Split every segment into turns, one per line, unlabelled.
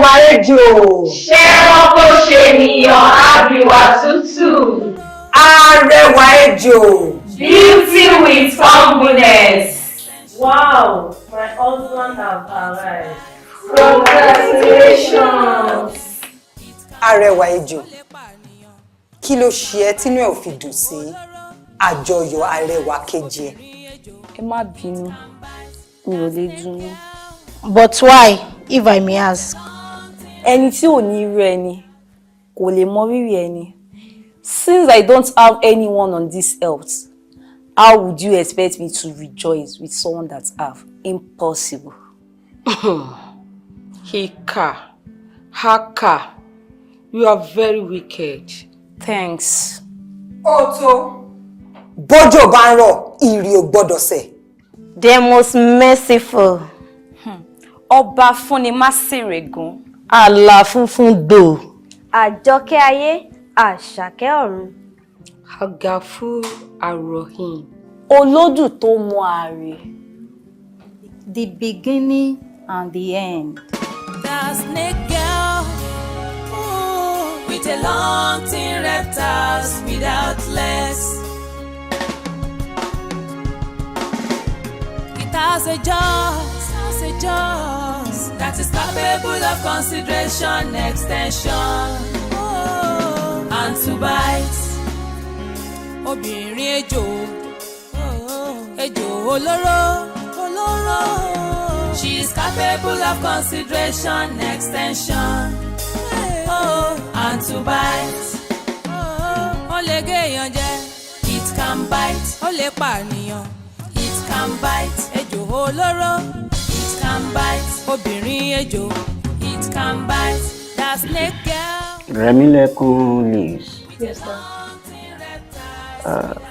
Arẹwà ejò.
Ṣé ẹranko ṣe ènìyàn abìwà tútù?
Arẹwà ejò.
Beauty with humbleness.
Wow, my husband have arrived.
Congratulations.
Arẹwà ejò. Kí ló ṣe ẹ́ tínú ẹ̀ ò fi dùn sí àjọyọ̀ arẹwà kejì ẹ̀?
Ẹ má bínú, mi ò lè dunnú.
But why, if I may ask?
Ẹni tí ò ní irú ẹni kò lè mọ rírì ẹni. Since I don't have anyone on this earth, how would you expect me to rejoice with someone that have? Impossible.
Ìkà, haka, you are very wicked.
Thanks.
Ó tó. Bọ́jọ̀ bá ń rọ̀, ìrì ò gbọ́dọ̀ sẹ̀.
The most merciful.
Ọba fúnni má ṣèrègùn.
Àlà funfun gbò.
Àjọkẹ́ ayé, àṣàkẹ́ ọ̀run.
Agafur Arohim.
Olódù tó mọ àrè.
The beginning and the end.
The snake girl, ooh, with a long thin reptiles without legs. It has a jaws that is capable of consideration, extension, oh, and to bite. Obìnrin ejò, ejò olóró, olóró. She is capable of consideration, extension, oh, and to bite. Ó lè gé èèyàn jẹ. It can bite. Ó lè pànìyàn. It can bite. Ejò olóró. It can bite. Obìnrin ejò. It can bite. The snake girl.
Remilekun leaves.
Yes, sir.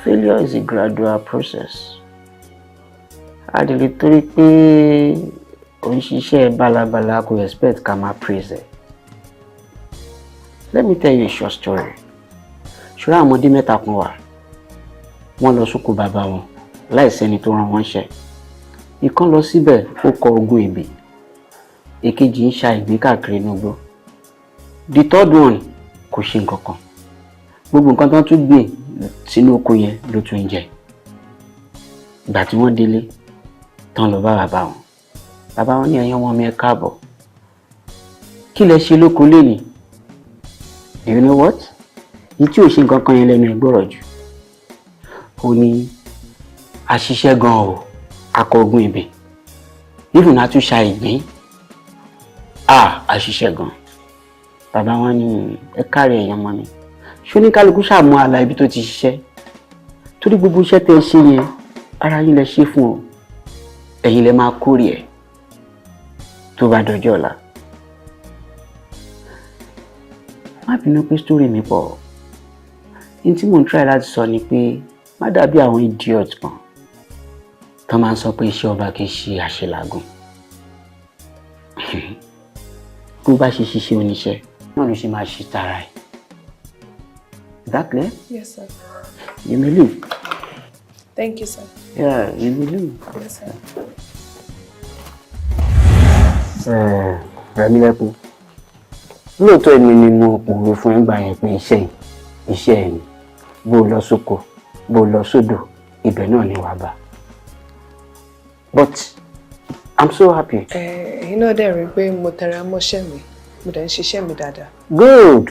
Failure is a gradual process. A lè torí pé ò ń ṣiṣẹ́ bálabàla kò expect ká máa praise ẹ̀. Let me tell you a short story. Ṣọ́ra, àwọn ọmọdé mẹ́ta kan wà. Wọ́n lọ sóko bàbá wọn láìsẹ́ni tó rán wọn ṣẹ́. Ìkan lọ síbẹ̀, ó kọ ogún ebè. Èkejì ń ṣa ìgbín káàkiri inú igbó. The third one kò ṣe nǹkan kan. Gbogbo nǹkan tó ń tún gbìn sínú oko yẹn ló tún ń jẹ. Ìgbà tí wọ́n délé tán, lọ bá bàbá wọn. Bàbá wọn ní, "Ẹ̀yin ọmọ mi, ẹ káàbọ̀. Kí lẹ ṣe lóko lénìí?" Do you know what? Yìí tí ò ṣe nǹkan kan yẹn, lẹ́nu ẹ̀ gbọ́rọ̀ jù. Ó ní, "A ṣiṣẹ́ gan o, a kọ ogún ebè, even a tún ṣa ìgbín, a ṣiṣẹ́ gan." Bàbá wọn ní, "Ẹ káre, ẹ̀yin ọmọ mi. Ṣó ní kálukú ṣàmú àlà ibi tó ti ṣiṣẹ́? Torí gbogbo iṣẹ́ tẹ́ ẹ ṣe yẹn, ara yín lẹ ṣe fún o. Ẹ̀yin lẹ máa kórè ẹ̀ tó bá dọjọ́ ọ̀la." Má bínú pé story mi pọ̀. Ní tí mò ń try láti sọ ni pé má dàbí àwọn idiot kan tó máa ń sọ pé iṣẹ́ ọba kì í ṣe àṣelàágùn. Bó bá ṣe ṣiṣẹ́ oníṣẹ́ náà ló ṣe máa ṣe tara ẹ̀. Is that clear?
Yes, sir.
You may leave.
Thank you, sir.
Yeah, you may leave.
Yes, sir.
Rẹ̀mílẹ́kún, lóòótọ́ èmi ni mo pòwe fún ẹgbàá yẹn pé iṣẹ́ yìí, iṣẹ́ ẹ̀ ni. Bó o lọ sóko, bó o lọ sódò, ibẹ̀ náà ni wàá bá. But I'm so happy.
Ẹ̀yin náà dẹ̀ rí i pé mo tẹra mọ́ṣẹ́ mi, mo dẹ̀ ń ṣiṣẹ́ mi dáadáa.
Good.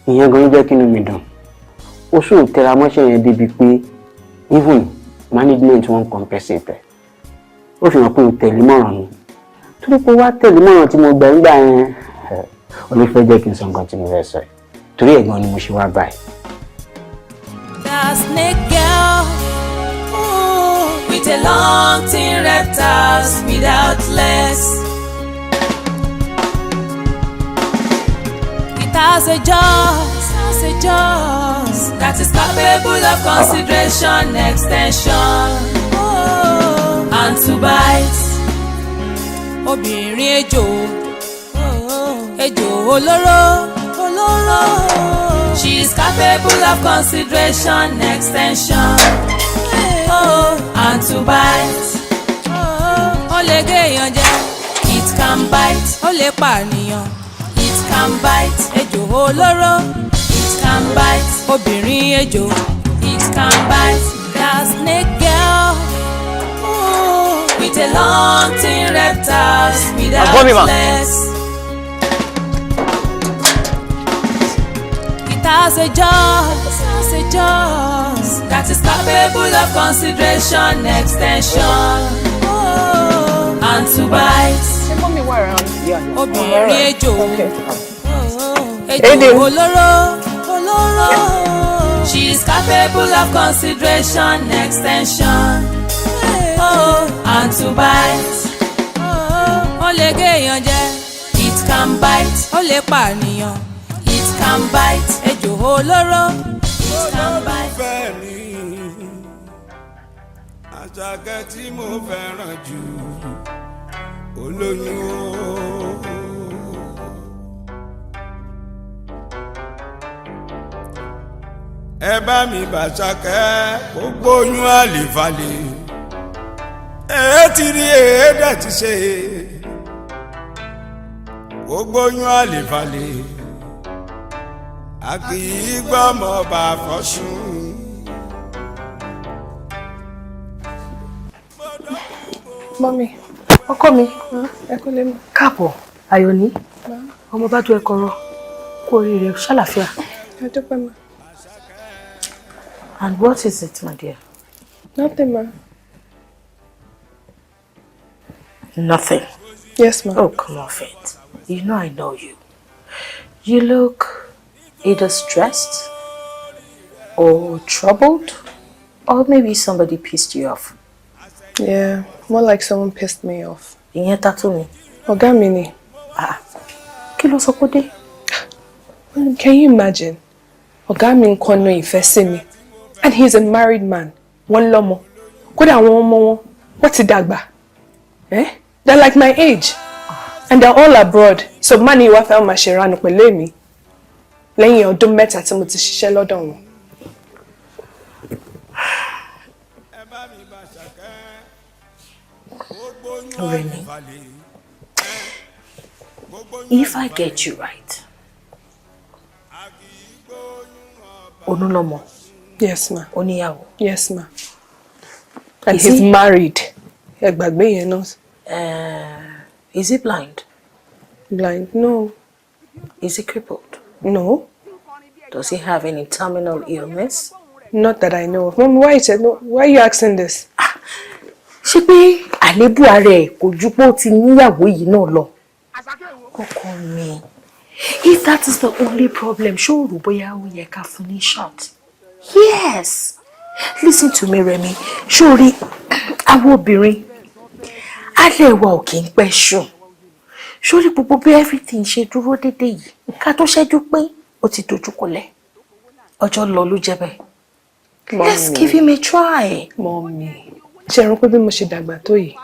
Ìyẹn gan jẹ́ kí inú mi dùn. Ó sì tẹra mọ́ṣẹ́ yẹn débi pé even management wọn compensate ẹ̀. Ó fi hàn pé o tẹ̀lé mọ̀ràn mi, torí pé wá tẹ̀lé mọ̀ràn tí mo gbà ń gbà yẹn. Ó lè fẹ́ jẹ́ kí n sọ nǹkan tí mo fẹ́ sọ yìí, torí ẹ̀ gan ni mo ṣe wá báyìí.
The snake girl, ooh, with a long thin reptiles without legs. It has a jaws that is capable of consideration, extension, oh, and to bite. Obìnrin ejò, ejò olóró, olóró. She is capable of consideration, extension, oh, and to bite. Ó lè gé èèyàn jẹ. It can bite. Ó lè pànìyàn. It can bite. Ejò olóró. It can bite. Obìnrin ejò. It can bite. The snake girl. Ooh, with a long thin reptiles without
Coming, ma.
legs. It has a jaw, it has a jaw that is capable of consideration, extension, oh, and to bite.
Ṣé mummy wà around?
Obìnrin ejò,
Ede.
Ejò olóró, olóró. She is capable of consideration, extension, oh, and to bite. Ó lè gé èèyàn jẹ. It can bite. Ó lè pànìyàn. It can bite. Ejò olóró. It can bite.
Olólùfẹ́ mi, Àṣàkẹ́ tí mo fẹ́ràn jù, olóyún o. Ẹ bá mi bàṣàkẹ́ kó gbóyún àlèfàlè, ẹ ti rí èédà ti ṣe, kó gbóyún àlèfàlè, a kì í gbọ́mọ bá fọ́sùn.
Mummy.
Ọkọ mi.
Ẹ kú lé mọ́.
Káàbọ̀, Ayọ̀ní. Ọmọ bá dún ẹkọrọ. Kú oríire, ṣàlàáfíà.
Ẹ dúpẹ́ ma.
And what is it, my dear?
Nothing, ma.
Nothing.
Yes, ma.
Oh, come off it. You know I know you. You look either stressed or troubled, or maybe somebody pissed you off.
Yeah, more like someone pissed me off.
Ìyẹn ta tó mi.
Ọ̀gá mi ni.
Ah, kí ló sọ pé dé?
Can you imagine? Ọ̀gá mi ń kọnu ìfẹ́ sí mi. And he's a married man. Wọ́n lọ́mọ. Kódà àwọn ọmọ wọn, wọ́n ti dàgbà. Eh? They're like my age. And they're all abroad. So mani wá fẹ́ máa ṣe ìranù pẹ̀lú èmi. Lẹ́yìn ọdún 3 tí mo ti ṣiṣẹ́ lọ́dọ̀ wọn.
Remy, if I get you right, Onulomo.
Yes, ma.
Oníyàwó.
Yes, ma. And he's married. Ẹ gbàgbé yẹn náà.
Is he blind?
Blind? No.
Is he crippled?
No.
Does he have any terminal illness?
Not that I know of. Mom, why is it? Why are you asking this?
Ṣé pé àlébù ara ẹ̀ kò ju pé ó ti níyàwó yìí náà lọ? Ọkọ mi, if that is the only problem, ṣó o rò bóyá ó yẹ ká fún ní shot? Yes. Listen to me, Remy. Ṣó o rí àwọn obìnrin, alẹ́ wa ò kì í pẹ́ sùn. Ṣó rí gbogbo bí everything ṣe dúró dédé yìí, ká tó ṣẹ́jú pé ó ti dojú kọlẹ̀. Ọjọ́ lọ ló jẹ́ bẹ́ẹ̀. Let's give him a try.
Mommy, ṣe rò pé bí mo ṣe dàgbà tó yìí,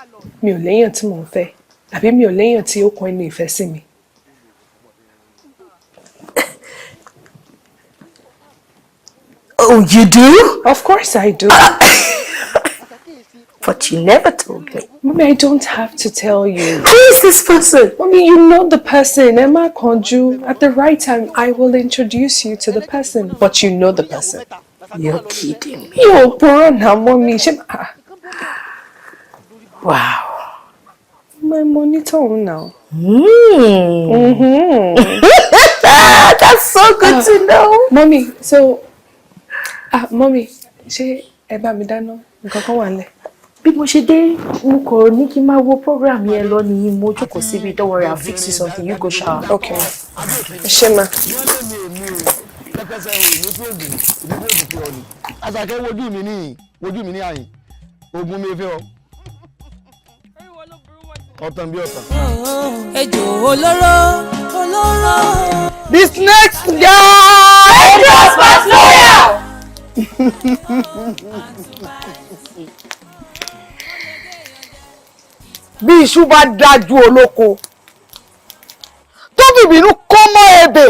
mi ò léèyàn tí mò ń fẹ́, àbí mi ò léèyàn tí ó kan inú ìfẹ́ sí mi?
Oh, you do?
Of course I do.
But you never told me.
Mommy, I don't have to tell you.
Who is this person?
Mommy, you know the person. Emma Konju. At the right time, I will introduce you to the person. But you know the person.
You're kidding me.
You're poor now, Mommy.
Wow.
My monitor now.
Mm.
Mm-hmm.
That's so good to know.
Mommy, so... Mommy, ṣé ẹ bá mi dáná? Nǹkan kan wà nílẹ̀.
Bí mo ṣe dé, mo kò ní kí n máa wo program yẹn lọ ni mo jókòó síbi. Don't worry, I'll fix you something. You go shower.
Okay. Ẹ ṣé ma.
Àṣàkẹ́, wojú mi ní, wojú mi ní àyìn ogun mi fẹ́ ọ ọ̀tàn bí ọ̀tàn.
Ejò olóró, olóró.
The snakes guy.
Angels pass loyal.
Bí iṣu bá dájú olóko tó fìbínú kó mọ́ ebè,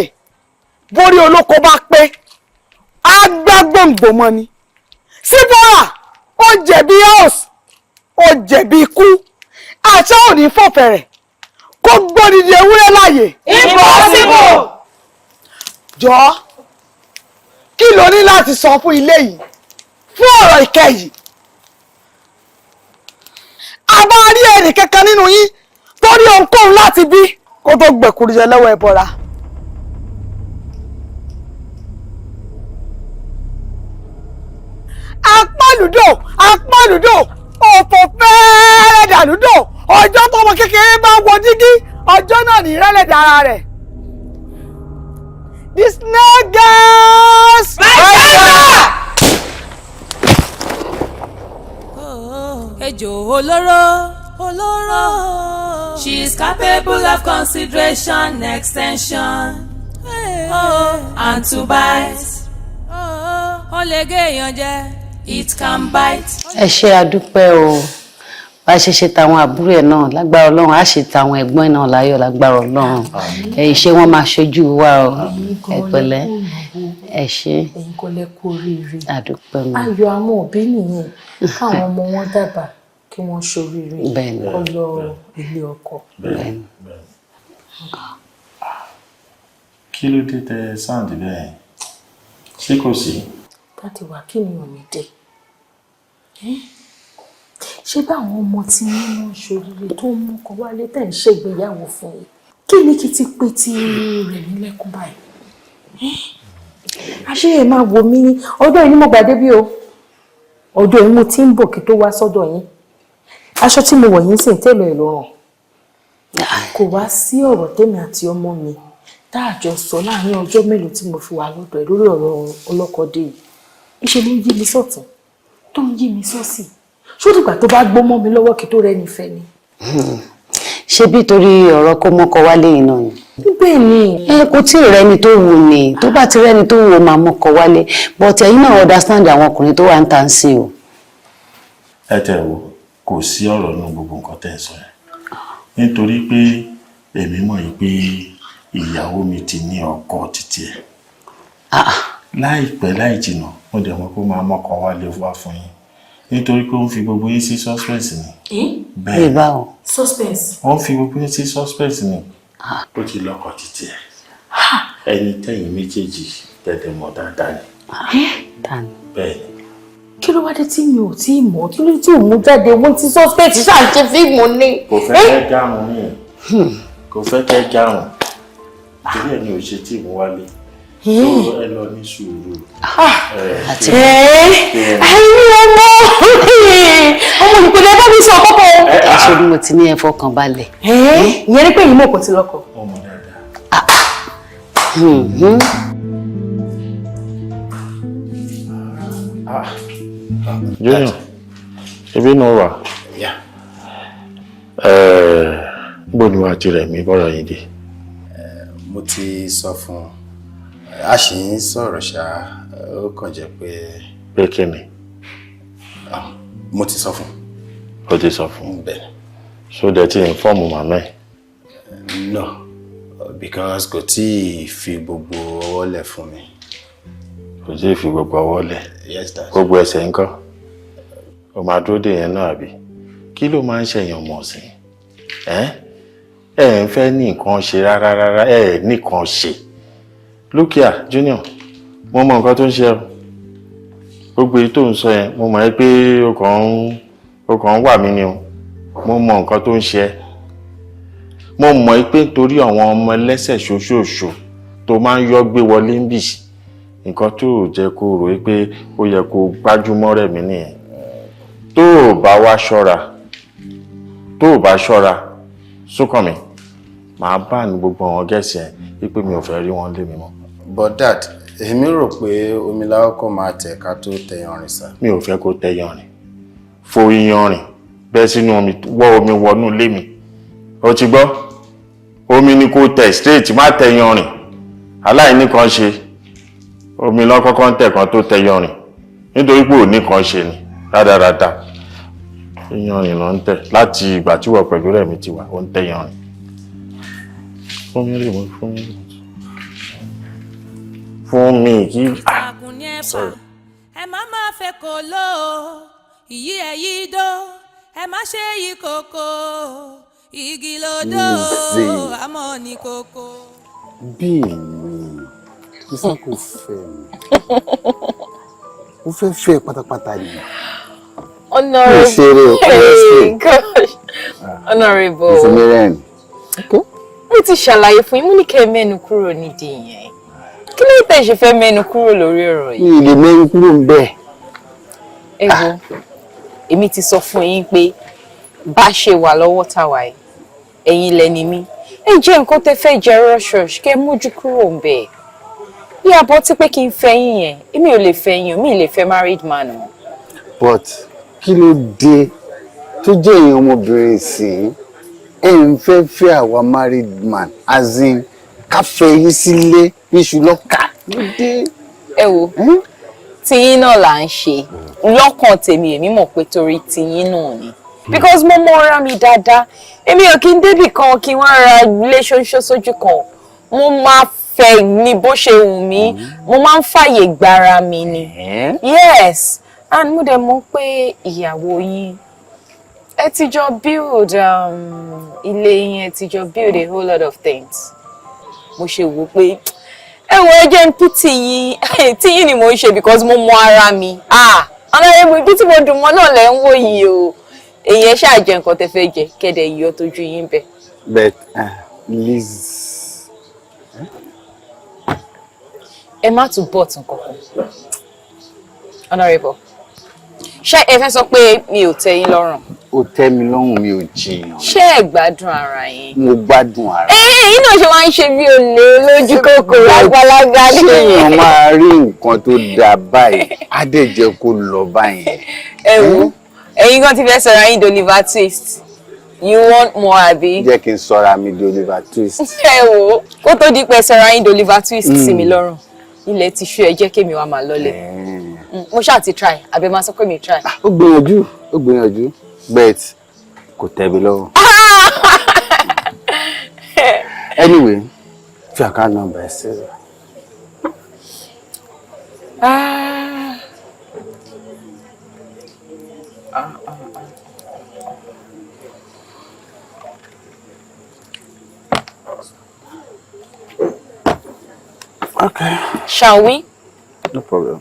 borí olóko bá pé, á gbá gbòǹgbò mọ́ ni. Síbọ̀rà, ó jẹ̀bi house, ó jẹ̀bi ikú. Àṣà ò ní fọ̀fẹ̀rẹ̀ kó gbọ́. gbódìdí ewúrẹ́ láàyè.
Impossible!
Jọ̀ọ́, kí ló ní láti sọ fún ilé yìí fún ọ̀rọ̀ ìkẹyìn? A bá rí ẹnì kankan nínú yín tó rí ohunkóhun láti bí kó tó gbẹ̀kúrú jẹ lọ́wọ́ ẹbọra. Apálùdò, apálùdò, òfò fẹ́ẹ́rẹ́ dàlúdò. Ọjọ́ tọmọ kékeré bá wọ dígí, ọjọ́ náà ní ìrẹ́lẹ̀ dára rẹ̀. The snake girls.
Ejò olóró, olóró. She is capable of consideration, extension, oh, and to bite. Ó lè gé èèyàn jẹ, it can bite.
Ẹ ṣe, àdúpẹ́ o. Bá a ṣe ṣe tàwọn àbúrò ẹ̀ náà, lágbára Ọlọ́run, á ṣe tàwọn ẹ̀gbọ́n ẹ̀ náà láyọ̀, lágbára Ọlọ́run. Ẹ ṣe, wọ́n máa ṣojú wa o. Ẹ pẹ̀lẹ́, ẹ ṣe.
Ẹ̀yin kọ́ lẹ kú oríire.
Àdúpẹ́ mọ́.
Ayọ̀ àwọn òbí nìyẹn, káwọn ọmọ wọn dàgbà kí wọ́n ṣoríire, kó lọ ilé ọkọ.
Bẹ́ẹ̀ni.
Kí ló dé tẹ sound bẹ́ẹ̀? Ṣé kò sí?
Daddy wa, kí ni ò ní dé? Ṣé báwọn ọmọ tí wọ́n ń ṣoríire tó ń mú ọkọ wálé tẹ̀ ń ṣègbéyàwó fún yìí, kí ni kí ti pé tí rẹ̀ ní lẹ́kún báyìí? Àṣé ẹ máa wò mí ní ọdún yìí ni mo gbà débí o. Ọdún yìí mo ti ń bọ̀ kí tó wá sọ́dọ̀ yín. Aṣọ tí mo wọ̀ yín sì ń tẹ̀lé ẹ̀ lọ́rùn. Kò wá sí ọ̀rọ̀ tèmi àti ọmọ mi tá a jọ sọ láàrin ọjọ́ mélòó tí mo fi wà lọ́dọ̀ ẹ̀ lórí ọ̀rọ̀ ọlọ́kọ̀dé yìí. Ìṣe ló ń yí mi sọ̀tún tó ń yí mi sọ́sì. Ṣó dìgbà tó bá gbó mọ́ mi lọ́wọ́ kí tó rẹ́ni fẹ́ ni?
Ṣé bí torí ọ̀rọ̀ kó mọ́kọ wálé yìí náà ni?
Bẹ́ẹ̀ ni.
Ẹ kò tí ì rẹ́ni tó wù ní. Tó bá ti rẹ́ni tó wù, ó máa mọ́kọ wálé, but ẹ̀yin náà understand àwọn ọkùnrin tó wà ń tà ń sìn o.
Ẹ tẹ̀ wò, kò sí ọ̀rọ̀ nínú gbogbo nǹkan tẹ̀ ń sọ yẹn, nítorí pé èmi mọ̀ yìí pé ìyàwó mi ti ní ọkọ títí ẹ̀. Láìpẹ́ láì jìnnà, mo dẹ̀ mọ̀ pé ó máa mọ́kọ wálé wá fún yín, nítorí pé ó ń fi gbogbo yín sí suspense ni.
Bẹ́ẹ̀ báwo?
Suspense.
Ó ń fi gbogbo yín sí suspense ni. Ó ti lọ́kọ títí ẹ̀, ẹni tẹ̀yìn méjèèjì tẹ̀tẹ̀ mọ̀ dáadáa ni. Bẹ́ẹ̀ ni.
Kí ló wá dé tí mi ò tí ì mọ̀? Kí ló dé tí ò mú jáde? Wọ́n ti suspect ṣáà ń ṣe fíìmù ni.
Kò fẹ́ kẹ́ garùn ni, kò fẹ́ kẹ́ garùn, torí ẹ̀ ni ò ṣe tí mú wálé tó. Ẹ lọ ní sùúrù.
Àti
ẹ̀yin ọmọ ọmọ ìpínlẹ̀ bá mi sọ kọ́kọ́.
Ẹ ṣe bí mo ti ní, ẹ fọkàn balẹ̀.
Ìyẹn ni pé yìí mọ̀ kò ti lọ́kọ.
Ọmọ dáadáa. Junior, ebi nù wà. Bó ni wàá tirẹ̀ mi bọ́rọ̀ yín dé?
Mo ti sọ fún un, a sì ń sọ̀rọ̀ ṣá, ó kàn jẹ́ pé.
Pé kí ni?
Mo ti sọ fún un.
O ti sọ fún un?
Bẹ́ẹ̀.
So dẹ̀ ti inform màmá ẹ̀?
No, because kò tí ì fi gbogbo ọwọ́ lẹ̀ fún mi.
Kò tí ì fi gbogbo ọwọ́ lẹ̀?
Yes, dad.
Gbogbo ẹsẹ̀ ńkọ́? O máa dúró dè yẹn náà, àbí? Kí ló máa ń ṣèyàn mọ̀ sí? Ẹ ẹ ń fẹ́ ní nǹkan ṣe rárá rárá, ẹ nìkan ṣe. Look here, Junior, mo mọ nǹkan tó ń ṣe ọ. Gbogbo èyí tó ń sọ yẹn, mo mọ̀ ẹ́ pé o kàn ń wà mí ni o. Mo mọ nǹkan tó ń ṣe ẹ́. Mo mọ̀ ẹ́ pé nítorí àwọn ọmọ ẹlẹ́sẹ̀ ṣoṣooṣo tó máa ń yọ́ gbé wọlé ń bì, nǹkan tó jẹ́ kó rò ó pé ó yẹ kó gbájúmọ́ rẹ̀ mí nìyẹn. Tó o bá wá ṣọ́ra, tó o bá ṣọ́ra, Súnkànmí, màá bá ní gbogbo àwọn girls yẹn wípé mi ò fẹ́ rí wọn lé mi mọ́.
But dad, èmi rò pé omi lákọ́kọ́ máa tẹ̀ ká tó tẹ yanrìn sá.
Mi ò fẹ́ kó tẹ yanrìn. Fo iyanrìn bẹ́ sínú omi, wọ́ omi wọnú ilé mi. O ti gbọ́? Omi ni kó tẹ̀ straight, má tẹ yanrìn. Aláìní kan ṣe, omi lọ́kọ́kọ́ ń tẹ̀ kan tó tẹ yanrìn, nítorí pé òní kan ṣe ni rádaràda. Iyanrìn ló ń tẹ̀ láti ìgbà tí wọ́n pẹ̀lú rẹ̀ mi ti wà, ó ń tẹ yanrìn. Fún mi rè, mo fún mi fún mi kí.
Ìtàkùn ní ẹ fà, ẹ má má fẹ́ kó lò ó, ìyí ẹ yí dó, ẹ má ṣe yí kòkó. Igi lodò
Lizzy.
àmọ́ ní kókó.
Bí mi, mo fẹ́ kó fẹ́ mi. Mo fẹ́ fẹ́ pátápátá ni.
Honorable.
Mi ò ṣeré o, honestly.
Hey, gosh. Honorable.
Mo fi mi rẹ́rìn.
Mo ti ṣàlàyé fún yín, mo ní kẹ́ ẹ mẹ́nu kúrò nídìí yẹn. Kí ló tẹ̀ ṣe fẹ́ mẹ́nu kúrò lórí ọ̀rọ̀ yìí?
Mi ì lè mẹ́rin kúrò ń bẹ́ẹ̀.
Ẹ wo, èmi ti sọ fún yín pé bá ṣe wà lọ́wọ́ tàwa yìí, ẹ̀yin lẹni mí. Ẹ jẹ́ nǹkan tẹ́ fẹ́ jẹ rush kẹ́ ẹ mójú kúrò ń bẹ̀. Bí abọ́ tí pé kí n fẹ́ yín yẹn, èmi ò lè fẹ́ yín o, mi ì lè fẹ́ married man o.
But kí ló dé tó jẹ́ èèyàn ọmọbìnrin sí ẹ̀ ń fẹ́ fẹ́ àwa married man, as in ká fẹ́ yín sílé níṣu lọ́kà ló dé?
Ẹ wo, tiyín náà là ń ṣe. Lọ́kàn tèmi, èmi mọ̀ pé torí tiyín náà ni, because mo mọ ara mi dáadáa. Èmi ò kí n débì kan kí wọ́n ra ilé ṣoṣo sójú kan. Mo máa fẹ́ ní bó ṣe wù mí. Mo máa ń fàyè gbára mi ni. Yes, and mo dẹ̀ mọ̀ pé ìyàwó yín, ẹ ti jọ build ilé yín, ẹ ti jọ build a whole lot of things. Mo ṣe wò pé ẹ wo, ẹ jẹ́ ń pity yín. Tí yín ni mo ń ṣe because mo mọ ara mi. Ah, honorable, ibi tí mo dùn mọ́ náà lẹ́ ń wò yìí o. Èyí ẹ ṣáà jẹ nǹkan tẹ́ fẹ́ jẹ, kẹ́dẹ̀ yọ tójú yín bẹ̀.
But Liz,
Ẹ má tún bọ̀ tún kankan. Honorable, ṣé ẹ fẹ́ sọ pé mi ò tẹ́ yín lọ́rùn?
Ó tẹ́ mi lọ́rùn, mi ò jiyàn.
Ṣé ẹ gbádùn ara yín?
Mo gbádùn ara.
Ẹ ẹ̀yin náà ṣe wá ń ṣe bí olè lójú kòkòrò àgbàlagbà ní.
Ṣé èèyàn máa rí nǹkan tó dáa báyìí, á dẹ̀ jẹ́ kó lọ báyìí?
Ẹ wo, ẹ̀yin gan ti fẹ́ sọ̀rọ̀ yín di Oliver Twist. You want more, àbí?
Jẹ́ kí n sọra mi di Oliver Twist.
Ẹ wo, kó tó di pé sọ̀rọ̀ yín di Oliver Twist sí mi lọ́rùn, ilẹ̀ ti ṣú. Ẹ jẹ́ kémi wá máa lọ́lẹ̀. Mo ṣáà ti try, àbí máa sọ pé mi try?
Ó gbìyànjú, ó gbìyànjú, but kò tẹ́ mi lọ́rùn. Anyway, fi account number ẹ sílẹ̀.
Ah. Ah, ah, ah.
Okay.
Shall we?
No problem.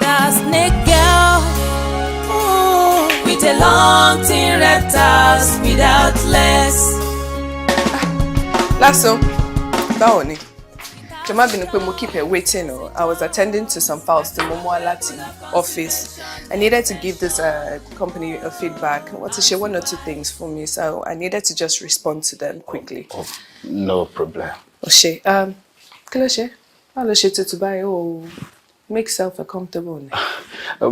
The snake girl, ooh, with a long thin reptiles without legs.
Lásán, báwo ni? Jọ̀ọ́, má bínú pé mo keep ẹ waiting o. I was attending to some files tí mo mú wá láti office. I needed to give this company a feedback. Wọ́n ti ṣe one or two things for me, so I needed to just respond to them quickly.
Oh, no problem.
Ó ṣe, kí ló ṣe? Báwo ló ṣe tutù báyìí? O make self comfortable ni.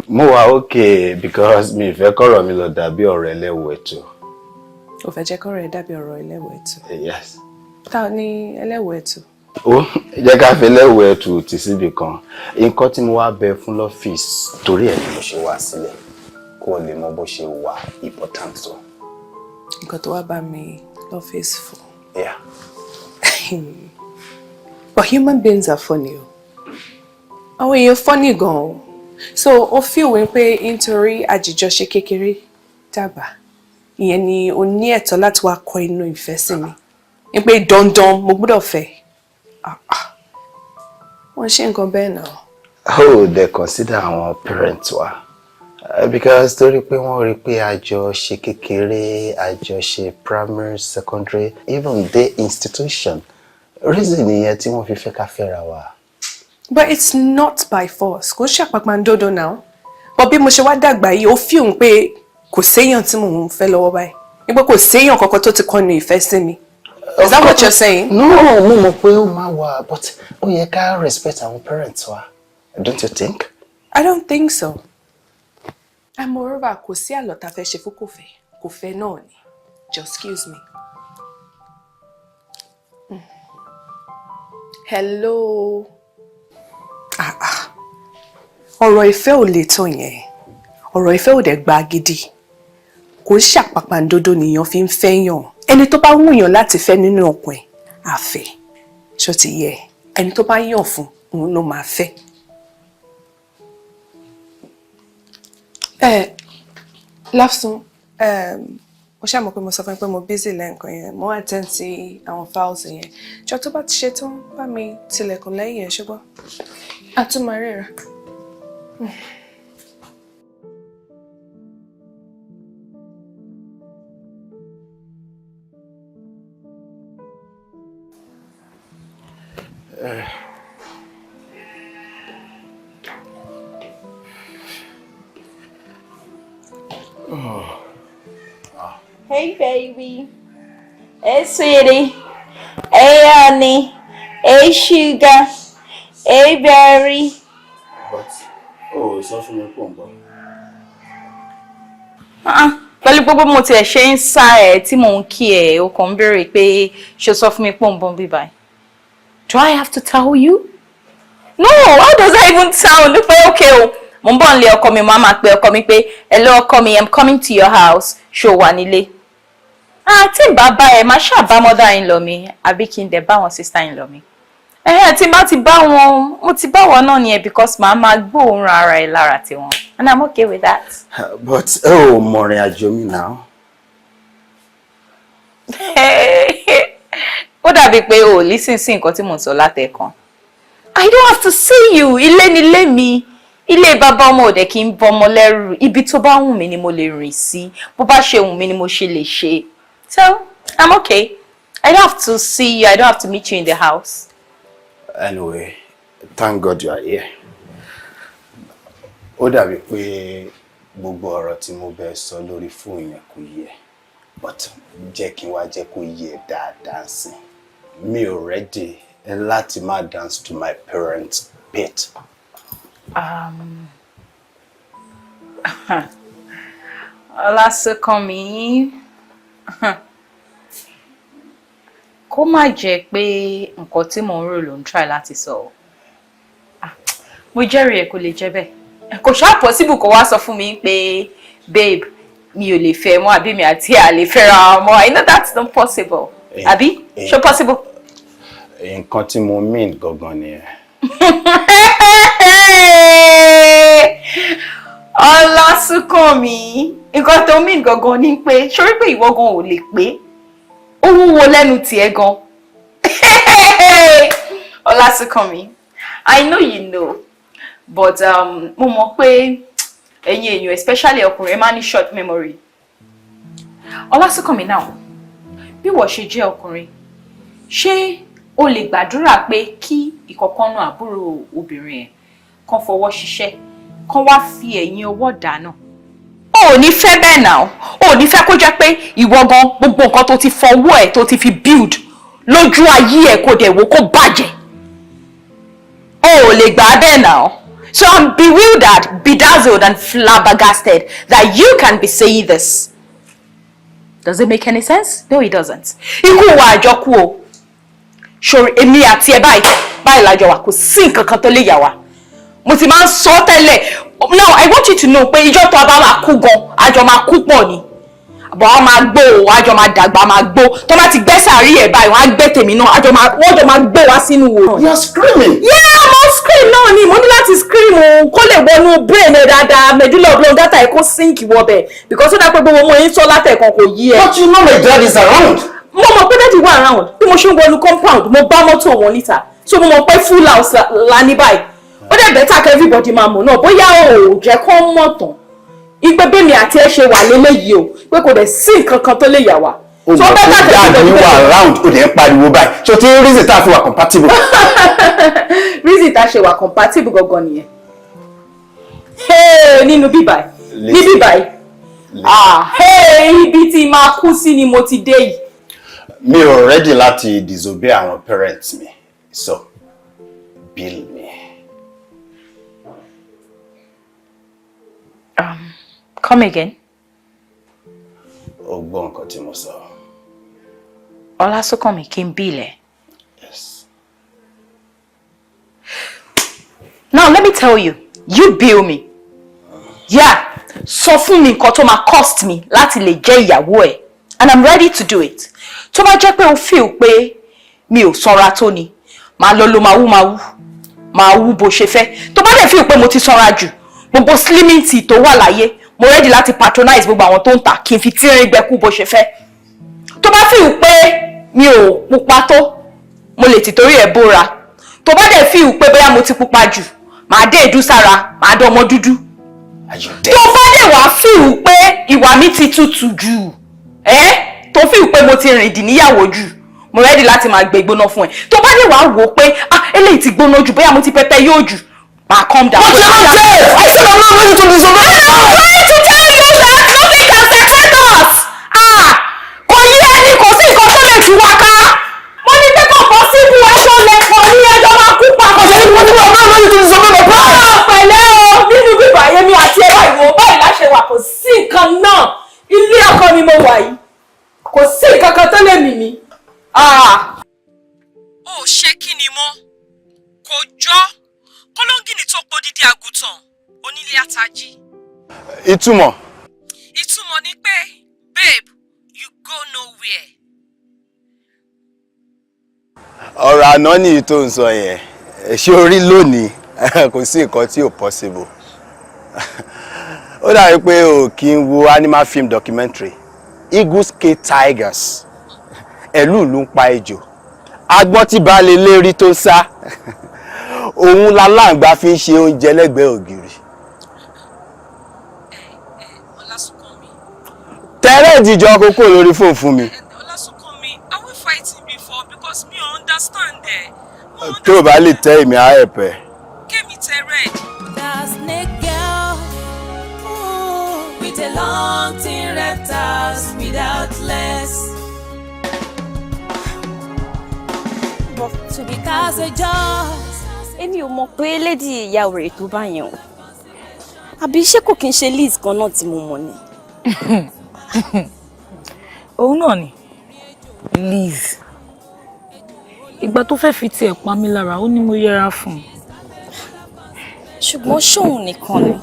Mo wà okay because mi ì fẹ́ kọ́rọ̀ mi lọ dàbí ọ̀rọ̀ ẹlẹ́wọ̀ ẹ̀tù.
O fẹ́ jẹ́ kọ́rọ̀ ẹ dàbí ọ̀rọ̀ ẹlẹ́wọ̀ ẹ̀tù.
Yes.
Ta ni ẹlẹ́wọ̀ ẹ̀tù?
Ó jẹ́ ká fi ẹlẹ́wọ̀ ẹ̀tù tì síbi kan. Nǹkan tí mo wá bẹ fún lọ́fíìsì, torí ẹ̀ ni mo ṣe wá sílẹ̀, kó o lè mọ bó ṣe wà important tó.
Nǹkan tó wá bá mi lọ́fíìsì fún.
Yeah.
But human beings are funny o. Àwọn èèyàn funny gan o. So ó feel wí pé nítorí àjíjọ ṣe kékeré dàgbà, ìyẹn ni o ní ẹ̀tọ́ láti wá kọ inú ìfẹ́ sí mi. Ní pé dandan mo gbọ́dọ̀ fẹ́. Ah, ah. Wọ́n ṣe nǹkan bẹ́ẹ̀ náà.
Oh, they consider àwọn parents wa. Because torí pé wọ́n rí pé a jọ ṣe kékeré, a jọ ṣe primary, secondary, even the institution. Reason nìyẹn tí wọ́n fi fẹ́ ká fẹ́ra wa.
But it's not by force. Kò ṣe àpapàǹdodo now. But bí mo ṣe wá dàgbà yìí, ó fi hàn pé kò séèyàn tí mò ń fẹ́ lọ́wọ́ báyìí. Ní pé kò séèyàn kankan tó ti kọnu ìfẹ́ sí mi. Is that what you're saying?
No, mo mọ̀ pé ó máa wà, but ó yẹ ká respect àwọn parents wa. Don't you think?
I don't think so. And moreover, kò sí àlọ́ tá a fẹ́ ṣe fún kò fẹ́. Kò fẹ́ náà ni. Just excuse me. Hello. Ah ah. Ọ̀rọ̀ ìfẹ́ ò lè tán yẹn. Ọ̀rọ̀ ìfẹ́ ò dẹ̀ gba gidi. Kò ń ṣàpàpàǹdodo nìyàn fi ń fẹ́ yàn. Ẹni tó bá wùyàn láti fẹ́ nínú ọkàn ẹ̀, àfẹ́. Ṣó ti yẹ? Ẹni tó bá yàn fún, òun ló máa fẹ́. Ẹ Láfsùn, ó ṣáà mọ̀ pé mo sọ fún ẹ pé mo busy lẹ́ǹkan yẹn, mo attend sí àwọn files yẹn. Jọ, tó bá ti ṣe tán, bá mi tilẹ̀kùn lẹ́yìn ẹ̀, ṣùgbọ́n a tún máa ríra.
Oh.
Hey, baby. Hey, sweetie. Hey, honey. Hey, sugar. Hey, berry.
But, oh, sọ fún mi pọ̀ ń bọ̀.
Ah, pẹ̀lú gbogbo mo tiẹ̀ ṣe ń sá ẹ̀ tí mò ń kí ẹ̀, o kàn ń béèrè pé ṣe sọ fún mi pọ̀ ń bọ̀ bí báyìí. Do I have to tell you? No, how does that even sound? Pé okay o, mo ń bọ̀ nílé ọkọ mi, mo á máa pe ọkọ mi pé, "Hello ọkọ mi, I'm coming to your house, ṣó wà nílé?" Ah, tí n bá bá ẹ, máa ṣáà bá mother in law mi, àbí kí n dẹ̀ bá wọn sister in law mi. Ẹ̀hẹ́, tí n bá ti bá wọn, mo ti bá wọn náà nìyẹn, because màá máa gbóòórùn ara ẹ lára tiwọn. And I'm okay with that.
But ó mọ̀rìn àjò mi now.
Ó dàbí pé o ò listen sí nǹkan tí mò ń sọ látẹ̀kan. I don't have to see you. Ilé nílé mi. Ilé bàbá ọmọ òde kì í bọmọ lẹ́rù. Ibi tó bá wù mí ni mo lè rìn sí. Bó bá ṣe wù mí ni mo ṣe lè ṣe. So, I'm okay. I don't have to see you. I don't have to meet you in the house.
Anyway, thank God you are here. Ó dàbí pé gbogbo ọ̀rọ̀ tí mo bẹ sọ lórí fóònù yẹn kò yé, but jẹ́ kí n wá jẹ́ kó yé dáadáa sí. Mi ò ready láti má dance to my parents' beat.
Ọlásùnkànmí, kó má jẹ́ pé nǹkan tí mò ń rò ló ń try láti sọ o. Ah, mo jẹ́rìí ẹ̀, kò lè jẹ́ bẹ́ẹ̀. Kò ṣáà possible kó wá sọ fún mi pé, "Babe, mi ò lè fẹ́ mọ́," àbí mi àti à lè fẹ́ra mọ́. I know that's not possible. Àbí? Ṣó possible?
Nǹkan tí mo mean gangan nìyẹn.
Ọlásùnkànmí, nǹkan tó mean gangan ni pé ṣorí pé ìwọ gan ò lè pé ó wúwo lẹ́nu tiẹ̀ gan. Ọlásùnkànmí, I know you know, but mo mọ̀ pé ẹ̀yin èèyàn, especially ọkùnrin, máa ní short memory. Ọlásùnkànmí, now, bí wọ́n ṣe jẹ́ ọkùnrin, ṣé o lè gbàdúrà pé kí ìkọ̀kànnù àbúrò obìnrin ẹ̀ kan fọwọ́ ṣiṣẹ́, kan wá fi ẹ̀yìn ọwọ́ dáná? O ò ní fẹ́ bẹ́ẹ̀ náà. O ò ní fẹ́ kó jẹ́ pé ìwọ gan, gbogbo nǹkan tó ti fọwọ́ ẹ̀ tó ti fi build lójú ayé ẹ̀, kó dẹ̀ wò kó bàjẹ́. O ò lè gbà á bẹ́ẹ̀ náà. So I'm bewildered, bedazzled and flabbergasted that you can be saying this. Does it make any sense? No, it doesn't. Ikú wa àjọkú o. Ṣòro èmi àti ẹ báyìí báyìí lájọ wà, kò sí nǹkan kan tó lè yà wá. Mo ti máa ń sọ tẹ́lẹ̀. Now I want you to know pé ìjọ́ tó a bá máa kú gan, àjọ máa kú pọ̀ ni. Àbọ̀ a máa gbó o, àjọ máa dàgbà, a máa gbó. Tó bá ti gbẹ́ sàárì ẹ̀ báyìí, wọ́n á gbẹ́ tèmi náà, àjọ máa, wọ́n jọ máa gbé wá sínú wò.
You are screaming.
Yeah, mo scream náà ni, mo ní láti scream o, kó lè wọnú brain ẹ dáadáa, medulla oblongata ẹ kó sink wọbẹ̀, because ó dá pé gbogbo ọmọ yín sọ látẹ̀kan kò yí ẹ.
But you know my dad is around.
Mo mọ̀ pé daddy wà around. Bí mo ṣe ń wọnú compound, mo bá mọ́tò wọn níta, so mo mọ̀ pé full house la ní báyìí. Ó dẹ̀ better kí everybody máa mọ̀ náà, bóyá o ò jẹ́ kó mọ̀ tán ipe bẹ́mi àti ẹ ṣe wà léléyìí o, pé kò dẹ̀ sí nǹkan kan tó lè yà wá.
O mọ̀ pé dad mi wà around, o dẹ̀ ń pariwo báyìí. Ṣé o ti rí reason tá a fi wà compatible?
Reason tá a ṣe wà compatible gangan nìyẹn. Hey, nínú bíbáyìí, ní bíbáyìí, ah, hey, ibi tí máa kú sí ni mo ti dé yìí.
Mi ò ready láti disobey àwọn parents mi, so bill me.
Come again?
O gbọ́ nǹkan tí mo sọ.
Ọlásùnkànmí, kí n bill ẹ?
Yes.
Now let me tell you, you bill me. Yeah, sọ fún mi nǹkan tó máa cost me láti lè jẹ́ ìyàwó ẹ̀, and I'm ready to do it. Tó bá jẹ́ pé o feel pé mi ò sanra tó ni, màá lọ lo máa wú, máa wú bó ṣe fẹ́. Tó bá dẹ̀ feel pé mo ti sanra jù, gbogbo slimming tea tó wà láyé, mo
Mo ready láti patronize gbogbo àwọn tó ń tà kí n fi tírín gbẹkú bó ṣe fẹ́. Tó bá feel pé mi ò pupa tó, mo lè tìtorí ẹ̀ bóra. Tó bá dẹ̀ feel pé bóyá mo ti pupa jù, màá dé èédú sára, màá dán ọmọ dúdú. Tó bá dẹ̀ wá feel pé ìwà mi ti tutù jù, ẹ́ tó feel pé mo ti rìn dì níyàwó jù, mo ready láti máa gbé gbóná fún ẹ. Tó bá dẹ̀ wá wò ó pé, ah, eléyìí ti gbóná jù, bóyá mo ti pẹpẹ yóò jù, máa calm down.
But you're not safe! I said I'm not ready to disobey.
I'm trying to tell you that nothing can separate us. Ah, kò yí ẹni, kò sí nǹkan tó lè tú wa ká. Mo ní pé kò possible, aṣọ lẹ̀pọ̀ ní ẹjọ́ máa kú papọ̀.
Ṣé mo ní I'm not ready to disobey my parents?
Ah, pẹ̀lẹ́ o, nínú bíbá yẹmi àti ẹ̀rọ ìwò báyìí láṣẹ wà, kò sí nǹkan náà. Ilé ọkọ mi mo wà yìí, kò sí nǹkan kan tó lè mì mí. Ah.
Ó ṣe kí ni mọ́, kò jọ kọ́lọ́ngìnì tó podidi àgùntàn onílé àtàjì.
Ìtumọ̀?
Ìtumọ̀ ni pé, babe, you go nowhere.
Ọ̀rọ̀ àná nìyí tó ń sọ yẹn. Ṣé orí lónìí, kò sí nǹkan tí ò possible. Ó dàbí pé o kì í wo animal film documentary. Eagles kill tigers, ẹ̀lú ń pa ejò, agbọ́n tí baálé lérí tó ń sá, òun laláǹgbá fi ń ṣe oúnjẹ lẹ́gbẹ̀ẹ́ ògiri.
Ọlásùnkànmí.
Tẹ́rẹ̀ ìdíjọ kókó lórí fóònù fún mi.
Ọlásùnkànmí, are we fighting before? Because mi ò understand ẹ.
Tó o bá lè tẹ́ èmi á ẹ̀pẹ́.
Kémi tẹ red. The snake girl, ooh, with a long thin reptiles without less.
But to be
It has a jaw.
Èmi ò mọ̀ pé lady ìyá wèrè tó bá yẹn o. Àbí ṣé kò kí n ṣe Liz kan náà tí mo mọ̀ ni?
Òun náà ni Liz. Ìgbà tó fẹ́ẹ́ fi tiẹ̀ pa mí lára, ó ní mo yẹra fún un.
Ṣùgbọ́n ṣóun nìkan ni?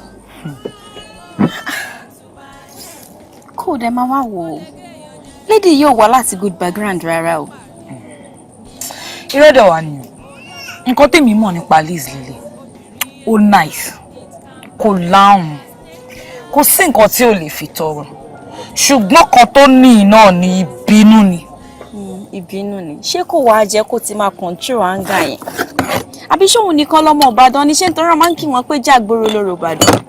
Kó o dẹ̀ máa wá wò ó, lady yóò wá láti good background rárá o.
Irọ́ dẹ̀ wà ní o. Nǹkan tèmi mọ̀ nípa Liz líle, ó nice, kò láhùn, kò sí nǹkan tí ò lè fi tọrọ, ṣùgbọ́n kan tó ní iná ní ìbínú ni.
Ìbínú ni. Ṣé kò wáá jẹ́ kó ti máa control anger yẹn? Àbí ṣóun nìkan lọ́mọ Ìbàdàn ni? Ṣé nítorí wọn máa ń kí wọn pé jàgbóró lóru Ìbàdàn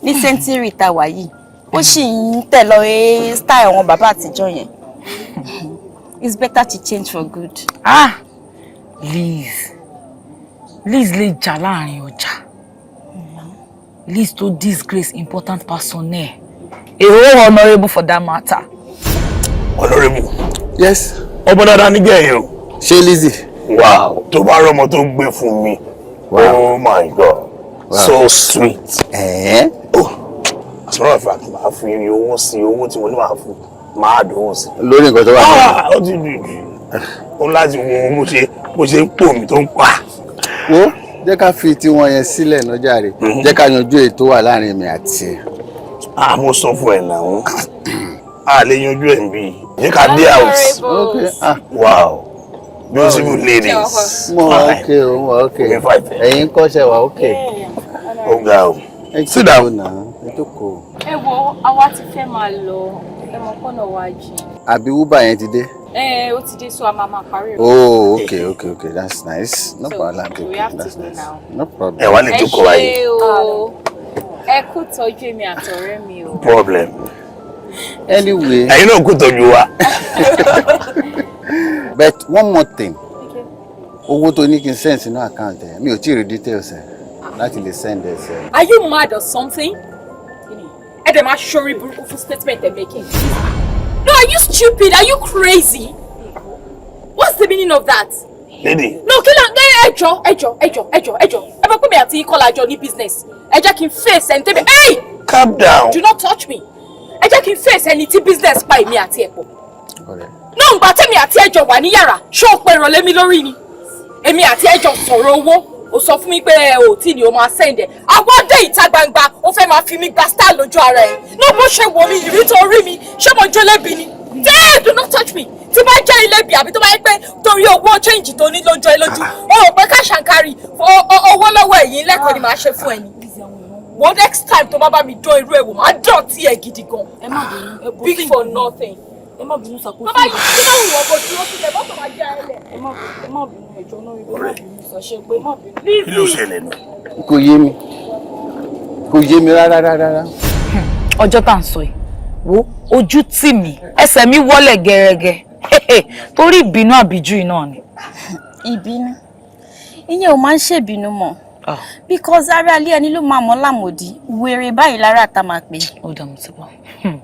ní century tá a wà yìí, ó sì ń tẹ̀lé style àwọn bàbá àtijọ́ yẹn? It's better to change for good.
Ah, Liz, Liz lè jà láàrin ọjà. Liz tó disgrace important personnel, a whole honourable for that matter.
Honourable.
Yes.
Ọmọ dáadáa nígbà yẹn o.
Ṣé Lizzy?
Wow, tó bá rọmọ tó gbé fún mi. Oh my God.
Wow.
So sweet.
Eh?
Oh, as a matter of fact, màá fi owó sí owó tí mo ní, màá fún, màá dùn sí.
Lórí nǹkan tó wà.
Ah, ó ti dùn jù. Ó láti wo bó ṣe ń pò mí tó ń pa.
Wo, jẹ́ ká fi tiwọn yẹn sílẹ̀ náà jàre. Jẹ́ ká yanjú èyí tó wà láàrin mi àti ẹ.
Ah, mo sọ fún ẹ náà. A lè yanjú ẹ̀ ń bí. Jẹ́ ká dé house.
Okay. Ah.
Wow. Beautiful ladies.
Mo wà okay o, mo wà okay. Ẹ̀yin kọ́, ṣe wà okay?
Ó ga o.
Ẹ
Sit down.
jókòó náà, ẹ jókòó.
Ẹ wo, àwa ti fẹ́ máa lọ, ẹ mọ kọ́nà wa jìn.
Àbí Uber yẹn ti dé?
Ẹ ó ti dé, so a máa parí rẹ̀.
Oh, okay. That's nice. No
So,
problem.
we
Okay,
have to
that's
go
nice.
now.
No problem.
Ẹ wá lè jókòó báyìí.
Ẹ ṣé o, ẹ kú tọ́jú èmi àtọ̀rẹ́ mi o.
Problem.
Anyway.
Ẹ̀yin náà kú tọ́jú wa.
But one more thing. Owó tó ní kí n send sínú account ẹ̀, mi ò tí ì rí details ẹ̀ láti lè send ẹ̀ sí ẹ.
Are you mad or something? Ẹ dẹ̀ máa ṣorí burúkú fún statement ẹ making. No, are you stupid? Are you crazy? What's the meaning of that?
Lady.
No, kí ló ń ẹ jọ, ẹ jọ, ẹ jọ, ẹ jọ, ẹ jọ, ẹ bá pè mí àti ikọ́ làjọ ní business. Ẹ jẹ́ kí n face ẹni tẹ́bi. Hey!
Calm down.
Do not touch me. Ẹ jẹ́ kí n face ẹni tí business pa èmi àti ẹ̀ pọ̀.
Ọ̀rẹ́.
Náà ń gba tẹ́mi àti ẹjọ́ wà ní yàrá, ṣé o pe ìrọ̀lẹ́ mi lórí ni? Èmi àti ẹjọ́ sọ̀rọ̀ owó, o sọ fún mi pé ẹ ò tí ni o máa send ẹ̀. Àwọn dé ìta gbangba, o fẹ́ máa fi mí gba star lójú ara ẹ̀. Náà bó ṣe wò mí, ìrí tó rí mi, ṣé mo jẹ́ lẹ́bi ni? Dare, do not touch me. Tí bá jẹ́ ilé bí, àbí tó bá yẹ pé torí owó change tó ní lójú ẹ lójú, o rò pé cash and carry owó lọ́wọ́ ẹ̀yìn lẹ́kọ̀ọ́ ni màá ṣe fún ẹ ni. Wọ́n next time tó bá bá mi dán irú ẹ̀ wò, máa dọ̀tí ẹ̀ gidi gan.
Ẹ má bínú.
Big for nothing.
Ẹ má bínú sàkóso.
Tó bá yìí tó bá wù wọ́n kò dúró sílẹ̀, mọ́tò máa já ẹ lẹ̀.
Ẹ má bínú ẹjọ́ náà, ẹ má bínú sàṣẹ pé ẹ má bínú.
Kí ló ṣẹlẹ̀ náà?
Kò yé mi, kò yé mi rárá rárá.
Ọjọ́ tá à ń sọ yìí, wo ojú tì mí, ẹsẹ̀ mi wọ́lẹ̀ gẹ́rẹ́gẹ́ torí ìbínú àbíjú yìí náà ni.
Ìbínú ìyẹn ò máa ń ṣèbínú mọ́, because ara ilé ẹni ló máa mọ̀ lámòdì, wèrè báyìí lára àtà máa pè.
Ó dà, mo ti bọ̀,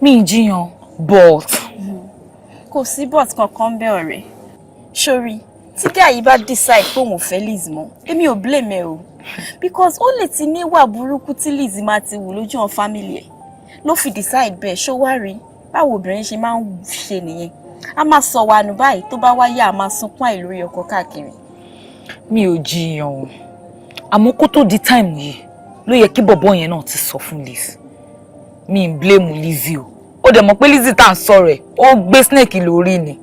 mi ì jiyàn, but.
Kò sí but kankan bẹ́ẹ̀, ọ̀rẹ́. Sórí tí guy yìí bá decide pé òun ò fẹ́ Liz mọ́, èmi ò blame ẹ o, because ó lè ti níwà burúkú tí Liz máa ti wù lójú àwọn family ẹ̀ ló fi decide bẹ́ẹ̀. Ṣó wá rí báwo obìnrin ṣe máa ń ṣe nìyẹn? A máa sọ wa nù báyìí, tó bá wáyé, a máa sunkún àìlórí ọkọ káàkiri.
Mi ò jiyàn o, àmọ́ kó tó di time yìí ló yẹ kí bọ̀bọ́ yẹn náà ti sọ fún Liz. Mi ń blame Lizzy o, ó dẹ̀ mọ̀ pé Lizzy tá à ń sọ̀rọ̀ ẹ̀, ó gbé snake lórí ni.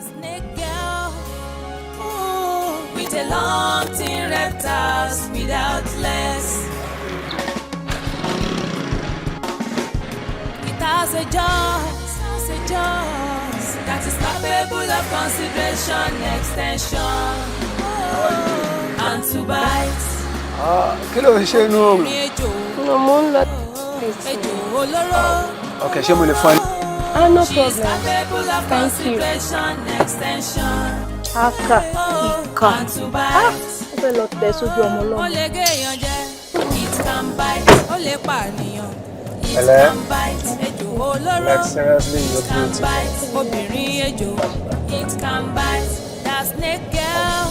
Snake girl, ooh, with a long thin reptiles without legs. It has a jaws that is capable of consideration, extension, oh, and to bite.
Kí ló ń ṣe inú oòrùn?
Ejò,
Mo ń lọ.
ejò olóró.
Ok, ṣé mo lè fún ẹ?
Ah, no
She's
problem.
capable of
Thank you.
consideration, extension,
Aka ìkà.
and to
Ah,
bite.
ó fẹ́ lọ tẹ̀ sójú ọmọ
Ó
ọlọ́mọ.
lè gé èèyàn jẹ, it can bite. Ó lè pànìyàn, it
Hello?
can bite. Ejò olóró,
Like seriously, you're
it can
beautiful.
bite. Obìnrin ejò, it can bite. That snake girl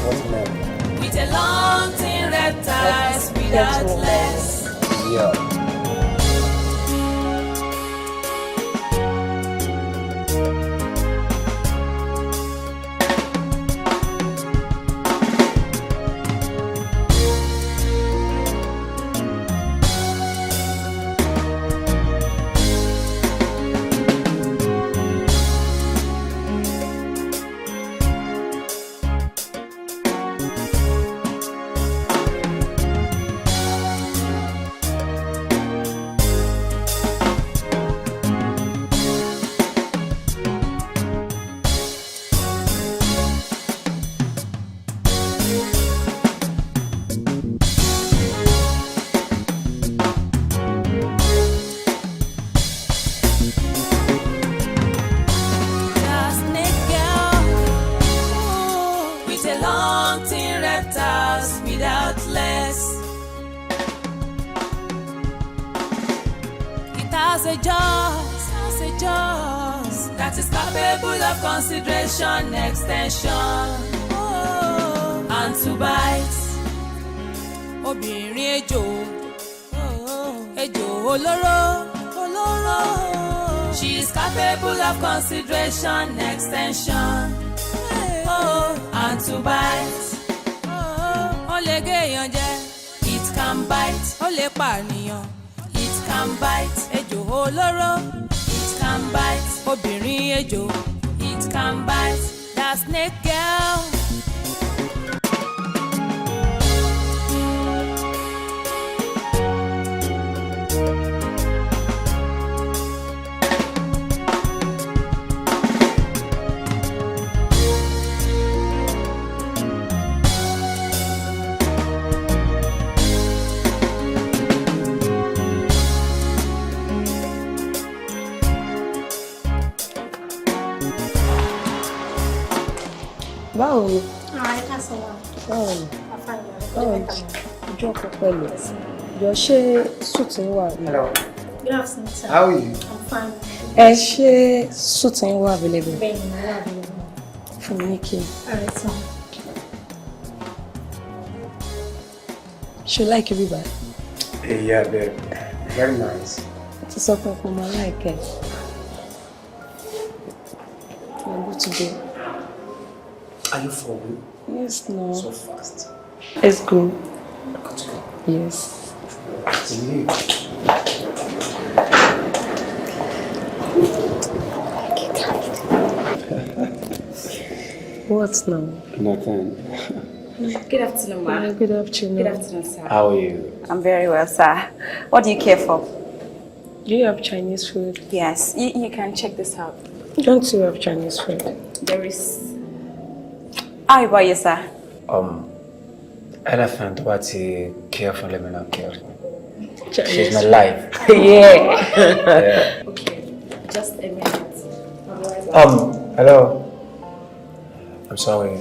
What's the name?
with a long thin reptiles without legs.
Yeah.
The snake girl, ooh, with a long thin reptiles without legs. It has a jaws that is capable of consideration, extension, oh, and to bite. Obìnrin ejò, ejò olóró, olóró. She is capable of consideration, extension, oh, and to bite. Ó lè gé èèyàn jẹ, it can bite. Ó lè pànìyàn, it can bite. Ejò olóró, it can bite. Obìnrin ejò, it can bite. That snake girl.
Báwo ni?
Ẹ káàsán wa.
Báwo ni?
Àfààní.
Báwo ni? Ojú ọkọ pẹ̀lú. Yọ, ṣé suit ń wà?
Hello.
Good afternoon, sir.
How are you?
I'm fine.
Ẹ ṣé suit ń wà available?
Bẹ́ẹ̀ni, mo wà available.
Fún mi ní kí.
All right, sir.
Ṣé o like ibi báyìí?
Yeah, babe. Very nice.
Ti sọ fún ẹ pé mo like ẹ. You're good to go.
Are you for real?
Yes, no.
So fast.
Let's go. Yes. What now?
Nothing.
Good afternoon, ma.
Good afternoon.
Good afternoon, sir.
How are you?
I'm very well, sir. What do you care for?
Do you have Chinese food?
Yes, you can check this out.
Don't you have Chinese food?
There is. How about you, sir?
Anything tó bá ti care for, let me not care.
Chinese
She's my life.
Yeah.
Yeah.
Okay, just a minute.
Hello. I'm sorry.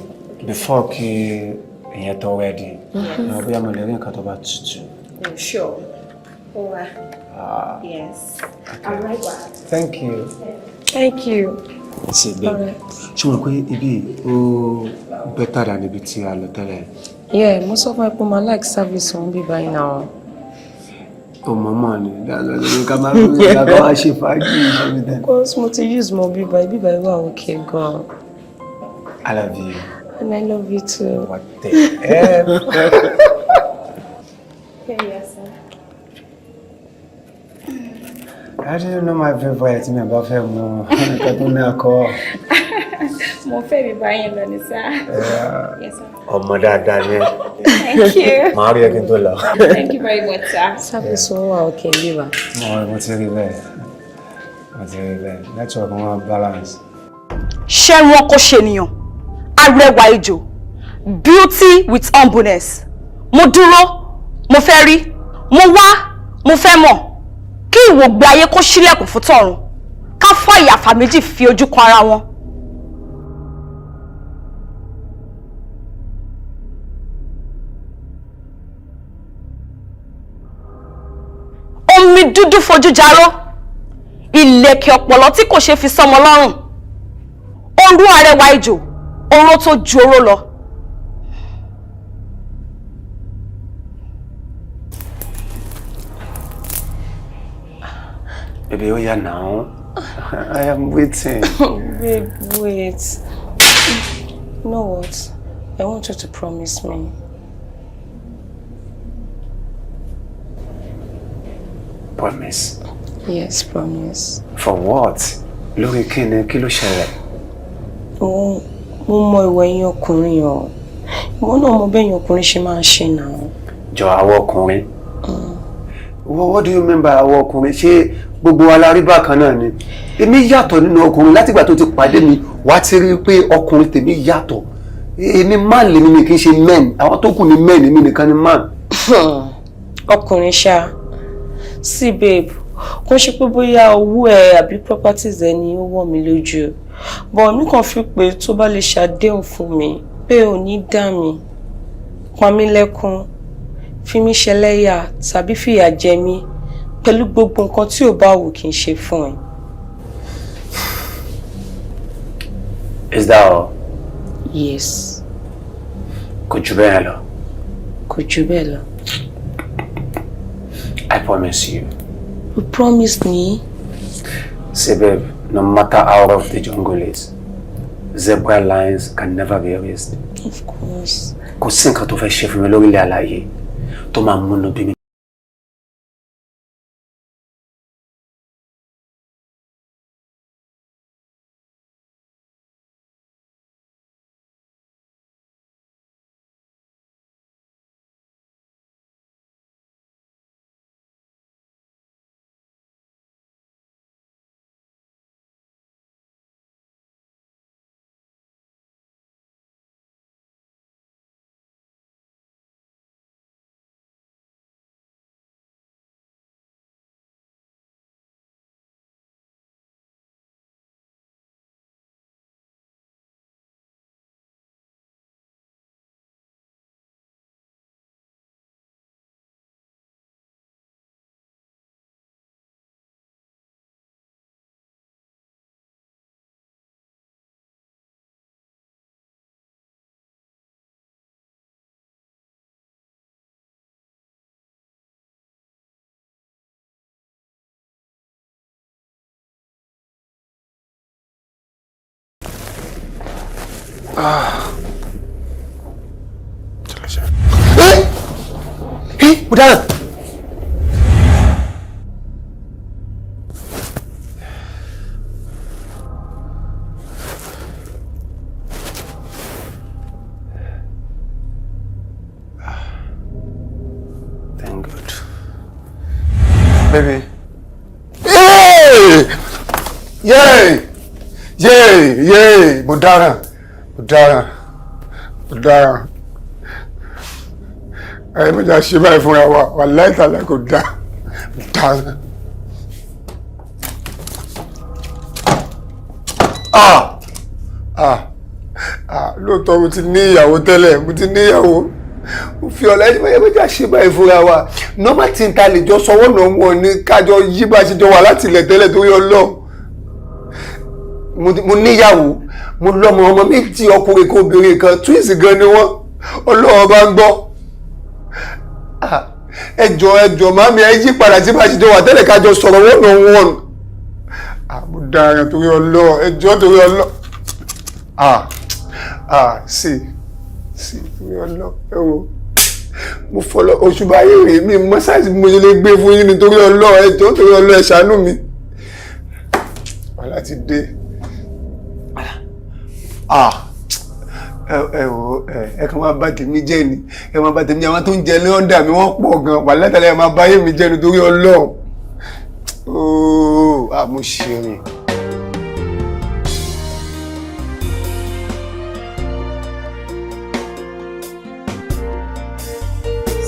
Before kí ìyẹn tó ready, mo bóyá mo lè rí nǹkan tó bá tutù.
Oh, sure. Oh,
Ah,
yes. I'll right back.
Thank you.
Thank you.
Ṣe babe, ṣé o mọ̀ pé ibi ó better than ibi tí a lọ tẹ́lẹ̀?
Yeah, most of my people like service won't be by now.
O mọ̀ mọ̀ ni, dáadáa ká máa ń rí ká wá ṣe fàájì ṣe mi tẹ́.
Because mo ti use mo bíbá bíbá wà okay gan.
I love you.
And I love you too.
What the hell?
Here you are, sir.
How do you know my favorite mi bá fẹ́ mu nǹkan tó ní alcohol?
Mo fẹ́ mi báyìí lọ ni, sir. Yes, sir.
Ọmọ dáadáa ni ẹ́.
Thank you.
Màá rí ẹ kí n tó lọ.
Thank you very much, sir.
Service wọn wà okay bíbá.
Mo ti rí bẹ́ẹ̀. Mo ti rí bẹ́ẹ̀. Network wọn balance.
Ṣẹ́run ọkọ ṣènìyàn, arẹwà ejò, beauty with humbleness. Mo dúró, mo fẹ́ rí, mo wá, mo fẹ́ mọ̀. Kí ìwògbé ayé kó ṣílẹ̀kùn fún tọ̀run, ká fọ́ ìyàfà méjì fi ojú kan ara wọn. Omi dúdú fojú jaró, ìlẹ̀kẹ̀ ọ̀pọ̀lọ́ tí kò ṣe fi sọ́mọ lọ́rùn. Orú arẹwà ejò, oró tó ju oró lọ.
Baby, oh yeah now. I am waiting.
Babe, wait. You know what? I want you to promise me.
Promise?
Yes, promise.
For what? Lórí kíni, kí ló ṣẹlẹ̀?
Mo mọ ìwà ẹ̀yin ọkùnrin o. Ìwọ náà mọ bẹ́yìn ọkùnrin ṣe máa ń ṣe náà.
Jọ àwọn ọkùnrin. What do you mean by àwọn ọkùnrin? Ṣé gbogbo wa la rí bákan náà ni? Èmi yàtọ̀ nínú ọkùnrin látìgbà tó ti pàdé mi, wà á ti rí i pé ọkùnrin tèmi yàtọ̀. Èmi man lèmi mi kì í ṣe men. Àwọn tó kù ni men, èmi nìkan ni man.
Ọkùnrin ṣá. See babe, kò ṣe pé bóyá owó ẹ àbí properties ẹ ni ó wọ̀ mí lójú. But mi kàn fi pé tó bá lè ṣàdéhùn fún mi pé ò ní dá mi, pa mí lẹ́kún, fi mí ṣẹlẹ́yà tàbí fìyà jẹ mí pẹ̀lú gbogbo nǹkan tí ò bá wù kí n ṣe fún ẹ.
Is that all?
Yes.
Kò jù bẹ́ẹ̀ lọ.
Kò jù bẹ́ẹ̀ lọ.
I promise you.
You promised me?
See babe, no matter how rough the jungle is, zebra lines can never be erased.
Of course.
Kò sí nǹkan tó fẹ́ ṣe fún mi lórílẹ̀ àlàyé tó máa múnú bí mi.
Ah.
Mo dára. Thank God. Baby. Yay! Yay! Yay! Yay! Mo dáràn. Mo dáràn. Mo dáràn. Ẹ mọ̀jà ṣe báyìí fúnra wa, wàláhì tàlá kò dá. Mo dáràn. Ah! Ah! Ah! Lóòótọ́ mo ti ní ìyàwó tẹ́lẹ̀, mo ti ní ìyàwó. Mo fi ọ̀la ẹni báyìí mọ̀jà ṣe báyìí fúnra wa. Normal tí n ta lè jọ sọwọ́ náà wọ̀n ni kájọ yí bá ṣe jọ wà láti ilẹ̀ tẹ́lẹ̀ torí Ọlọ́run. Mo níyàwó, mo lọ́mọ, ọmọ méjì, ọkùnrin kan obìnrin kan, twins gan ni wọ́n. Ọlọ́run bá ń gbọ́. Ẹ jọ̀ọ́, ẹ jọ̀ọ́ màmí, ẹ yí padà tí bá ṣe jọ wà tẹ́lẹ̀ kájọ sọ̀rọ̀ wọ́n náà wọ̀n. Mo dára torí Ọlọ́run, ẹ jọ̀ọ́ torí Ọlọ́run. Ah, sí sí torí Ọlọ́run, ẹ wo mo fọlọ oṣù báyìí rèé mi mọ sáìsì mo ṣe lè gbé fún yín nítorí Ọlọ́run, ẹ jọ̀ọ́ torí Ọlọ́run, ẹ ṣàánú mi. Wàhálà ti dé. Ah, ẹ wò, ẹ kàn máa bà tèmi jẹ́ ni, ẹ máa bà tèmi jẹ́. Àwọn tó ń jẹ ní ọ̀dà mi wọ́n pọ̀ gan, wàhálà tẹ́lẹ̀ ẹ máa bà ayé mi jẹ́ nítorí Ọlọ́run. Ooo, ah, mo ṣe rìn.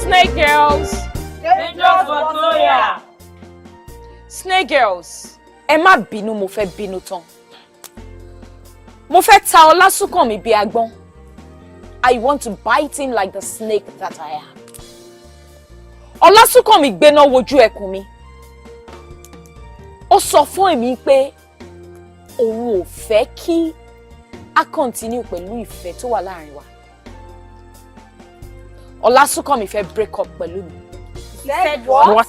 Snake girls.
Dangerous but loyal.
Snake girls, ẹ má bínú, mo fẹ́ bínú tán. Mo fẹ́ ta Ọlásùnkànmí bí agbọ́n. I want to bite him like the snake that I am. Ọlásùnkànmí gbéná wojú ẹkùn mi. Ó sọ fún èmi pé òun ò fẹ́ kí a continue pẹ̀lú ìfẹ́ tó wà láàrin wa. Ọlásùnkànmí fẹ́ break up pẹ̀lú mi.
Said what?
What?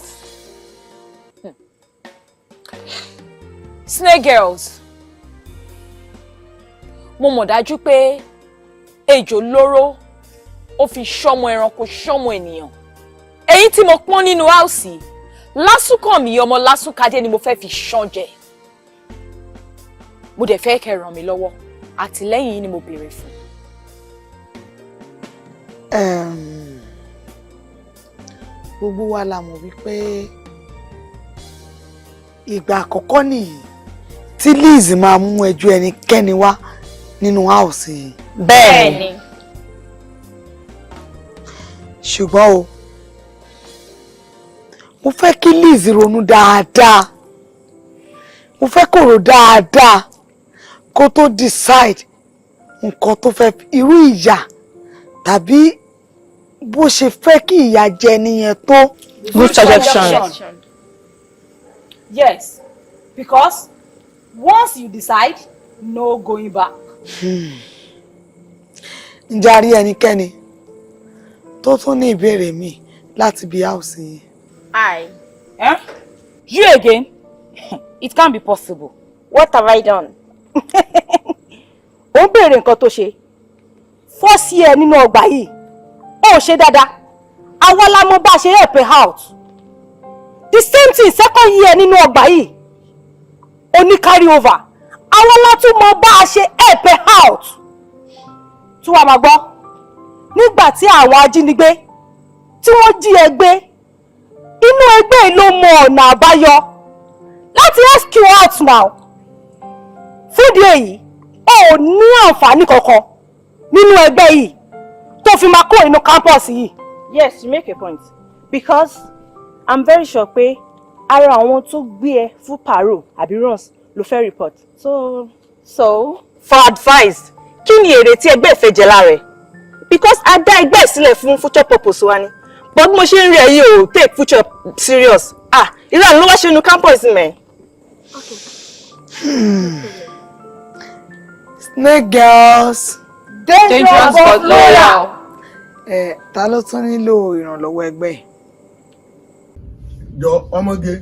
Snake girls, mo mọ̀ dájú pé ejò lóró ó fi ṣọ́mọ ẹranko ṣọ́mọ ènìyàn. Èyí tí mo pọ́n nínú áùsì, Lásùnkànmí ọmọ Lásùnkadé ni mo fẹ́ fi ṣán jẹ. Mo dẹ̀ fẹ́ kẹ́ ràn mí lọ́wọ́, àtìlẹ́yìn yìí ni mo béèrè fún.
Gbogbo wa la mọ̀ wípé ìgbà àkọ́kọ́ nìyí tí Liz máa mú ẹjọ́ ẹnikẹ́ni wá nínú house yìí.
Bẹ́ẹ̀ni.
Ṣùgbọ́n o, mo fẹ́ kí Liz ronú dáadáa, mo fẹ́ kó rò dáadáa kó tó decide nǹkan tó fẹ́, irú ìyà tàbí bó ṣe fẹ́ kí ìyà jẹ nìyẹn tó.
Good suggestion.
Yes, because once you decide, no going back.
Ǹjẹ́ a rí ẹnikẹ́ni tó tún ní ìbéèrè mi láti bí house yìí?
I.
Eh? You again? It can't be possible.
What have I done?
Ó ń béèrè nǹkan tó ṣe. First year nínú ọgbà yìí, ó ṣe dáadáa. Àwa la mọ̀ bá a ṣe help her out. The same thing second year nínú ọgbà yìí, ó ní carry over. Àwa la tún mọ̀ bá a ṣe help her out. Tún wàá máa gbọ́. Nígbà tí àwọn ajínigbé tí wọ́n jí ẹ gbé, inú ẹgbẹ́ yìí ló mọ ọ̀nà àbáyọ láti rescue out now. Fúdìí èyí, o ò ní àǹfààní kankan nínú ẹgbẹ́ yìí tó fi máa kúrò nínú campus yìí.
Yes, you make a point. Because I'm very sure pé ara àwọn tó gbé ẹ fún parole àbí runs ló fẹ́ report. So.
For advice, kí ni èrè tí ẹgbẹ́ ìfẹ́ jẹ lára ẹ̀? Because a dá ẹgbẹ́ sílẹ̀ fún future purpose wa ni. But bí mo ṣe ń rí ẹ yìí ò take future serious. Ah, irú àná ló wá ṣe inú campus mẹ́.
Snake girls.
Dangerous but loyal.
Ẹ ta ló tún nílò ìrànlọ́wọ́ ẹgbẹ́ yìí?
Jọ ọmọge,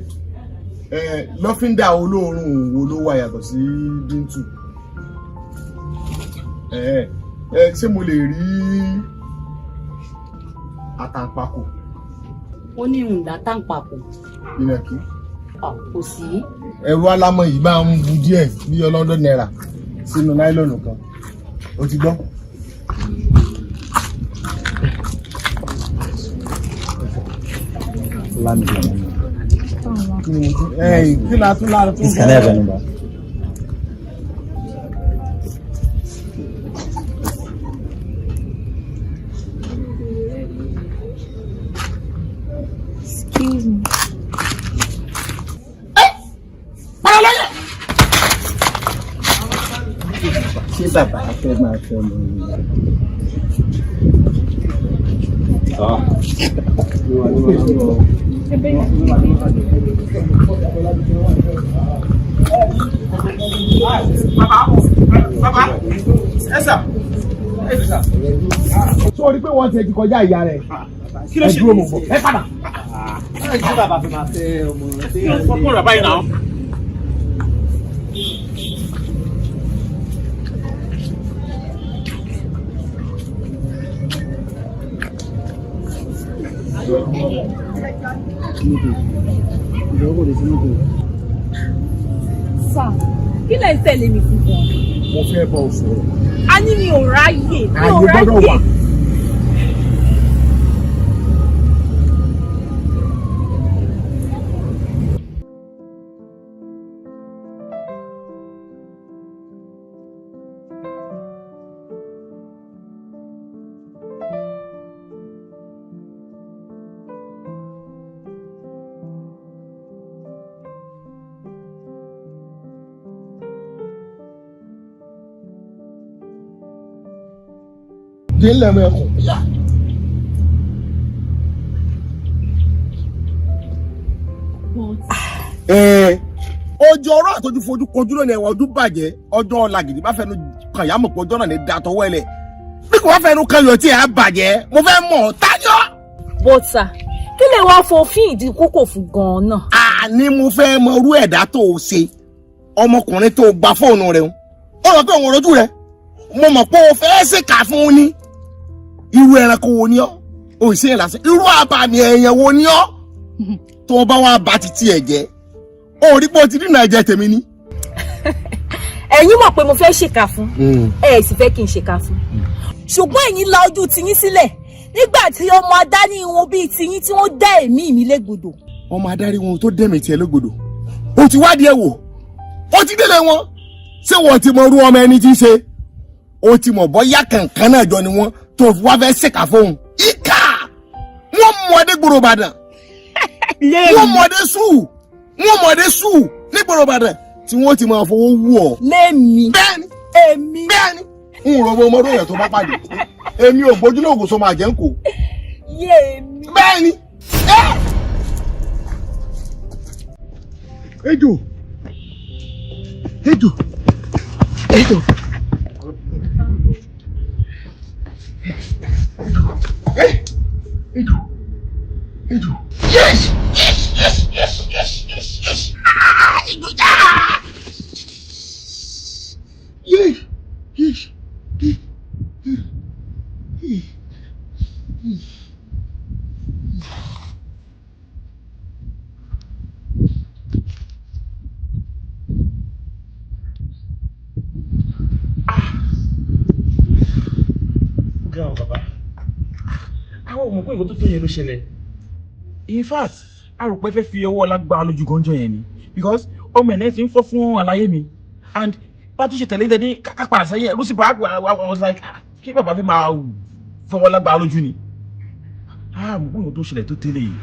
ẹ lọ́fíńdà olóòórùn wo ló wà yàtọ̀ sí bíntù? Ẹ ẹ ṣé mo lè rí àtàǹpàkò?
Ó ní ìhùndà táǹpàkò.
Ìnàkí.
Kò sí.
Ẹrú alámọ̀ yìí máa ń bu díẹ̀ bí ọlọ́dọ̀ náírà sínú náílọ̀nù kan. O ti gbọ́? Kí la tún lára tún.
Please, can I have your number?
Excuse me.
Ṣé bàbá fẹ́ máa fẹ́ ọmọ yìí?
Bàbá, ẹ sà, ẹ sà. Sọ rí pé wọ́n ti ẹ ti kọjá ìyá rẹ̀.
Kí ló
Ẹ
ṣe?
dúró mo bọ̀, ẹ padà.
Ṣé bàbá fẹ́ máa fẹ́ ọmọ
Kí ló ń sọ fún ọ̀rọ̀ báyìí náà?
Sir, kí lẹ̀ ń tẹ̀lé mi fún gan?
Mo fẹ́ bọ́ ọ sọ̀rọ̀.
A ní mi ò ráyè, mi ò
Ààyè gbọ́dọ̀ wà.
ráyè.
Dé ńlẹ̀ mọ́ ẹkùn. Ojú ọ̀rọ̀ àtọ́jú fojú kojú lónìí, ẹwà ojú bàjẹ́. Ọjọ́ làgìdì bá fẹnu kàn yá mọ̀ pé ọjọ́ náà ní da tọwọ́ ẹ lẹ̀, bí kò bá fẹnu kan yọ̀ tí ẹ á bàjẹ́. Mo fẹ́ mọ̀ ọ́ táyọ̀.
But sir, kí lè wá fòfin ìdí kókò fún gan-an náà?
Àní mo fẹ́ mọ irú ẹ̀dá tó o ṣe, ọmọkùnrin tó o gba fóònù rẹ̀ ń ó rọ pé òun rojú rẹ̀. Mo mọ̀ pé o fẹ́ ṣèkà fún un ní. Irú ẹranko wo ni ọ́? O ì ṣe é lásán. Irú àbàmì ẹ̀yàn wo ni ọ́ tó o bá wá ba titi ẹ̀ jẹ́? O rí pé o ti dínà ẹ̀jẹ̀ tèmi ni.
Ẹ̀yin mọ̀ pé mo fẹ́ ṣèkà fún. Ẹ sì fẹ́ kí n ṣèkà fún. Ṣùgbọ́n ẹ̀yin la ojú tiyín sílẹ̀ nígbà tí ọmọ adáni wọn bíi tiyín tí wọ́n dá ẹ̀mí mi légbodò.
Ọmọ adarí wọn tó dẹ̀mí tiẹ̀ légbodò, o ti wádìí ẹ̀ wò, o ti délé wọn. Ṣé wọ́n ti mọ irú ọmọ ẹni tí í ṣe? O ti mọ̀ bọ́yá kankan náà jọ ni wọ́n tó fi wá fẹ́ ṣèkà fóun. Ìkà wọ́n mọ̀ ọdẹ gbòòrò Ìbàdàn, wọ́n mọ̀ ọdẹ sùn, wọ́n mọ̀ ọdẹ sùn ní gbòòrò Ìbàdàn tí wọ́n ti máa fowó wú ọ.
Lémi.
Bẹ́ẹ̀ni.
Èmi.
Bẹ́ẹ̀ni. N rò bó ọmọdé yẹn tó bá pàdé. Èmi ò gbójú lóògùn sọmọ àjẹ́ ń kó.
Yémi.
Bẹ́ẹ̀ni. Ejò. Ejò. Ejò. Ejò. Ejò. Yes! Yes! Yes! Yes! Yes! Yes! Yes! Ah! Ejò já! Yes! Yes! Yes! Yes! Yes!
Ga ọ bàbá, àwọn ò mọ̀ pé nǹkan tó tó yẹn ló ṣẹlẹ̀. In fact, a rò pé fẹ́ fi ọwọ́ ọlá gbá lójú gánjọ yẹn ni, because ọmọ ẹ̀ náà ti ń fọ́ fún àlàyé mi, and bá tún ṣe tẹ̀lé tẹ̀lé ká padà sẹ́yìn ẹ̀ ló sì bá. I was like, ah, kí bàbá fi máa fọwọ́ ọlá gbá lójú ni? Ah, mọ̀ pé nǹkan tó ṣẹlẹ̀ tó tẹ́lẹ̀ yìí.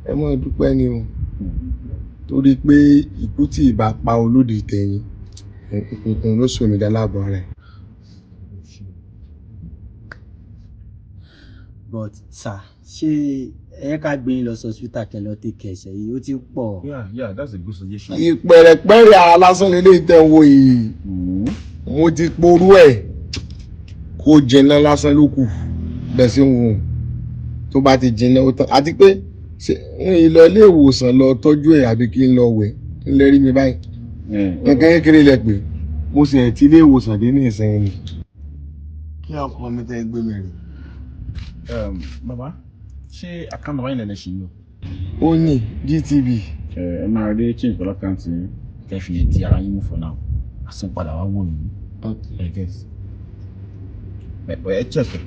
Ẹ mọ́ dúpẹ́ ni o, torí pé ikú tí ìbá pa olódì tẹ̀yìn òkùnkùn ló sọ mí dálábọ̀ rẹ̀.
But sir, ṣé ẹ ká gbé yín lọ sí hospital kẹ́ lọ take care? Ẹ̀ṣẹ̀ yìí ó ti pọ̀.
Yeah, that's a good suggestion.
Ìpẹ̀rẹ̀pẹ̀rẹ̀ ara lásán lélẹ́yìí tẹ́ ń wo yìí. Mo ti porú ẹ̀ kó jiná lásán ló kù bẹ́ẹ̀ sí ń wò ó. Tó bá ti jiná ó tán. Àti pé ṣé ń lọ ilé ìwòsàn lọ tọ́jú ẹ̀ àbí kí n lọ wẹ̀ ń lè rí mi báyìí? Nǹkan kékeré lẹ pé mo sì ẹ̀ ti ilé ìwòsàn dé ní ìsinyìí ni. Kí ọkọ mi tẹ́ gbé mi rìn.
Bàbá, Ṣé account number yín lẹ ṣì ń lò?
Ó ní GTB.
Ẹ máa rí change pẹ̀lú account yín kẹ́ fi yẹn di ara yín mú for now. Àsìn padà wá wò yín. Ẹ get. Ẹ ẹ check ẹ.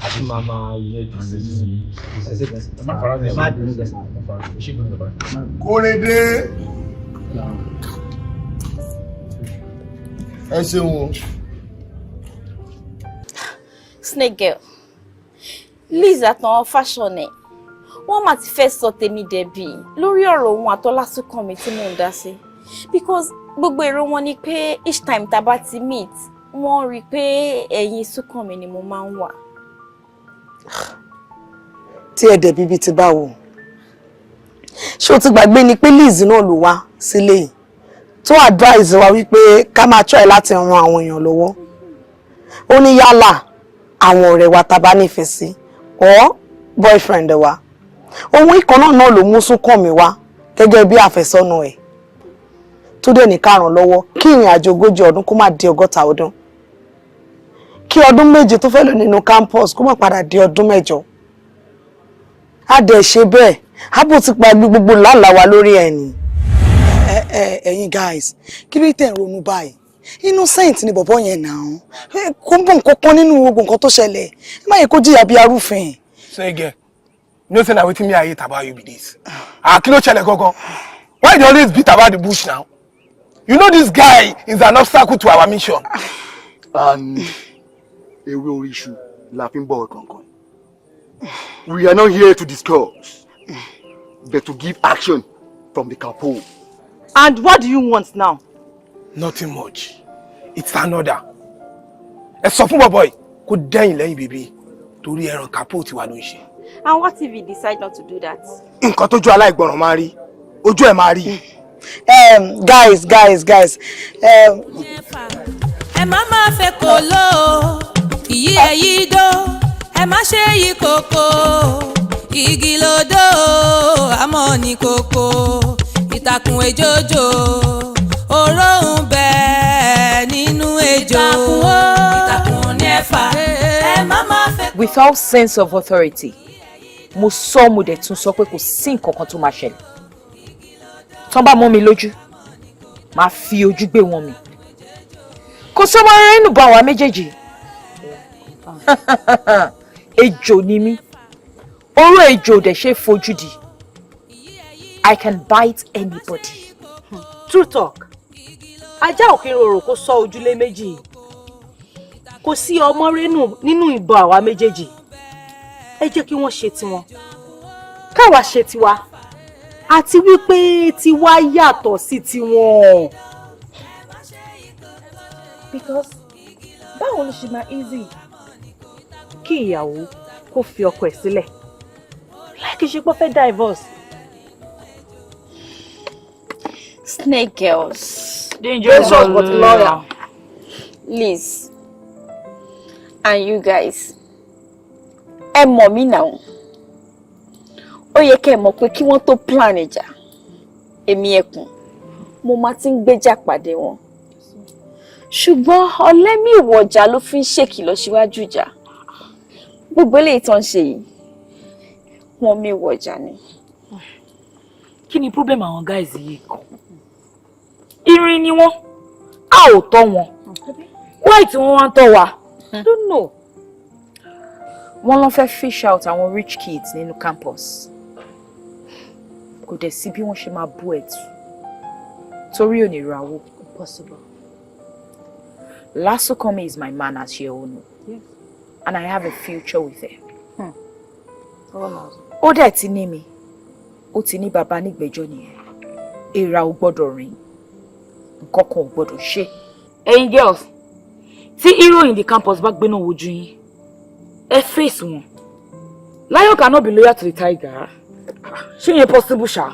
Àti màmá yẹjú sí
Ẹ má fara
ẹ má bínú gẹ̀ẹ́sì.
Kórèdé. Ẹ ṣeun o.
Snake girl, Liz àtàwọn fashion ẹ̀ wọ́n mà ti fẹ́ sọ tèmi dẹ̀bi lórí ọ̀rọ̀ òun àtọ́lásùnkànmí tí mò ń dá sí, because gbogbo èrò wọn ni pé each time tá a bá ti meet, wọ́n rí i pé ẹ̀yìn Súnkànmí ni mo máa ń wà.
Tí ẹ dẹ̀ bíbí ti báwo? Ṣé o ti gbàgbé ni pé Liz náà ló wá sílé yìí tó advise wa wípé ká máa try láti ran àwọn èèyàn lọ́wọ́? Ó ní yálà àwọn ọ̀rẹ́ wa tá a bá nífẹ̀ẹ́ sí or boyfriend wa. Ohun ìkan náà náà ló mú Súnkànmí wá gẹ́gẹ́ bí àfẹ́sọ́nà ẹ̀, tó dẹ̀ ní ká ràn lọ́wọ́ kí ìrìn àjò 40 ọdún kó má di 60 ọdún, kí ọdún 7 tó fẹ́ lò nínú campus kó má padà di ọdún 8. Á dẹ̀ ṣe bẹ́ẹ̀, ábò ti pa gbogbo làálàá wa lórí ẹ̀ ni. Ẹ ẹ, ẹ̀yin guys, kí ló tẹ̀ ń ronú báyìí? Innocent ni bọ̀bọ̀ yẹn náà, kó ń bọ̀ nǹkan kan nínú gbogbo nǹkan tó ṣẹlẹ̀. Ẹ má yẹ kó jìyà bí arúfin.
So again, you know say na wetin me I hate about you be this. Ah, kí ló ṣẹlẹ̀ gangan? Why you dey always beat about the bush now? You know this guy is an obstacle to our mission.
And ewé orí iṣu la fi ń bọ̀ kankan. We are not here to discuss, but to give action from the capo.
And what do you want now?
Nothing much. It's an order. Ẹ sọ fún bọ̀bọ̀ yìí kó dẹ́yìn lẹ́yìn bèbí torí ẹran capo tiwa ló ń ṣe.
And what if he decide not to do that?
Nǹkan tójú aláìgbọràn máa rí, ojú ẹ̀ máa rí.
Guys, guys, guys.
Ẹ má má fẹ́ kó ló ìyí ẹ̀ yí dó, ẹ má ṣe yí kókó igi lódò àmọ́ ní kókó ìtàkùn èjòjò oró ń bẹ nínú ejò, ìtàkùn ní ẹ̀fà, ẹ má má fẹ́.
Without sense of authority, mo sọ, mo dẹ̀ tún sọ pé kò sí nǹkan kan tó máa ṣẹlẹ̀. Tán bá mọ́ mi lójú, máa fi ojú gbé wọn mi. Kò sọ́mọ rẹ̀ nù bá àwa méjèèjì. Ejò ni mí, oró ejò ò dẹ̀ ṣe é fojú di. I can bite anybody.
True talk. Ajá ò kí ń rorò kó sọ ojúlé méjì. Kò sí ọmọ rẹ́nù nínú ìbọn àwa méjèèjì. Ẹ jẹ́ kí wọ́n ṣe tiwọn, káwa ṣe tiwa, àti wípé tiwa yàtọ̀ sí tiwọn.
Because báwo ló ṣe máa easy kí ìyàwó kó fi ọkọ ẹ̀ sílẹ̀ láì kìí ṣe pé ó fẹ́ divorce?
Snake girls.
Dangerous but loyal.
Liz. And you guys. Ẹ mọ̀ mí now. Ó yẹ kẹ́ ẹ mọ̀ pé kí wọ́n tó plan ìjà, èmi ẹkùn, mo máa ti ń gbéjà pàdé wọn. Ṣùgbọ́n ọlẹ́mí ìwọ̀jà ló fi ń ṣèkìlọ̀ síwájú ìjà. Gbogbo eléyìí tó ń ṣe yìí, wọ́n mi wọ̀jà ni.
Kí ni problem àwọn guys yìí kan? Irin ni wọ́n, a ò tọ́ wọn. Why tí wọ́n wá ń tọ́ wa?
I don't know.
Wọ́n lọ fẹ́ fish out àwọn rich kids nínú campus. Kò dẹ̀ sí bí wọ́n ṣe máa bú ẹ̀tù torí ò ní rawó.
Possible.
Lasukomi is my man, as you all know.
Yes.
And I have a future with him.
Almost.
Ó dẹ̀ ti ní mi, ó ti ní bàbá nígbẹ́jọ́ nìyẹn. Èèrà ò gbọ́dọ̀ rìn, nǹkan kan ò gbọ́dọ̀ ṣe.
Ẹ̀yin girls, tí hero in the campus bá gbéná wojú yín, ẹ face wọn. Lion cannot be loyal to the tiger. Ṣé yẹn possible ṣá?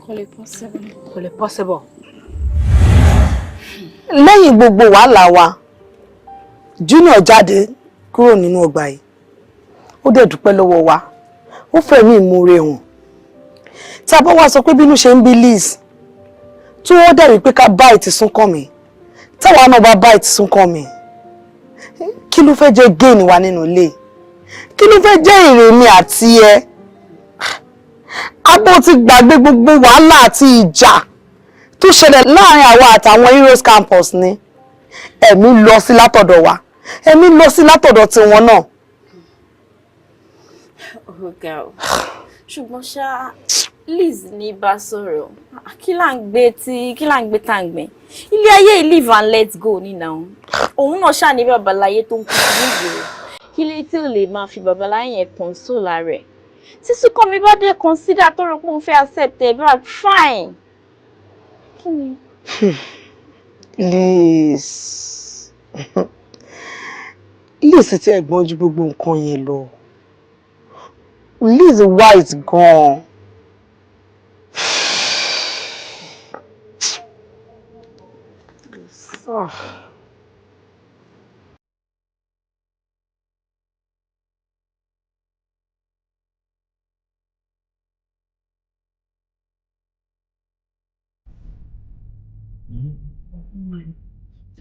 Kò lè possible.
Kò lè possible.
Lẹ́yìn gbogbo wàhálà wa, Junior jáde kúrò nínú ọgbà yìí, ó dẹ̀ dúpẹ́ lọ́wọ́ wa, ó fẹ̀mí ìmoore hàn. Tá a bá wá sọ pé bínú ṣe ń bí Liz tí wọ́n dẹ̀ rí pé ká bá ìtì Súnkànmí, táwa náà bá ìtì Súnkànmí, Kí ló fẹ́ jẹ́ gain wa nínú ilé? Kí ló fẹ́ jẹ́ èrè mi àti ẹ? Abó ti gbàgbé gbogbo wàhálà àti ìjà tó ṣẹlẹ̀ láàrin àwa àtàwọn Heroes Campus ni. Ẹ̀mí lọ sí látọ̀dọ̀ wa, ẹ̀mí lọ sí látọ̀dọ̀ tiwọn náà.
Ọ̀gá o, ṣùgbọ́n ṣá, Liz ní bá sọ̀rọ̀, kí là ń gbé tí kí là ń gbé tá à ń gbé ilé ayé yìí, live and let go ní náà. Òun náà ṣáà ní babaláyé tó ń kú sí ìgboro. Kí lè tí ò lè máa fi babaláyé yẹn console rẹ̀? Tí Súnkànmí bá dé consider tó rò pé òun fẹ́ accept ẹ̀ bá, fine. Kí ni?
Liz, Liz tí ẹ gbọ́n ju gbogbo nǹkan yẹn lọ. Liz wise gan-an. Oh.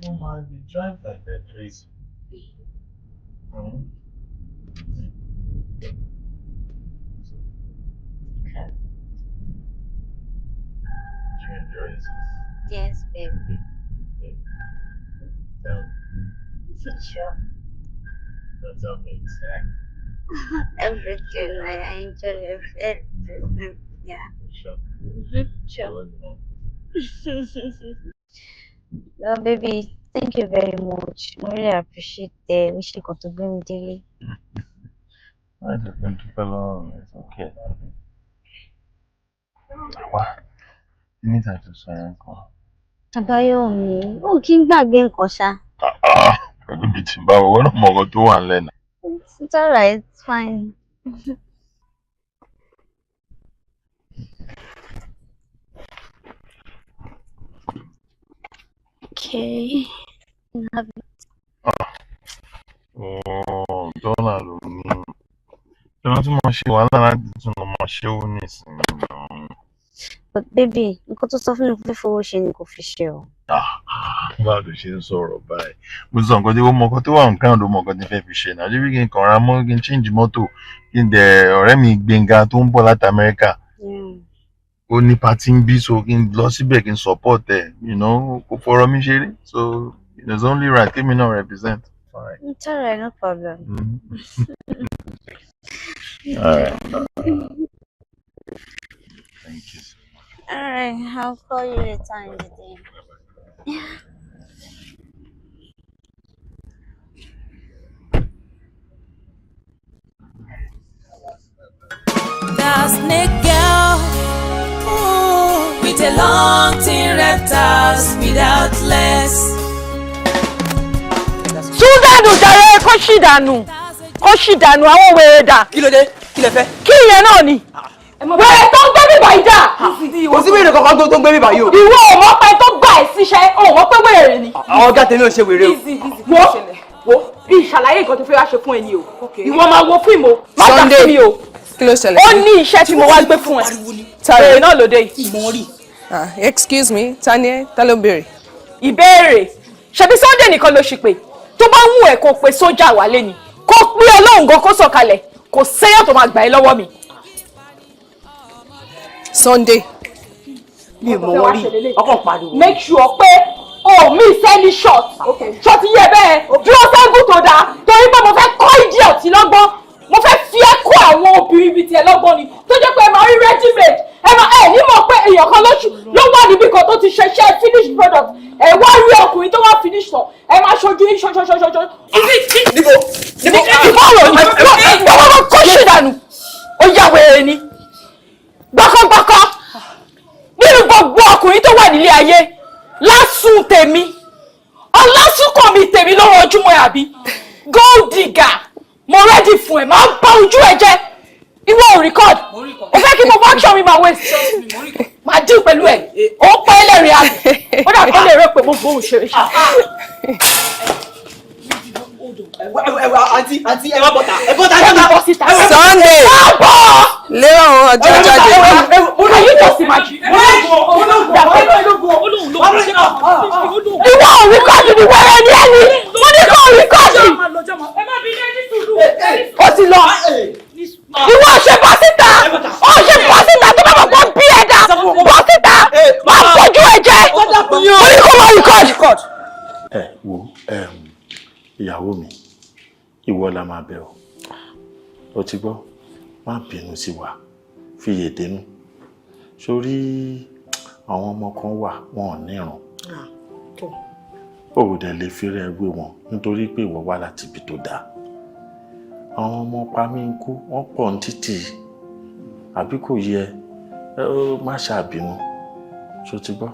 Oh my, you drive like that crazy. Mm. Did you enjoy yourself?
Yes, baby.
Tell
Sure.
Don't tell me exactly.
Everything. I enjoy everything. Yeah.
Sure.
Sure. Well, baby, thank you very much. I really appreciate the wish you to bring me daily.
I just want to follow. It's okay. Wá, níta tó sọ yẹn kan.
Àbáyọ̀mí, ó kí ń gbàgbé nǹkan ṣá.
Pẹ̀lú bíi tí báwo, wọ́n náà mọ ọkọ tó wà ńlẹ̀ náà.
It's alright, it's fine. Okay. Have it.
Oh, dọ́là ló ní. Ṣé wọ́n tún máa ṣe wàhálà láti tún lọ máa ṣe ó ní ìsinmi náà?
But baby, nǹkan tó sọ fún mi pé fowó ṣe ni kò fi ṣe o.
Báwo ló ṣe ń sọ̀rọ̀ báyìí? Mo sọ nǹkan tí ó mọ nǹkan tó wà nǹkan ló mọ nǹkan tí fẹ́ fi ṣe náà. Ṣé bí kí n kàn ra mọ́, kí n change mọ́tò, kí n dẹ̀ ọ̀rẹ́ mi Gbénga tó ń bọ̀ láti Amẹ́ríkà. Ó ní party ń bí, so kí n lọ síbẹ̀ kí n support ẹ̀, kò fọ̀rọ̀ mi ṣeré. So it's only right kémi náà represent. Fine.
It's alright, no problem.
All right. Thank you.
Alright, I'll call you later in the day. Yeah.
The snake girl, ooh, with a long thin reptiles without legs.
Súdànù jàre, kó ṣì dànù, kó ṣì dànù, àwọn wèrè dà.
Kí ló dé? Kí lẹ fẹ́?
Kí ìyẹn náà ni wèrè tó ń gbé bíbá ìjà.
Kò sí wèrè kankan tó ń gbé bíbá yìí o.
Ìwọ ò mọ̀ pé tó gbà ẹ́ síṣẹ́, ò mọ̀ pé wèrè ni.
Àwọn ọ̀gá tèmi ò ṣe wèrè o.
Wo wo bí ìṣàlàyé nǹkan tó fẹ́ wá ṣe fún ẹ ni o. Ìwọ máa wo fíìmù o, má dà sí mi o.
Kí ló ṣẹlẹ̀?
Ó ní iṣẹ́ tí mo wá gbé fún ẹ. Wèrè náà lóde yìí.
Ah, excuse me, ta ni ẹ? Ta ló ń béèrè?
Ìbéèrè, ṣebí Sunday nìkan ló ṣì pé tó bá wù ẹ́ kó pe sójà wálé ni, kó pé Ọlọ́run gan kó sọ̀kalẹ̀, kò séyàn tó máa gbà ẹ́ lọ́wọ́ mi.
Sunday.
Mi ò mọ̀ wọ́n rí, ọkàn pariwo.
Make sure pé o miss any shot. Shot yẹ bẹ́ẹ̀ dúró sẹ́gùn tó dáa, torí pé mo fẹ́ kọ́ ìdí ọ̀tí lọ́gbọ́n, mo fẹ́ fi ẹ́ kó àwọn obìnrin bíi tiẹ̀ lọ́gbọ́n ni, tó jẹ́ pé ẹ máa rí ready made, ẹ máa ẹ ní mọ̀ pé èèyàn kan lóṣù ló wà níbì kan tó ti ṣẹṣẹ́ finish product. Ẹ wá rí ọkùnrin tó wá finish tán, ẹ máa ṣojú yín ṣoṣoṣoṣoṣo.
Níbo níbo?
Ìbọ̀rọ̀ ni wọ́n kó ṣì dànù, ó yà wèrè ni gbọ́kọ́gbọ́kọ́ nínú gbogbo ọkùnrin tó wà nílé ayé. Lásùn tèmi, ọlásùnkànmí tèmi lọ́wọ́ ojúmọ́ ẹ̀ àbí gold digger. Mo ready fún ẹ, máa bá ojú ẹ jẹ́. Ìwọ ò record, o fẹ́ kí gbogbo action mi máa waste, máa dín pẹ̀lú ẹ̀. Ó ń pẹ́ ẹlẹ́rìí àbí ó dà kó lè rẹ́ pé mo gbóhùn ṣeré ṣe.
Àǹtí, àǹtí, ẹ má bọ̀tà, ẹ bọ́tà, ẹ
bọ́ síta.
Sunday.
Má bọ̀.
Lé àwọn ọjọ́ jáde.
Can you just imagine? Ìwọ ò rìkọ́dù ni, wẹ́rẹ́ ni ẹni. Mo ní kó rìkọ́dù.
Ìyàwó mi, ìwọ la máa bẹ̀ ọ́. O ti gbọ́, má bínú sí wa, fiyè dénú. Sórí àwọn ọmọ kan wà, wọn ò níran. O ò dẹ̀ lè fi rẹ́ wé wọn nítorí pé ìwọ wá láti ibi tó dáa. Àwọn ọmọ pa mí ń kú, wọ́n pọ̀ ní títì. Àbí kò yẹ ẹ, ó má ṣàbínú. Ṣó ti gbọ́?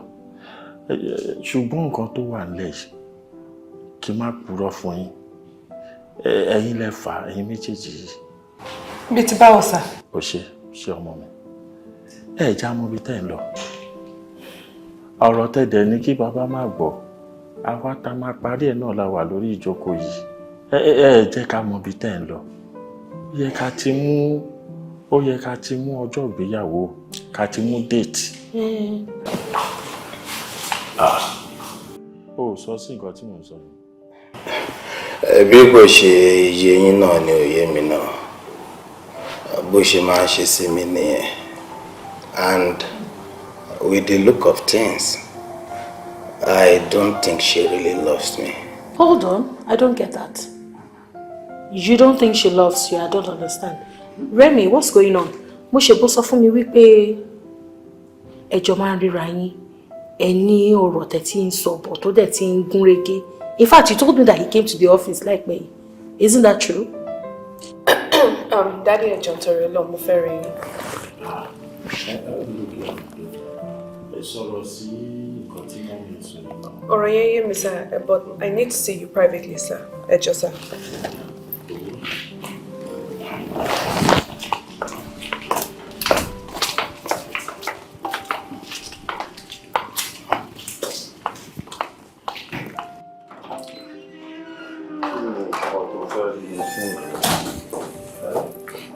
Ṣùgbọ́n nǹkan tó wà nílẹ̀ yìí, kí n má purọ́ fún yín. Ẹ̀yin lẹ fà á, ẹ̀yin méjèèjì yìí.
Bí ti báwo, sir?
Ó ṣe ṣe, ọmọ mi. Ẹ já mọ ibi tẹ́ ẹ̀ ń lọ. Ọ̀rọ̀ tẹ̀dẹ̀ ní kí bàbá má gbọ́. Àwa tá máa parí ẹ̀ náà la wà lórí ìjókòó yìí. Ẹ jẹ́ ká mọ ibi tẹ́ ẹ̀ ń lọ. Ó yẹ ká ti mú ọjọ́ ìgbéyàwó, ká ti mú date. Ah, ó sọ sí nǹkan tí mò ń sọ yìí.
Bí kò ṣe yé yín náà ni òye mi náà, bó ṣe máa ń ṣe sí mi nìyẹn, and with the look of things, I don't think she really loves me.
Hold on, I don't get that. You don't think she loves you? I don't understand. Remy, what's going on? Mo ṣe bó sọ fún mi wípé ẹjọ́ máa ń ríra yín, ẹ ní ọ̀rọ̀ tẹ́ tí ń sọ bọ̀ tó dẹ̀ tí ń gún régé. In fact, you told me that he came to the office láìpẹ́ yìí. Isn't that true?
Daddy, ẹ jọ̀ọ́, nítorí Ọlọ́run, mo fẹ́ rí yín.
Ẹ sọ̀rọ̀ sí nǹkan tí wọ́n mi sọ yìí náà.
Ọ̀rọ̀ yẹn yé mi, sir, but I need to see you privately, sir. Ẹ jọ̀ọ́, sir.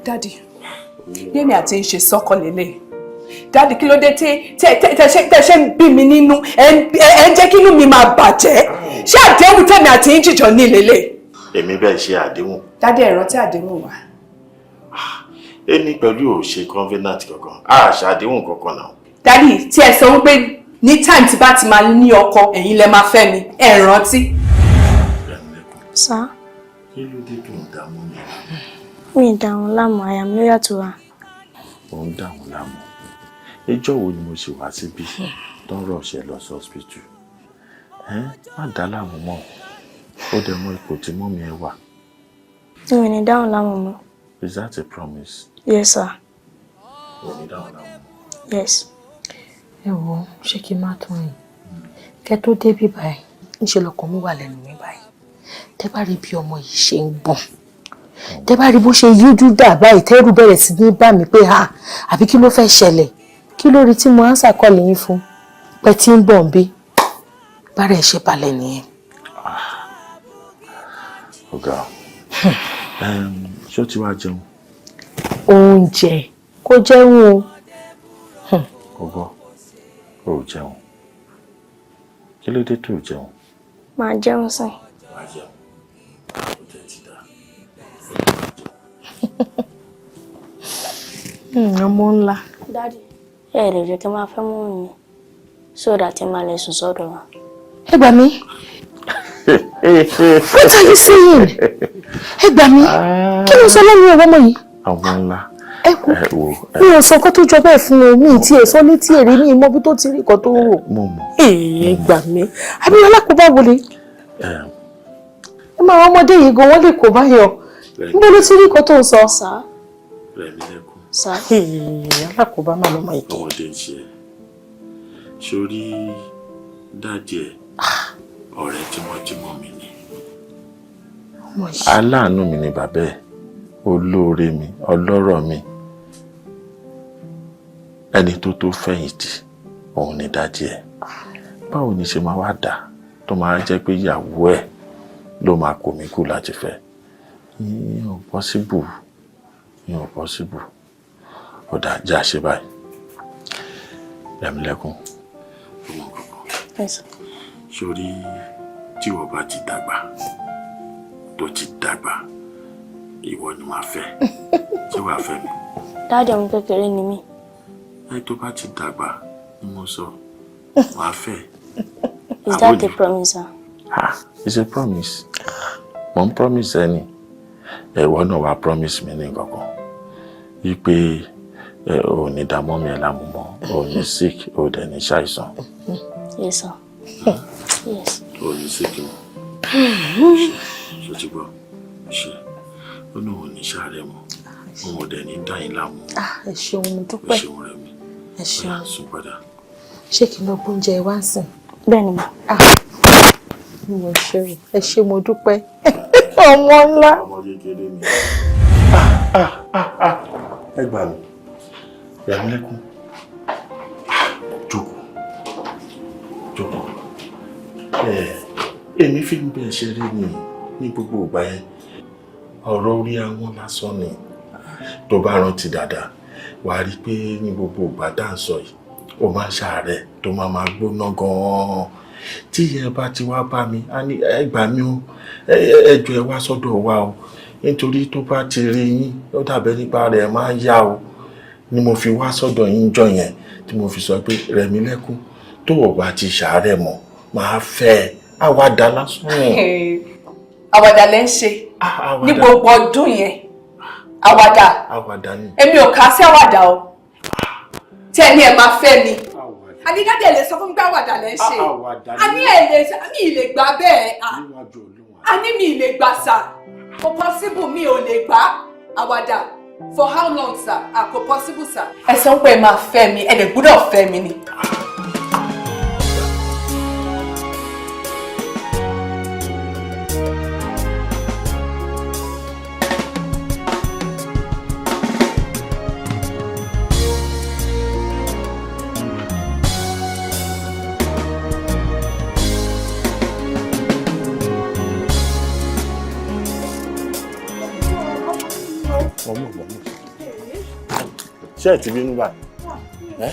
Daddy, bí èmi àti ń ṣe sọ́kọ lélẹ̀. Daddy, kí ló dé tí tẹ ṣe ń bí mi nínú, ẹ ń jẹ́ kí inú mi máa bàjẹ́? Ṣé àdéhùn tẹ̀mí àti ń jìjọ ní lélẹ̀?
Èmi bẹ́ẹ̀ ṣe àdéhùn.
Daddy, ẹ rántí àdéhùn wa?
Èmi pẹ̀lú ò ṣe covenant kankan, a ṣe àdéhùn kankan náà.
Daddy, tí ẹ sọ wípé ní time tí bá ti máa ní ọkọ, ẹ̀yin lẹ máa fẹ́ mi, ẹ rántí?
Sir?
Kí ló dé tó ń dààmú mi?
Mi ì dààmú láàmú, I am loyal to her.
Ò ń dààmú láàmú. Ẹjọ́ wo ni mo ṣe wá síbí tó ń rọ̀ṣẹ̀ lọ sí hospital? Ẹ́, má dá láàmú mọ́. Ó dẹ̀ mọ ipò tí mummy ẹ wà.
Mi ò ní dáhùn láàmú mọ́.
Is that a promise?
Yes, sir.
Ò ní dáhùn láàmú mọ́.
Yes.
Ẹ wo, ṣé kí n má tán yìí? Kẹ́ tó débí báyìí, ńṣe lọkàn mi wà lẹ́nu mi báyìí. Tẹ́ bá rí bí ọmọ yìí ṣe ń gbọ̀n, tẹ́ bá rí bó ṣe yíjú dà báyìí, tẹ́rù bẹ̀rẹ̀ sí ní bà mí pé ha, àbí kí ló fẹ́ ṣẹlẹ̀? Kí ló rí tí mo ánsà kọ́ lẹ́yìn fún? Pẹ́ tí ń bọ̀ ń bí. Bára ẹ̀ ṣe balẹ̀ nìyẹn.
Ọ̀gá, ṣé ó ti wá jẹun?
Oúnjẹ kò jẹun o.
Ọgọ́, ò jẹun. Kí ló dé tó jẹun?
Màá jẹun sìn.
Wàá jẹun. Ó jẹ ti dá.
Ọmọ ńlá.
Daddy, ẹ lè jẹ́ kí n máa fẹ́ mú mi so that ẹ máa lè sùn sọ́dọ̀ wa.
Ẹ gbà mí. What are you saying? Ẹ gbà mí. Kí ló sọ lẹ́nu ọ̀rọ̀ ọmọ yìí?
Ọmọ ńlá.
Ẹ kú.
Ẹ wo, ẹ
Mi ò sọ nǹkan tó jọ bẹ́ẹ̀ fún o, mi ì tiẹ̀ sọ létí èrè, mi ì mọ bí tó ti rí nǹkan tó rò.
Mo mọ̀.
Ẹ gbà mí. Àbí alákòóbá wo ni? Ẹ máa, àwọn ọmọdé yìí gan, wọ́n lè kó báyọ̀. Níbo ló ti rí nǹkan tó ń sọ?
Sir.
Rẹ̀mílẹ́kún.
Sir.
Alákòóbá máa lọ́mọ yìí.
Ọmọdé ń ṣe ẹ́. Sórí daddy ẹ̀, ọ̀rẹ́ tímọ́tímọ́ mi ni.
Ọmọ yìí.
Aláàánú mi ni bàbá ẹ̀, olóore mi, ọlọ́rọ̀ mi. Ẹni tó tó fẹ̀yìntì, òun ni daddy ẹ̀. Báwo ni ṣe máa wá dà tó máa jẹ́ pé ìyàwó ẹ̀ ló máa kó mi kú láti fẹ́? Ìyẹn ò possible. Ìyẹn ò possible. Ó dáa, jẹ́ àṣẹ báyìí. Rẹ̀mílẹ́kún.
Yes.
Sórí tí ìwọ bá ti dàgbà, tó ti dàgbà, ìwọ ni màá fẹ́. Ṣé wàá fẹ́ mi?
Daddy, ọmọ kékeré ni mí.
Ẹ tó bá ti dàgbà ni mo sọ, màá fẹ́.
Is that a promise, sir?
Ah, it's a promise. Mo ń promise ẹ ni. Ẹ̀wọ́ náà wá promise mi ní nǹkan kan wípé ẹ ò ní dá mummy ẹ láàmú mọ́, ò ní sick, ò dẹ̀ ní ṣàìsàn.
Yes, sir. Yes.
Ò ní sick mọ́. Ṣe ti gbọ́? Ṣe ó ní òun ní ṣàárẹ̀ mọ́, òun ò dẹ̀ ní dá yín láàmú.
Ah, ẹ ṣeun, mo
Ó
dúpẹ́.
ṣeun rẹ̀ mi.
Ẹ ṣeun.
Sùn padà.
Ṣé kí n lọ gbóúnjẹ wá ń sìn?
Bẹ́ẹ̀ ni mà.
Ah, mo ṣe o, ẹ ṣé, mo dúpẹ́, ọmọ ńlá.
Ọmọ kékeré ni. Ẹ gbà mí. Rẹ̀mílẹ́kún, jókòó, jókòó. Ẹ èmi fi ń bẹ́ẹ̀ ṣeré ni ní gbogbo ìgbà yẹn, ọ̀rọ̀ orí àwọn lásán ni. Tó bá rántí dáadáa, wàá rí i pé ní gbogbo ìgbà tá à ń sọ yìí, ó máa ń ṣàárẹ̀ tó máa máa gbóná gan-an. Tí ìyẹn bá ti wá bá mi, á ní, "Ẹ gbà mí o, ẹ jọ̀ọ́, ẹ wá sọ́dọ̀ wa o," nítorí tó bá ti rí yín, ó dàbẹ́ nípa rẹ̀ máa ń yá o. Ni mo fi wá sọ́dọ̀ yín jọ yẹn, tí mo fi sọ pé, "Rẹ̀mílẹ́kún, tó o bá ti ṣàárẹ̀ mọ́, máa fẹ́ ẹ." Àwàdà lásán.
Àwàdà lẹ́ ń ṣe ní gbogbo ọdún yẹn, àwàdà?
Àwàdà ni.
Èmi ò kà á sí àwàdà o. Tí ẹni ẹ máa fẹ́ mi, àní daddy, ẹ lè sọ fún mi pé àwàdà lẹ́ ń ṣe. Àní ẹ lè, mi ì lè gbà bẹ́ẹ̀. Àní mi ì lè gbà sir, kò possible, mi ò lè gbà. Àwàdà for how long, sir? Ah, kò possible, sir. Ẹ sọ pé ẹ máa fẹ́ mi, ẹ lè gbúdọ̀ fẹ́ mi ni.
Mọ̀mọ́, mọ̀mọ́, ṣé ẹ ti bínú báyìí? Ẹ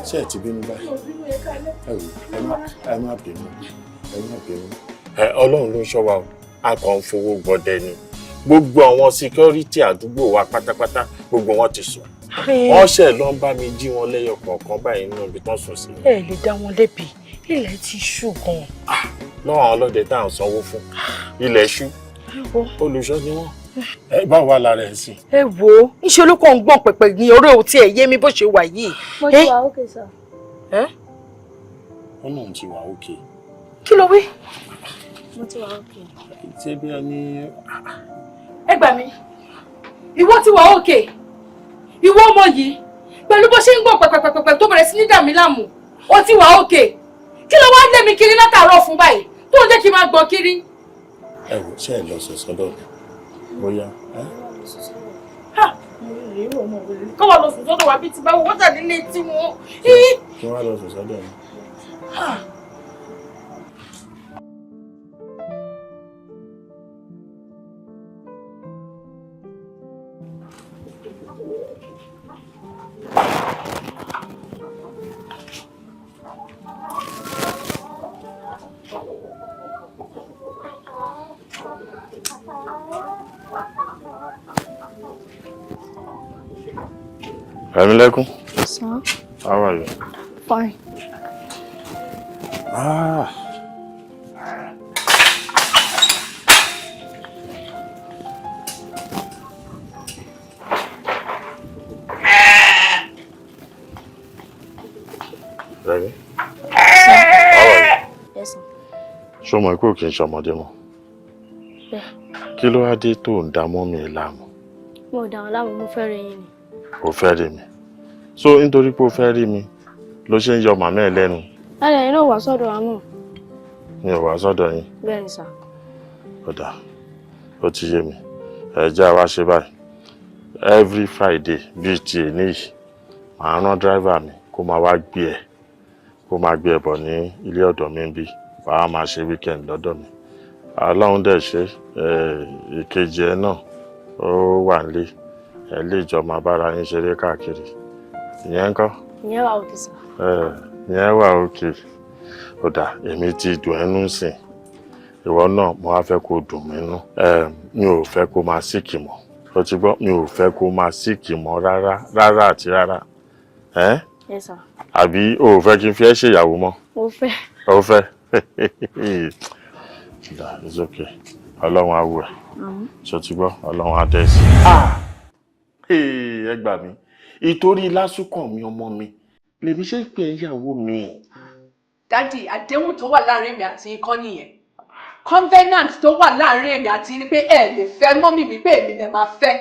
ṣé ẹ ti bínú báyìí? Ẹ wò, ẹ má bínú, ẹ má bínú. Ẹ Ọlọ́run ló ń ṣọ́ wa o, a kàn ń fowó gbọdẹ ni. Gbogbo àwọn security àdúgbò wa pátápátá, gbogbo wọn ti sùn. Wọ́n ṣẹ̀ lọ ń bá mi jí wọn lẹ́yọ kọ̀ọ̀kan báyìí nínú ibi tán sùn sí.
Ẹ lè dá wọn lẹ́bi, ilẹ̀ ti ṣú gan.
Lọ́wọ́ àwọn ọlọ́dẹ tá à ń sanwó fún, ilẹ̀ ṣú, olùṣọ́ ni wọ́n. Ẹ báwo wà lára ẹ̀ sí?
Ẹ wo, ńṣe ló kàn ń gbọ̀n pẹ̀pẹ̀ ní orí òun tí ẹ̀ yé mi bó ṣe wà yìí.
Mo ti wà okay, sir.
Wọ́n náà ti wà okay.
Kí ló wí?
Mo ti wà okay.
Ṣé bí ẹni.
Ẹ gbà mí, ìwọ ti wà okay? Ìwọ ọmọ yìí, pẹ̀lú bó ṣe ń gbọ̀n pẹ̀pẹ̀pẹ̀pẹ̀ tó bẹ̀rẹ̀ sí ní dà mí láàmú, ó ti wà okay? Kí ló wá lé mi kiri látàárọ̀ fún báyìí tó ń jẹ́ kí n máa gbọ̀n kiri?
Ẹ wò, ṣe ẹ lọ sọ sọ́dọ̀ mi bóyá ẹ.
Kọ́ wa lọ sùn sọ́dọ̀ wa bíi ti báwo, wọ́n tàbí ilé tí wọ́n.
Kí wọ́n lọ sùn sọ́dọ̀ mi. Rẹ̀mílẹ́kún.
Sir.
How are you?
Fine.
Ah. Rẹ̀mí. How are you?
Yes, sir.
Ṣé o mọ̀ pé ò kì í ṣọmọdé mọ́?
Bẹ́ẹ̀.
Kí ló wá dé tó ń da mummy ẹ̀ láàmú?
Mo ò dà wọ́n láàmú, mo fẹ́ rí yín ni.
O fẹ́ rí mi. So nítorí pé o fẹ́ rí mi ló ṣe ń yọ màmá ẹ̀ lẹ́nu.
Láti ẹ̀yin náà wá sọ́dọ̀ wa mọ̀.
Mi ò wá sọ́dọ̀ yín.
Bẹ́ẹ̀ ni, sir.
Ó dáa, ó ti yé mi. Ẹ jẹ́ àwa ṣe báyìí. Every Friday bíi ti èní yìí, màá rán driver mi kó máa wá gbé ẹ, kó máa gbé ẹ bọ̀ ní ilé ọ̀dọ̀ mi bí, wàá máa ṣe weekend lọ́dọ̀ mi. Ọlọ́run dẹ̀ ṣe, ìkejì ẹ náà ó wà nílé, ẹ lè jọ máa bára yín ṣeré káàkiri. Ìyẹn ńkọ́?
Ìyẹn wà okay, sir.
Ìyẹn wà okay. Ó dáa, èmi ti dùn ẹ́nu sìn. Ìwọ náà, mo wá fẹ́ kó dùn mí nú. Mi ò fẹ́ kó máa sick mọ́. O ti gbọ́, mi ò fẹ́ kó máa sick mọ́ rárá, rárá àti rárá. Ẹ́
Yes, sir.
àbí o ò fẹ́ kí n fi ẹ́ ṣèyàwó mọ́?
Mo fẹ́.
O fẹ́. Yeah, it's okay. Ọlọ́run á wù ẹ́. Ṣé o ti gbọ́? Ọlọ́run á dẹ̀ sí. Ẹ gbà mí. Ìtorí lásùkàn mi, ọmọ mi lèmi ṣe ń pè é ìyàwó mi.
Daddy, àdéhùn tó wà láàrin mi àti yín kọ́ nìyẹn. Covenant tó wà láàrin èmi àti yín ni pé ẹ lè fẹ́ mummy mi, pé èmi lè máa fẹ́.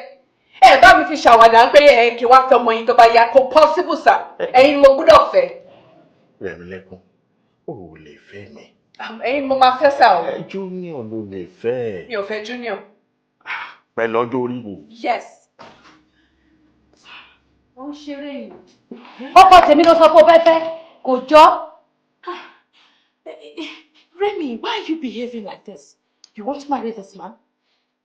Ẹ bá mi fi ṣàwàdà pé ẹ kí wá fẹ́ ọmọ yín tó bá yá. Kò possible, sir. Ẹ̀yin mo gbọ́dọ̀ fẹ́.
Rẹ̀mílẹ́kún, o ò lè fẹ́ mi.
Ẹ̀yin mo máa fẹ́, sir o.
Ẹ, Junior ló lè fẹ́.
Mi ò fẹ́ Junior.
Pẹ̀lú ọjọ́ orí mi.
Yes. Wọ́n ń ṣeré yìí.
Ọkọ tèmi ló sọ pé ó fẹ́ fẹ́, kò jọ.
Remy, why are you behaving like this? You want to marry this man?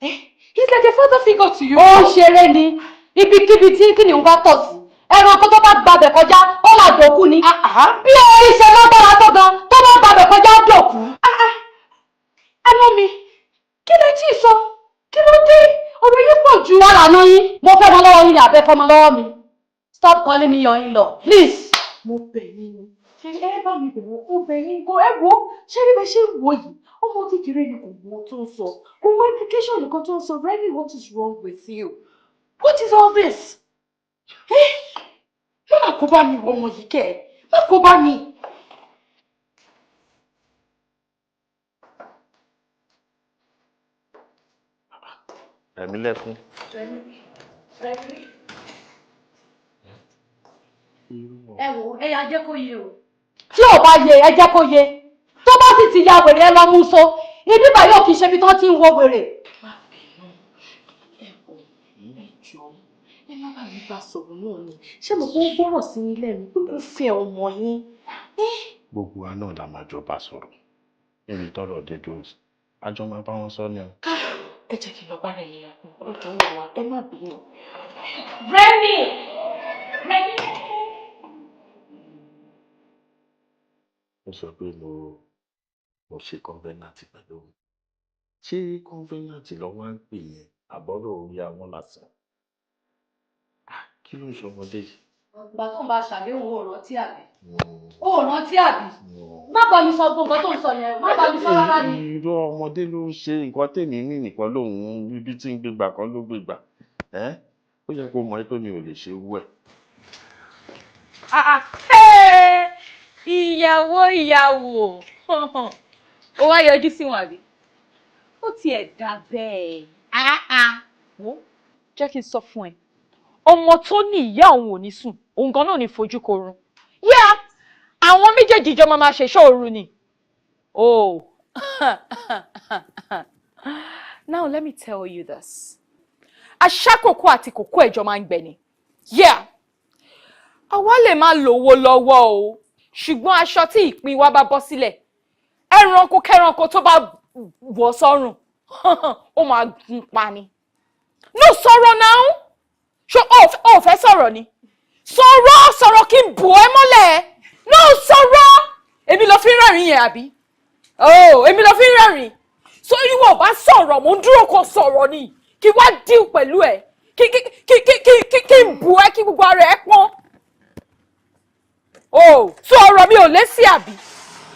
Eh? He's like a father figure to you.
Ó ń ṣeré ni. Ibikíbi tí kìnìún bá tọ̀ sí, ẹranko tó bá gbabẹ̀ kọjá, ó máa dòkú ni. Bí orí ṣe lágbára tó gan, tó bá gbabẹ̀ kọjá, ó dòkú.
Àná mi, kí lẹ tí ì sọ? Kí ló dé? Ọ̀rọ̀ yìí pọ̀ jù.
Dára ná yín, mo fẹ́ mọ lọ́wọ́ yín ni àbẹ́ fọmọ lọ́wọ́ mi? Stop calling me your in-law, please.
Mo bẹ̀ yín ni. Ṣé ẹ bá mi bẹ̀ wọ́n? Mo bẹ̀ yín gan. Ẹ wo, ṣé rí bẹ́ẹ̀ ṣe ń wo yìí? Ọmọ kékeré ni, kò mọ tó ń sọ. Kò mọ implication nǹkan tó ń sọ. Remy, what is wrong with you? What is all this? Eh? Má kó bá mi wọ ọmọ yìí kẹ́ ẹ̀. Má kó bá mi.
Rẹ̀mílẹ́kún.
Remy, Remy.
Ẹ wo, ẹ yà jẹ́ kó yé o. Tí ò bá yé, ẹ jẹ́ kó yé. Tó bá sì ti ya wèrè, ẹ lọ mú so. Ibi báyìí ò kì í ṣe ibi tó ti ń wo wèrè.
Ẹ jọ̀ọ́, ẹ má bá mi bá sọ̀rọ̀ náà ni. Ṣé mo kó gbọ́rọ̀ sí yín lẹ́nu pé kó fẹ́ ọmọ yín?
Gbogbo wa náà la máa jọ bá sọ̀rọ̀. Níbi tọ́rọ̀ dé dúró, a jọ máa bá wọn sọ ni o.
Ẹ jẹ́ kí n lọ bá rẹ̀ yín ọjọ́ wa, ẹ má bínú. Remy! Remy!
Ó sọ pé mo ṣe covenant pẹ̀lú òun. Ṣé covenant ló wá ń pè yẹn, àbọ̀rọ̀ orí àwọn lásán? Ah, kí ló ń ṣọmọdé yìí?
Ìgbà tó ń bá ṣàdéhùn, ó rántí àbí? Ó rántí àbí? Má bá mi sọ gbogbo nǹkan tó ń sọ yẹn, má bá mi sọ rárá ni.
Irú ọmọdé ló ń ṣe nǹkan tèmi ní nìkan lòun ibi tí ń gbégbà kan ló gbégbà ẹ́. Ó yẹ kó mọ̀ pé mi ò lè ṣe wú ẹ̀.
Ah, ah, hey! Ìyàwó ìyàwó, ó wá yọjú sí wọn àbí? Ó tiẹ̀ dà bẹ́ẹ̀. Ah, ah. Wo, jẹ́ kí n sọ fún ẹ, ọmọ tó ní ìyá òun ò ní sùn, òun gan náà ní fojú korun. Yeah, àwọn méjèèjì jọ máa ṣe iṣẹ́ òru ni. Oh, now let me tell you this: aṣákòókò àti kòkó ẹ̀jọ̀ máa ń gbẹ ni. Yeah, àwa lè máa lówó lọ́wọ́ o, ṣùgbọ́n aṣọ tí ìpín wa bá bọ́ sílẹ̀, ẹranko kẹranko tó bá wọ̀ sọ́rùn, ó máa gun pa ni. No, sọ̀rọ̀ náà. Ṣé o fẹ́ sọ̀rọ̀ ni? Sọ̀rọ̀, sọ̀rọ̀ kí n bò ẹ́ mọ́lẹ̀. No, sọ̀rọ̀. Èmi ló fi ń rẹ́rìn yẹn àbí? Oh, èmi ló fi ń rẹ́rìn. So ìwọ bá sọ̀rọ̀, mò ń dúró kó sọ̀rọ̀ ni, kí wá deal pẹ̀lú ẹ̀, kí n bò ẹ́, kí gbogbo ara ẹ̀ pọ́n. Oh, so ọ̀rọ̀ mi ò lé sí àbí?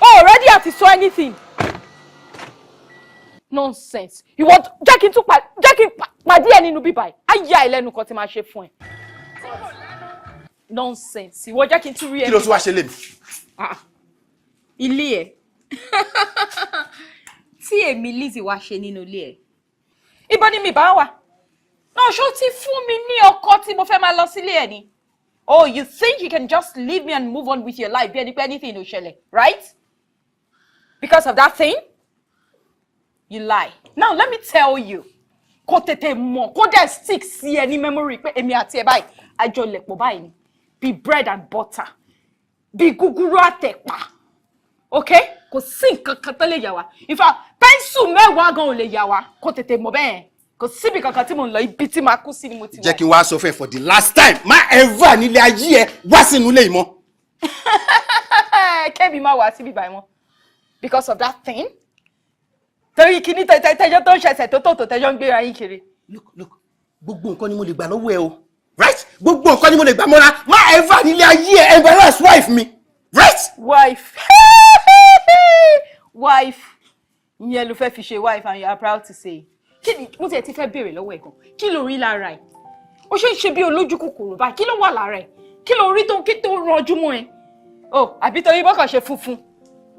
Oh, ready àti sọ anything? Nonsense. Ìwọ, jẹ́ kí n tún pa, jẹ́ kí n pàdé ẹ nínú bíbá ẹ̀, á yà ẹ lẹ́nu kan tí máa ṣe fún ẹ. Nonsense. Ìwọ, jẹ́ kí n tún rí ẹ.
Kí ló tún wá ṣe lé mi?
Ah, ilé ẹ tí èmi Lizzy wá ṣe nínú ilé ẹ, ibo ni mi bá wà náà? Ṣó ti fún mi ní ọkọ tí mo fẹ́ máa lọ sílé ẹ ni? Oh, you think you can just leave me and move on with your life bí ẹni pé anything ò ṣẹlẹ̀, right? Because of that thing? You lie. Now let me tell you, kó tètè mọ̀, kó dẹ̀ stick sí ẹ ní memory pé èmi àti ẹ báyìí, àjọlẹ̀pọ̀ báyìí ni, bí bread and butter, bí gúgúrú àtẹ̀pà. Okay, kò sí nǹkan kan tó lè yà wá. In fact, pẹ́ńsù 10 gan ò lè yà wá. Kó tètè mọ̀ bẹ́ẹ̀, kò síbi kankan tí mò ń lọ. Ibi tí màá kú sí ni mo ti wà.
Jẹ́ kí n wá sọ fún ẹ for the last time, má ever nílé ayé ẹ wá sínú ilé yìí mọ́.
Kébì má wá síbí báyìí mọ́ because of that thing, torí kíní tẹjọ́ tó ń ṣẹ̀ṣẹ̀ tó tẹjọ́ ń gbéra yín kiri.
Gbogbo nǹkan ni mo lè gbà lọ́wọ́ ẹ o, right? Gbogbo nǹkan ni mo lè gbà mọ́ra. Má ever nílé ayé ẹ embarrass wife mi, right?
Wife, wife.
Ìyẹn ló fẹ́ fi ṣe wife, and you are proud to say. Kí ni mo tiẹ̀ ti fẹ́ béèrè lọ́wọ́ ẹ̀ gan? Kí ló rí lára ẹ̀? Ó ṣe ń ṣe bí olójú kòkòrò báyìí. Kí ló wà lára ẹ̀? Kí ló rí tó kí tó ranjú mọ́ ẹ? Oh, àbí torí bọ́kàn ṣe funfun.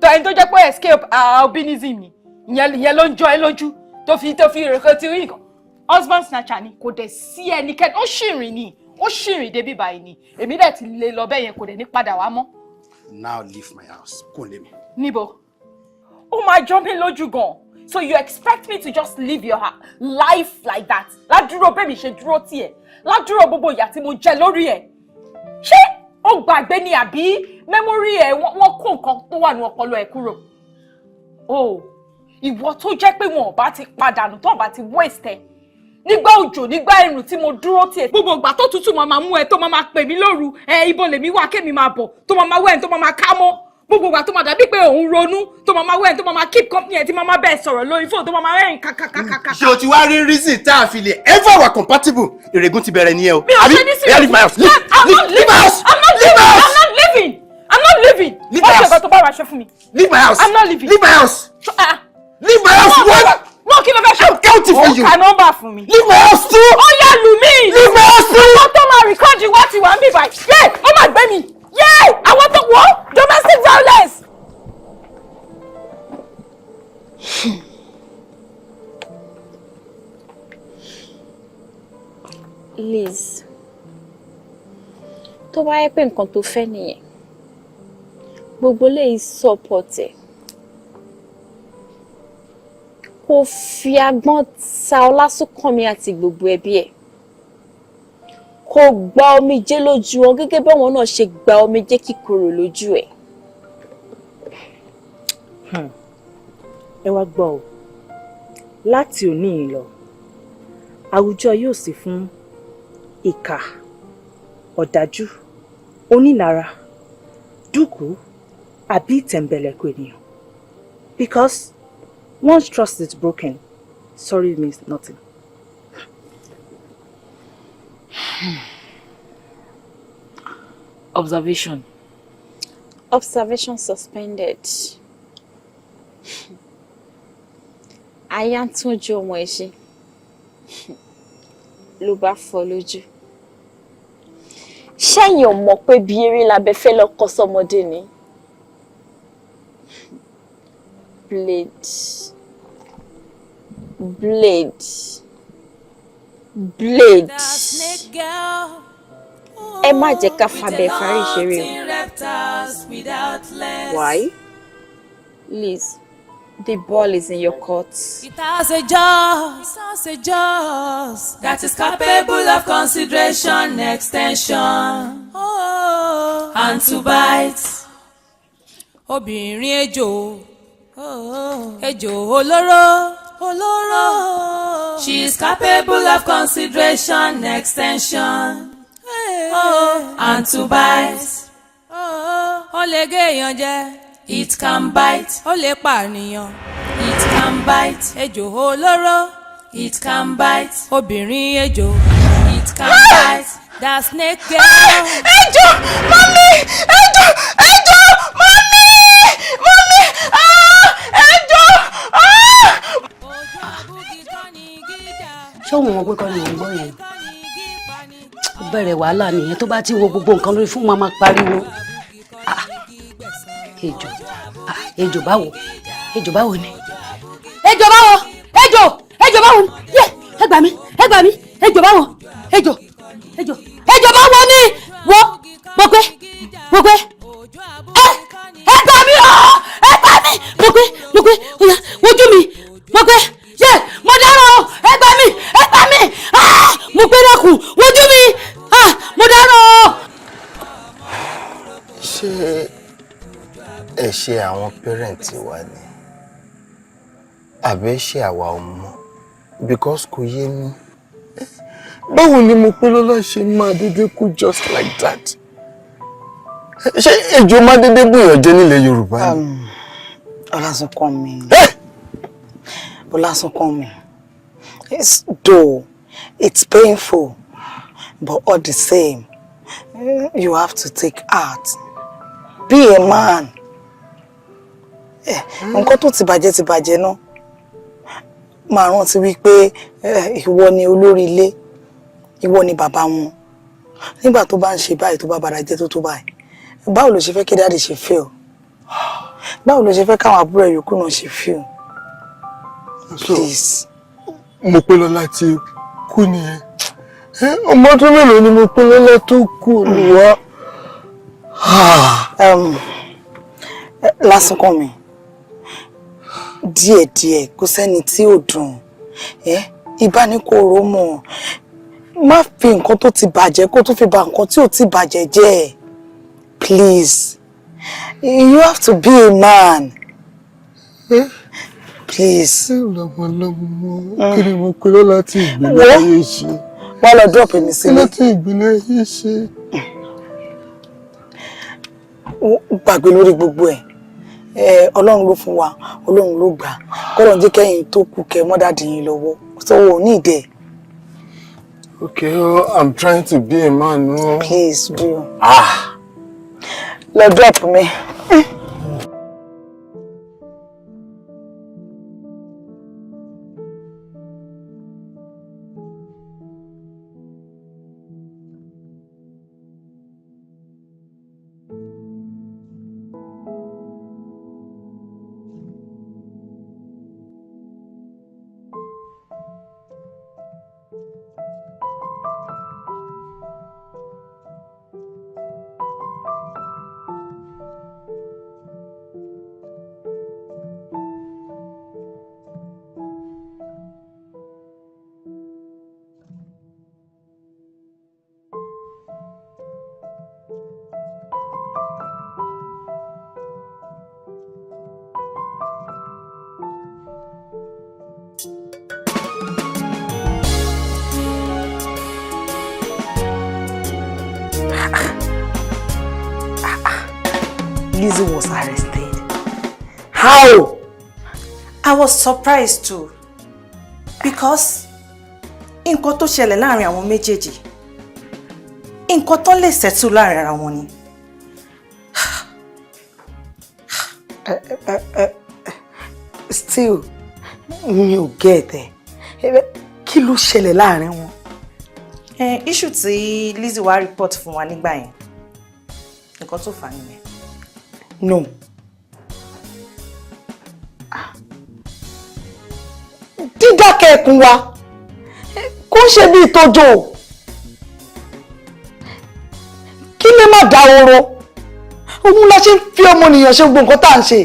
Tó ẹni tó jẹ́ pé escape albinism ni. Ìyẹn ló ń jọ ẹ lójú tó fi rẹ̀ kó ti rí nǹkan. Husband snatcher ni, kò dẹ̀ sí ẹnikẹ́ni. Ó ṣì rìn ni, ó ṣì rìn débi báyìí ni. Èmi dẹ̀ ti lè lọ bẹ́ẹ̀ yẹn, kò dẹ̀ ní padà wá mọ́.
Now leave my house. Kò lé mi.
Níbo? Ó máa jọ mí lójú gan. So you expect me to just live your life like that? Ládùúró bẹ́ẹ̀ mi ṣe dúró tiẹ̀. Ládùúró gbogbo ìyà tí mo jẹ lórí ẹ̀. Ṣé ó gbàgbé ni, àbí memory ẹ̀ wọ́n kó nǹkan tó wà ní ọpọlọ ẹ̀ kúrò? Oh, ìwọ tó jẹ́ pé wọn ò bá ti padànù, tó ò bá ti waste ẹ̀. Nígbà òjò, nígbà ẹ̀rùn tí mo dúró tiẹ̀. Gbogbo ìgbà tó tútù máa máa mú ẹ, tó máa máa pè mí lóru, ẹ ibo lèmi wà kémi máa bọ̀, tó máa máa wẹ̀, tó máa máa ká mọ́, gbogbo ìgbà tó máa dàbí pé òun ronú, tó máa máa wẹ̀, tó máa máa keep company ẹ̀, tí máa máa bẹ́ẹ̀ sọ̀rọ̀ lórí fóònù, tó máa máa rẹ́rìn kàkàkàkà.
Ṣé o ti wá rí reason tá a fi lè ever wà compatible? Ìrègùn ti bẹ̀rẹ̀ nìyẹn o.
Mi ò ṣe ní
Oya, leave my house. Leave,
I'm not
leave, leave my house.
I'm not
Leave
leaving.
my house.
I'm not leaving. I'm not leaving.
Leave my
Wọ́n ṣe
house.
nǹkan tó bá wàá ṣe fún mi.
Leave my house.
I'm not leaving.
Leave my house. Leave my house. One.
Wọ́n kí ló fẹ́ ṣe?
I'm counting for you.
Ó ka nọ́mbà fún mi.
Leave my house two.
Ó yá, lù mí.
Leave my house two.
Àwọn tó máa record wá ti wà ń bì báyìí. Yé, ó máa gbé mi. Yé, àwọn tó wọ́ domestic violence.
Liz, tó bá yẹ pé nǹkan tó fẹ́ nìyẹn, gbogbo léyìí support ẹ̀, kó fi agbọ́n ta Ọlásùnkànmí àti gbogbo ẹbí ẹ̀, kó gba omijé lójú wọn gẹ́gẹ́ bí àwọn náà ṣe gba omijé kíkorò lójú ẹ̀.
Ẹ wá gbọ́ o, láti òní yìí lọ, àwùjọ yóò sì fún ìkà, ọ̀dájú, onílara, dúkùú àbí ìtẹ̀m̀bẹ̀lẹ̀kù ènìyàn, because once trust is broken, sorry means nothing.
Observation.
Observation suspended. Aya ń tún ojú ọmọ ẹ̀ ṣe ló bá fọ́ lójú. Ṣẹ́yìn ò mọ̀ pé bí eré labẹ́fẹ́ lọ kọ́ sọ́mọdé ni? Blade, blade, blade. Ẹ má jẹ́ ká fabẹ̀ fárí ṣeré o. Why? Liz, the ball is in your court.
It has a jaws, it has a jaws that is capable of consideration, extension, oh, and to bite. Obìnrin ejò, ejò olóró, olóró. She is capable of consideration, extension, oh, and to bite. Ó lè gé èèyàn jẹ. It can bite. Ó lè pànìyàn. It can bite. Ejò olóró. It can bite. Obìnrin ejò. It can bite. The snake girl.
Ejò, mummy, ejò, ejò, mummy, mummy, ah, ejò, ah.
Ṣé òun mọ̀ pé kọ́ ni mò ń gbọ́ yẹn? Ó bẹ̀rẹ̀ wàhálà nìyẹn. Tó bá ti wo gbogbo nǹkan lórí fún, máa pariwo, "Ah, ejò, ah, ejò báwo? Ejò báwo ni? Ejò báwo? Ejò, ejò báwo ni? Yé, ẹ gbà mí, ẹ gbà mí! Ejò báwo? Ejò, ejò, ejò báwo ni?" Wo mo pé, mo pé, ẹ ẹ gbà mí o, ẹ gbà mí! Mo pé, mo pé, oya, wojú mi. Mo pé, yé, mo dáràn o! Ẹ gbà mí, ẹ gbà mí! Ah, mo pé, dákun, wojú mi! Ah, mo dáràn o.
Ṣé ẹ̀ṣẹ̀ àwọn parent wa ni, àbí ṣé àwa ọmọ? Because kò yé mi, báwo ni mo pé lọ́lá ṣe máa dédé kú just like that? Ṣé ejò máa dédé bùyàn jẹ nílẹ̀ Yorùbá ni?
Ọlásùnkànmí, Ọlásùnkànmí, it's though it's painful, but all the same, you have to take heart. Be a man. Nǹkan tó ti bàjẹ́ ti bàjẹ́ náà. Máa rántí wípé ìwọ ni olórí ilé, ìwọ ni bàbá wọn. Nígbà tó bá ń ṣe báyìí, tó bá bàrà jẹ́ tó tó báyìí, báwo ló ṣe fẹ́ kí daddy ṣe feel? Báwo ló ṣe fẹ́ káwọn àbúrò ẹ̀ yòókù náà ṣe feel? Please.
Mo pé lọ́la ti kú nìyẹn. Ọmọ ọdún mélòó ni mo pé lọ́la tó kú, Olúwa?
Lásìkò mi, díẹ̀díẹ̀, kò sẹ́ni tí ò dùn. Ìbánikóró mọ̀, má fi nǹkan tó ti bàjẹ́ kó tó fi bà nǹkan tí ò ti bàjẹ́ jẹ́. Please, you have to be a man, please.
Lọ́mọlọ́mọ, kí ni mo pe lọ́la tí ìgbélé ayé ṣe?
Wá lọ drop mi sílé.
Kí ló tí ìgbélé ayé ṣe?
Gbàgbé lórí gbogbo ẹ̀. Ọlọ́run ló fún wa, Ọlọ́run ló gbà. Kọ́lọ́run jẹ́ kẹ́yìn tó kù kẹ́ mọ́ daddy yín lọ́wọ́, so ò ní ìdẹ.
Okay, oh, I'm trying to be a man. No.
Please do.
Ah.
Lọ drop mi. Lizzie was arrested. How?
I was surprised too, because nǹkan tó ṣẹlẹ̀ láàrin àwọn méjèèjì, nǹkan tó lè settle láàrin ara wọn ni.
Still, mi ò get ẹ. Kí ló ṣẹlẹ̀ láàrin wọn?
Issue tí Lizzie wá report fún wa nígbà yẹn, nǹkan tó fà á nìyẹn.
No. Dídákẹ́ ẹkùn wa kó ń ṣe bíi tójó, kí lè má dá oró òun la ṣe ń fi ọmọnìyàn ṣe gbogbo nǹkan tá à ń ṣe.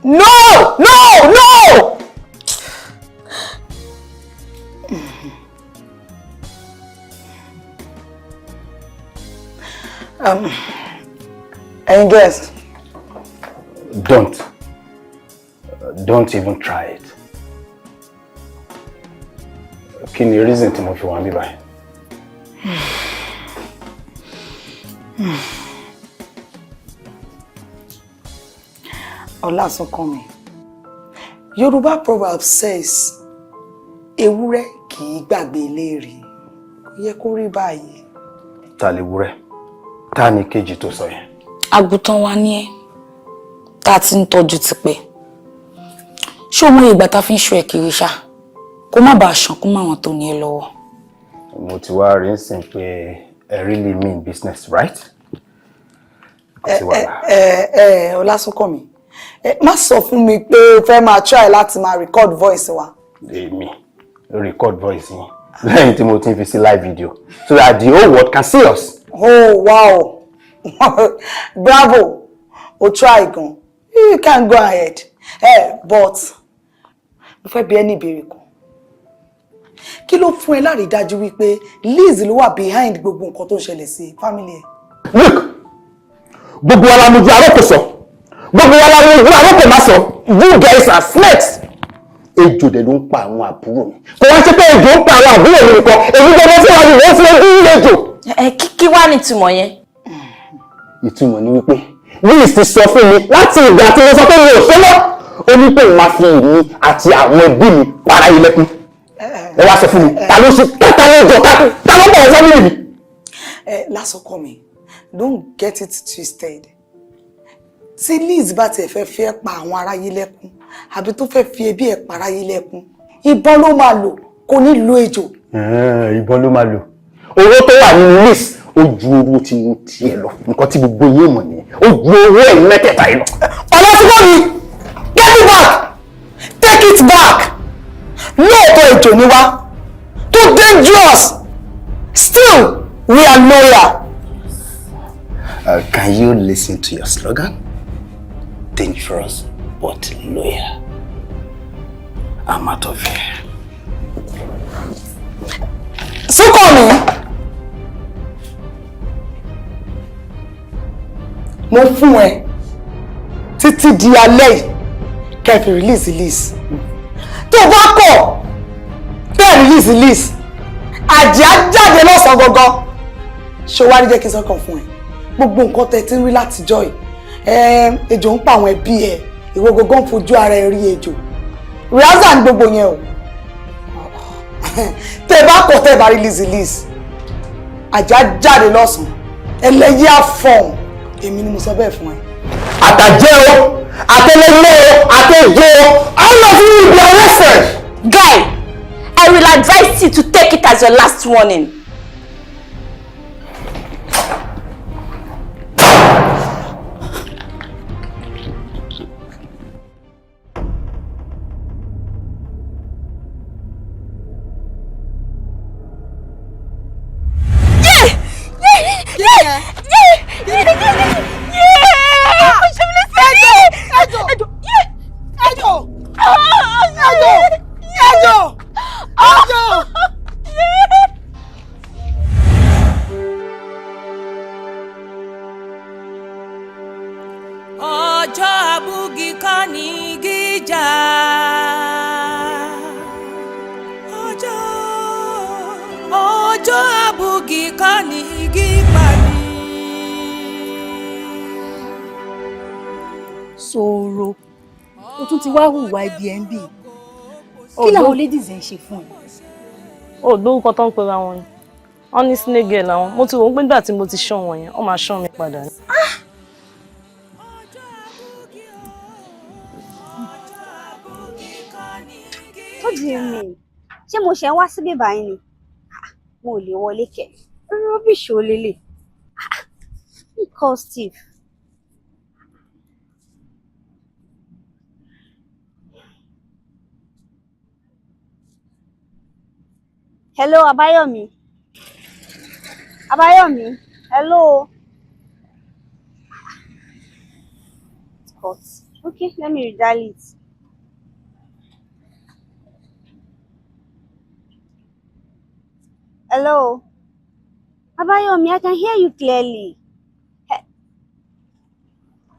No, no, no! And guess.
Don't. Don't even try it. Kí ni reason tí mo fi wà níbí báyìí?
Ọlásùnkànmí, Yorùbá proverb says, ewúrẹ́ kì í gbàgbé léèrè. Kò yẹ kó rí báyìí.
Ta lè wúrẹ́? Ta ni kejì tó sọ yẹn?
Àgùntàn wa ní ẹ tá a ti ń tọ́jú tipẹ́. Ṣé o mọ ìgbà tá a fi ń ṣọ́ ẹ kiri ṣá, kó má bàa ṣàn kó má wọn tó ní ẹ lọ́wọ́?
Mo ti wá rí nsìn pé ẹ really mean business, right? Kò sí wàhálà.
Ẹ ẹ, Ọlásùnkànmí, ẹ má sọ fún mi pé o fẹ́ máa try láti máa record voice wa.
Èmi record voice yín lẹ́yìn tí mo ti ń fi sí live video so that the whole world can see us?
Oh wow, bravo, o try gan. You can go ahead, but mo fẹ́ bi ẹ́ ní ìbéèrè kan. Kí ló fún ẹ lárídájú wípé Liz ló wà behind gbogbo nǹkan tó ń ṣẹlẹ̀ sí family ẹ?
Look, gbogbo wa la mojú arókò sọ, gbogbo wa la mojú arókò má sọ. You guys are snakes. Ejò dẹ̀ ló ń pa àwọn àbúrò mi. Kò wá ṣe pé ejò ń pa àwọn àbúrò mi nìkan, èmi gbọ́dọ̀ fún wa ni wọ́n fi ojú ń ejò.
Ẹ kí wá ní ìtumọ̀ yẹn?
Ìtumọ̀ ni wípé Liz ti sọ fún mi láti ìgbà tí mo sọ pé mi ò ṣe mọ́, ó ní pé òun máa fi èmi àti àwọn ẹbí mi para ilẹ̀kùn. Ẹ wá sọ fún mi, ta ló ṣe, ta ló jọ, ta ló bọ̀ family mi?
Ẹ Lásùnkànmí, don't get it twisted. Tí Liz bá tiẹ̀ fẹ́ fi ẹ́ pa àwọn aráyé lẹ́kún, àbí tó fẹ́ fi ẹbí ẹ̀ pa aráyé lẹ́kún, ìbọn ló máa lò, kò ní lo ejò.
Ìbọn ló máa lò. Owó tó wà nínú Liz ó ju owó tí mo tiẹ̀ lọ. Nǹkan tí gbogbo yín mọ̀ nìyẹn, ó ju owó ẹ̀yìn mẹ́tẹ̀ẹ̀ta yìí lọ.
Ọlọ́sibọ́mi, get it back, take it back. Lóòótọ́ ejò ni wá too dangerous, still we are loyal.
Can you listen to your slogan? Dangerous but loyal. I'm out of here.
Súnkànmí, mo fún ẹ títí di alẹ́ yìí kẹ́ fi release Liz. Tó bá kọ̀ bẹ́ẹ̀ release Liz, àjẹ́ á jáde lọ́sàn-án gangan. Ṣé o wá rí, jẹ́ kí n sọ́kàn fún ẹ, gbogbo nǹkan tẹ́ ti ń rí látijọ́ yìí, ejò ń pa àwọn ẹbí ẹ, ìwọ gangan ń fojú ara ẹ rí ejò, rehearsal ní gbogbo yẹn o. Tẹ́ bá kọ̀, tẹ́ bá release Liz, àjẹ́ á jáde lọ́sàn-án, ẹlẹ́yìí á fọ̀hún. Èmi ni mo sọ bẹ́ẹ̀ fún ẹ.
Àtàjẹ́ o, àtẹlẹgbẹ́ o, àtẹjọ́ o, all of you will be arrested.
Guy, I will advise you to take it as your last warning.
Ejò! Ejò! Ejò! Ejò! Ejò!
Ọjọ́ abúgi kọ́ ní gíjà. Ọjọ́, ọjọ́ abúgi kọ́ ní gípa ni.
Sọ̀rọ̀ o, tún ti wá hùwà ibi ẹ̀ ń bì. Kí làwọn ladies ẹ̀ ń ṣe fún ẹ?
Ó lórúkọ tó ń pera wọn ni, wọn ní snake girl làwọn. Mo ti rò ó pé nígbà tí mo ti ṣán wọn yẹn, wọn máa ṣán mi padà ni.
What do you mean? Ṣé mo ṣe ń wá síbí báyìí ni? Ah, mo ò lè wọlé kẹ̀. Rubbish ò lélẹ̀. Ah, he call Steve. Hello, Abayomi. Abayomi. Hello. It's cut. Okay, let me redial it. Hello. Abayomi, I can hear you clearly.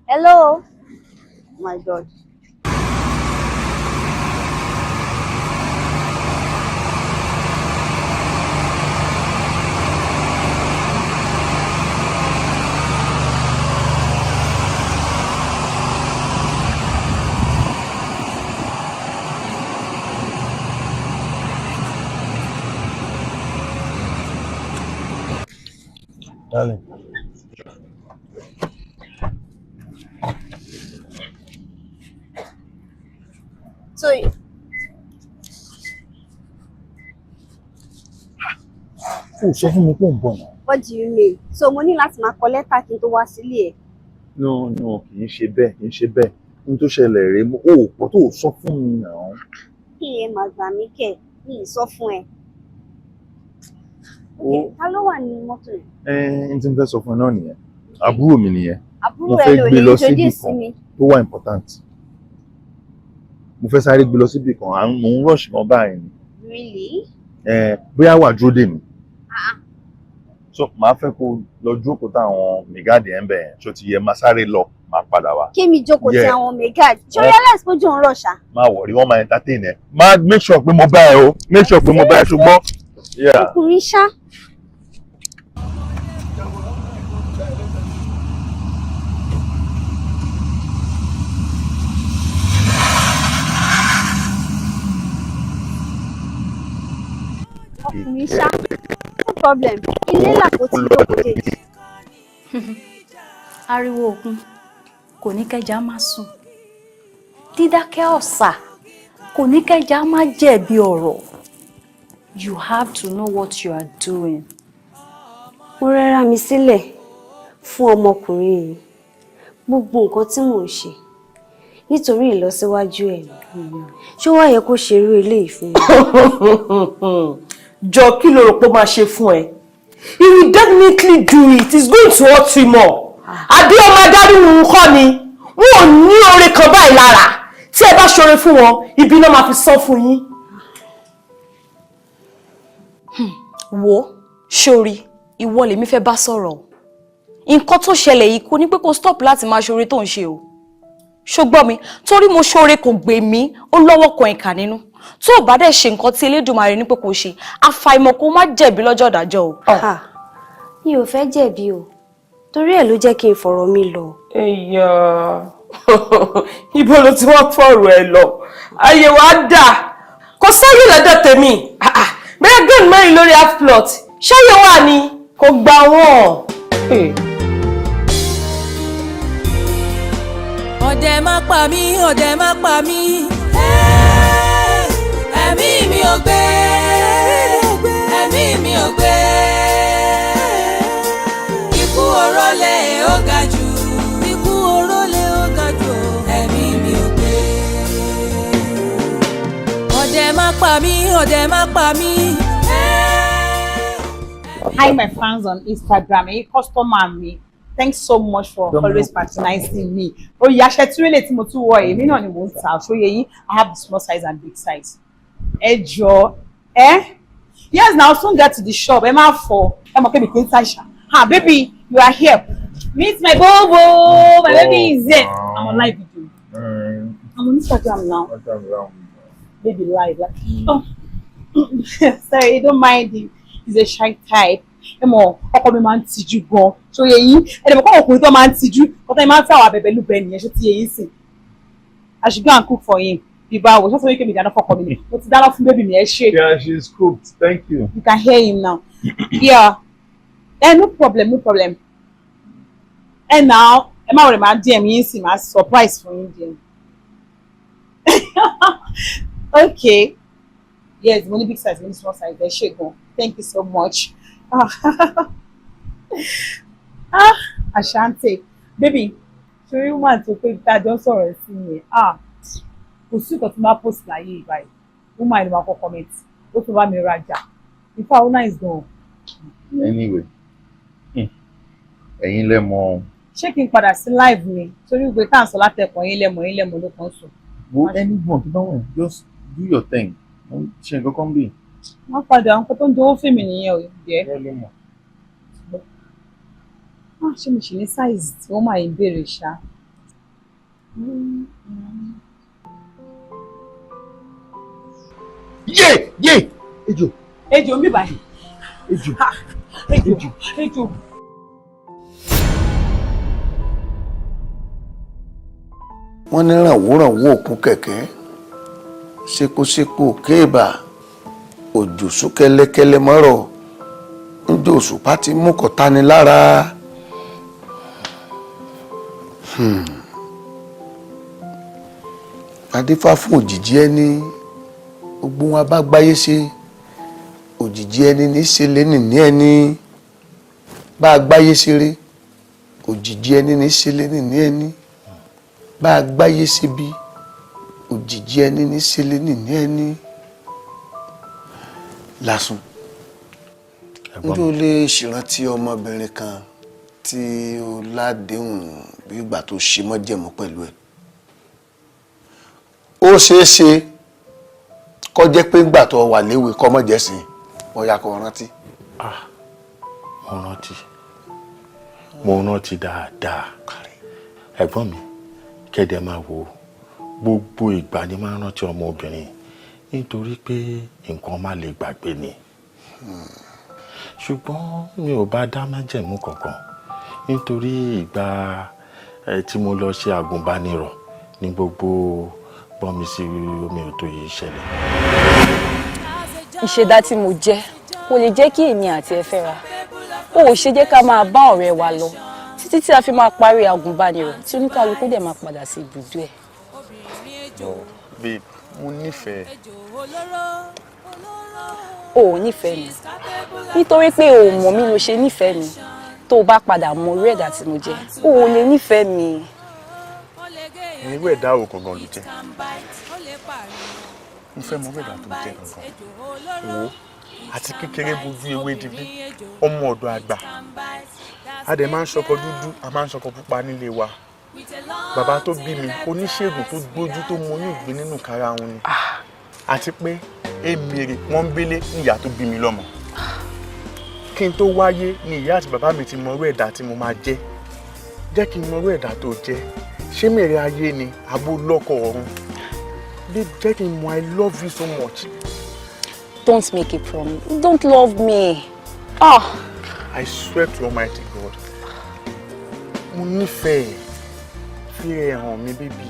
Hello. Oh my God.
Darling.
So,
Ó sọ fún mi pé ò ń bọ̀ náà.
What do you mean? So, mo ní láti máa kọ lẹ́tà kí n tó wá sílé ẹ̀?
No, kì í ṣe bẹ́ẹ̀, kì í ṣe bẹ́ẹ̀. Ohun tó ṣẹlẹ̀ rèé, ó pọ̀ tó sọ fún mi náà.
Kí ẹ máa gbà mí kẹ̀, mi ì sọ fún ẹ.
Ó
Ta ló wà nínú mọ́tò yẹn?
Ẹ n tí mo fẹ́ sọ fún ẹ náà nìyẹn. Àbúrò mi nìyẹn.
Àbúrò
Mo
ẹ
fẹ́
ló
gbé
lè
lọ síbì
introduce
kan
mi.
tó wà important. Mo fẹ́ sáré gbé lọ síbì kan, à ń mò ń rush gan báyìí ni.
Really?
Ẹ bóyá wà dúró dè mí.
Ah,
So màá fẹ́ kó lọ jókòó táwọn mẹgáàdì ẹ̀ ń bẹ̀ yẹn. Ṣó ti yẹ? Máa sáré lọ, máa padà wá.
Kémi jókòó ti àwọn megad. Ṣé o realize pé ojú ń rọ̀ ṣá?
Má worry, wọ́n máa entertain ẹ. Má make sure pé mo bá ẹ o. Make sure pé mo bá ẹ, ṣùgbọ́n. Yeah.
Ọkùnrin ṣá. Ọkùnrin ṣá. No problem. Ilé làpótí jókòó dé.
Ariwo òkun.
kò ní kẹja má sùn, dídákẹ́ ọ̀sà kò ní kẹja má jẹ̀bi ọ̀rọ̀. You have to know what you are doing.
Mo rẹ́ra mi sílẹ̀ fún ọmọkùnrin yìí. Gbogbo nǹkan tí mò ń ṣe nítorí ìlọsíwájú ẹ̀ ni. Ṣé wàá yẹ kó ṣerú eléyìí fún mi?
Jọ, kí ló rò pé ó máa ṣe fún ẹ? He will definitely do it. It's going to hurt you more. Àbí ọmọ adarí òun kọ́ ni? Wọn ò ní oore kan báyìí lára. Tí ẹ bá ṣoore fún wọn, ibi náà máa fi sán fún yín.
Wo, sórí ìwọ lèmi fẹ́ bá sọ̀rọ̀ o. Nǹkan tó ṣẹlẹ̀ yìí kò ní pé kó stop láti máa ṣoore tó ń ṣe o. Ṣùgbọ́n mi torí mo ṣoore kò gbè mí, ó lọ́wọ́ kan ìkà nínú. Tó o bá dẹ̀ ṣe nǹkan tí Elédùmarè ní pé kò ṣe, àfàìmọ̀ kó má jẹ̀bi lọ́jọ́ ìdájọ́ o.
Mi ò fẹ́ jẹ̀bi o, torí ẹ̀ ló jẹ́ kí n fọ̀rọ̀ mi lọ.
Ẹyà, ibo ló ti wá fọ̀rọ̀ ẹ lọ? Ayé wa dà, kò sáyè lọ́dọ̀ tèmi. Bẹ́ẹ̀ gbẹ̀n mẹ́rin lórí half plot, ṣáyé wà ní kò gbà wọ́n.
Ọdẹ má pa mí, ọdẹ má pa mí. Ẹ̀mí mi ò gbé, ẹ̀mí mi ò gbé. Ikú oró lè ó ga jù, ikú oró lè ó ga jù, ẹ̀mí mi ò gbé. Ọdẹ má pa mí, ọdẹ má pa mí.
Hi, my fans on Instagram. Ẹ̀yin customer mi. Thanks so much for always patronizing me. Ó yá, aṣẹ tí rélè tí mo tún wọ, èmi náà ni mò ń ta. Ṣóyè yín, I have the small size and big size. Ẹ jọ̀ọ́, ẹ. Yes, now soon get to the shop. Ẹ má fọ. Ẹ mọ̀ pé mi kì í ṣàṣà. Ah, baby, you are here. Meet my bobo. My baby is here. I'm on live video. I'm on Instagram now. Baby, live. Like, oh. Sorry, don't mind him. He's a shy type. Ẹ mọ̀, ọkọ mi máa ń tijú gan. Ṣó yé yín? Ẹ dẹ̀ mọ̀ kọ́ ọkùnrin tó máa ń tijú. Kọ́tà yín máa ń fẹ́ àwọn abẹ̀bẹ̀ lúbẹ̀ nìyẹn. Ṣó ti yé yín sìn? I should go and cook for him. Bí báwo? Ṣé sọ wípé mi dáná fọ́kọ mi ni? Mo ti dáná fún baby mi, ẹ ṣé.
Yeah, she's cooked. Thank you.
You can hear him now. Yeah. Eh, no problem, no problem. Eh, now, ẹ má worry, máa DM yín sí, máa surprise fún yín DM. Okay. Yes, mo ní big size, mo ní small size. Ẹ ṣé gan. Thank you so much. Ah, Asante. Baby, ṣorí woman tó pé tájọ́ sọ̀rọ̀ sí yẹn. Ah, kò sí nǹkan tí máa post láyé ìbáyìí. Woman ni máa kọ́ comment. Ó tún bá mi rajà. In fact, ó nice gan.
Anyway, ẹ̀yin lẹ mọ̀.
Ṣé kí n padà sí live mi? Torí pé tá à ń sọ látẹ̀kọ̀, yín lẹ́mọ̀, yín lẹ́mọ̀ ló kàn sùn.
Wo, anyone tó bá wẹ̀, just do your thing. Mo ń ṣe nǹkan kan bí.
Wọ́n padà, nǹkan tó ń dowó fèmí nìyẹn o, jẹ́.
Bẹ́ẹ̀ ló mọ̀.
Ah, ṣé mo ṣì ní size tí wọ́n máa ń béèrè ṣá?
Yé yé, ejò.
Ejò ń bí báyìí.
Ejò.
Ejò, ejò.
Wọ́n ní rànwórànwó òkun kẹ̀kẹ́, ṣekúṣekú kéèbà, òjò sún kẹ́lẹ́kẹ́lẹ́ mọ́rọ̀, njẹ́ òṣùpá ti mú kọ̀tání lára. Adífá fún òjìji ẹni, gbogbo wọn bá gbáyé ṣe, òjìji ẹni ní ṣe lé nìní ẹni. Bá a gbáyé ṣeré, òjìji ẹni ní ṣe lé nìní ẹni. Bá a gbáyé ṣe bí, òjìji ẹni ní ṣe lé nìní ẹni. Lásùn, njẹ́ o lè ṣèrántí ọmọbìnrin kan tí o ládéhùn bí ìgbà tó ṣe mọ́jẹ̀mú pẹ̀lú ẹ̀? Ó ṣeé ṣe kó jẹ́ pé ńgbà tó wà léwe kó mọ̀ jẹ́ sí i, bóyá kó rántí.
Mo rántí, mo rántí dáadáa, ẹ̀gbọ́n mi. Kẹ́dẹ̀ máa wo, gbogbo ìgbà ni máa ń rántí ọmọbìnrin, nítorí pé nǹkan má lè gbàgbé ni. Ṣùgbọ́n mi ò bá dá májẹ̀mú kankan, nítorí ìgbà tí mo lọ ṣe àgùnbánirọ̀ ní gbogbo gbọ́nmi sí omi ò tó yìí ṣẹlẹ̀.
Ìṣẹ̀dá tí mo jẹ́ kò lè jẹ́ kí èmi àti ẹ fẹ́ra. O ò ṣe jẹ́ ká máa bá ọ̀rẹ́ wa lọ títí Títí tí a fi máa parí agùnbánirọ̀ tí oníkálukú dẹ̀ máa padà sí ibùdó ẹ̀.
No, babe, mo nífẹ̀ẹ́.
O ò nífẹ̀ẹ́ mi nítorí pé o ò mọ̀ mí ló ṣe nífẹ̀ẹ́ mi. Tó o bá padà mọ orí ẹ̀dá tí mo jẹ́, o ò lè nífẹ̀ẹ́ mi.
Irú ẹ̀dá wo gangan ló jẹ́? Mo fẹ́ mọ irú ẹ̀dá tó jẹ́ gangan. Wo àti kékeré bojú ewé dibí, ọmọ ọ̀dọ̀ àgbà. A dẹ̀ máa ń ṣọkọ dúdú, a máa ń ṣọkọ pupa nílé wa. Bàbá tó bí mi, oníṣègùn tó gbójú tó mọ oyún ìgbín nínú kára òun ni. Àti pé èmèrè pọ́nbélé ní ìyá tó bí mi lọ́mọ. Kí n tó wáyé ni ìyá àti bàbá mi ti mọ irú ẹ̀dá tí mo máa jẹ́. Jẹ́ kí n mọ irú ẹ̀dá tó jẹ́. Ṣé mèrè ayé ni àbó lọ́kọ ọ̀run? Babe, jẹ́ kí n mọ. I love you so much.
Don't make a promise. You don't love me. Ah.
I swear to Almighty God. Mo nífẹ̀ẹ́. Fi rẹ̀ hàn mí, baby.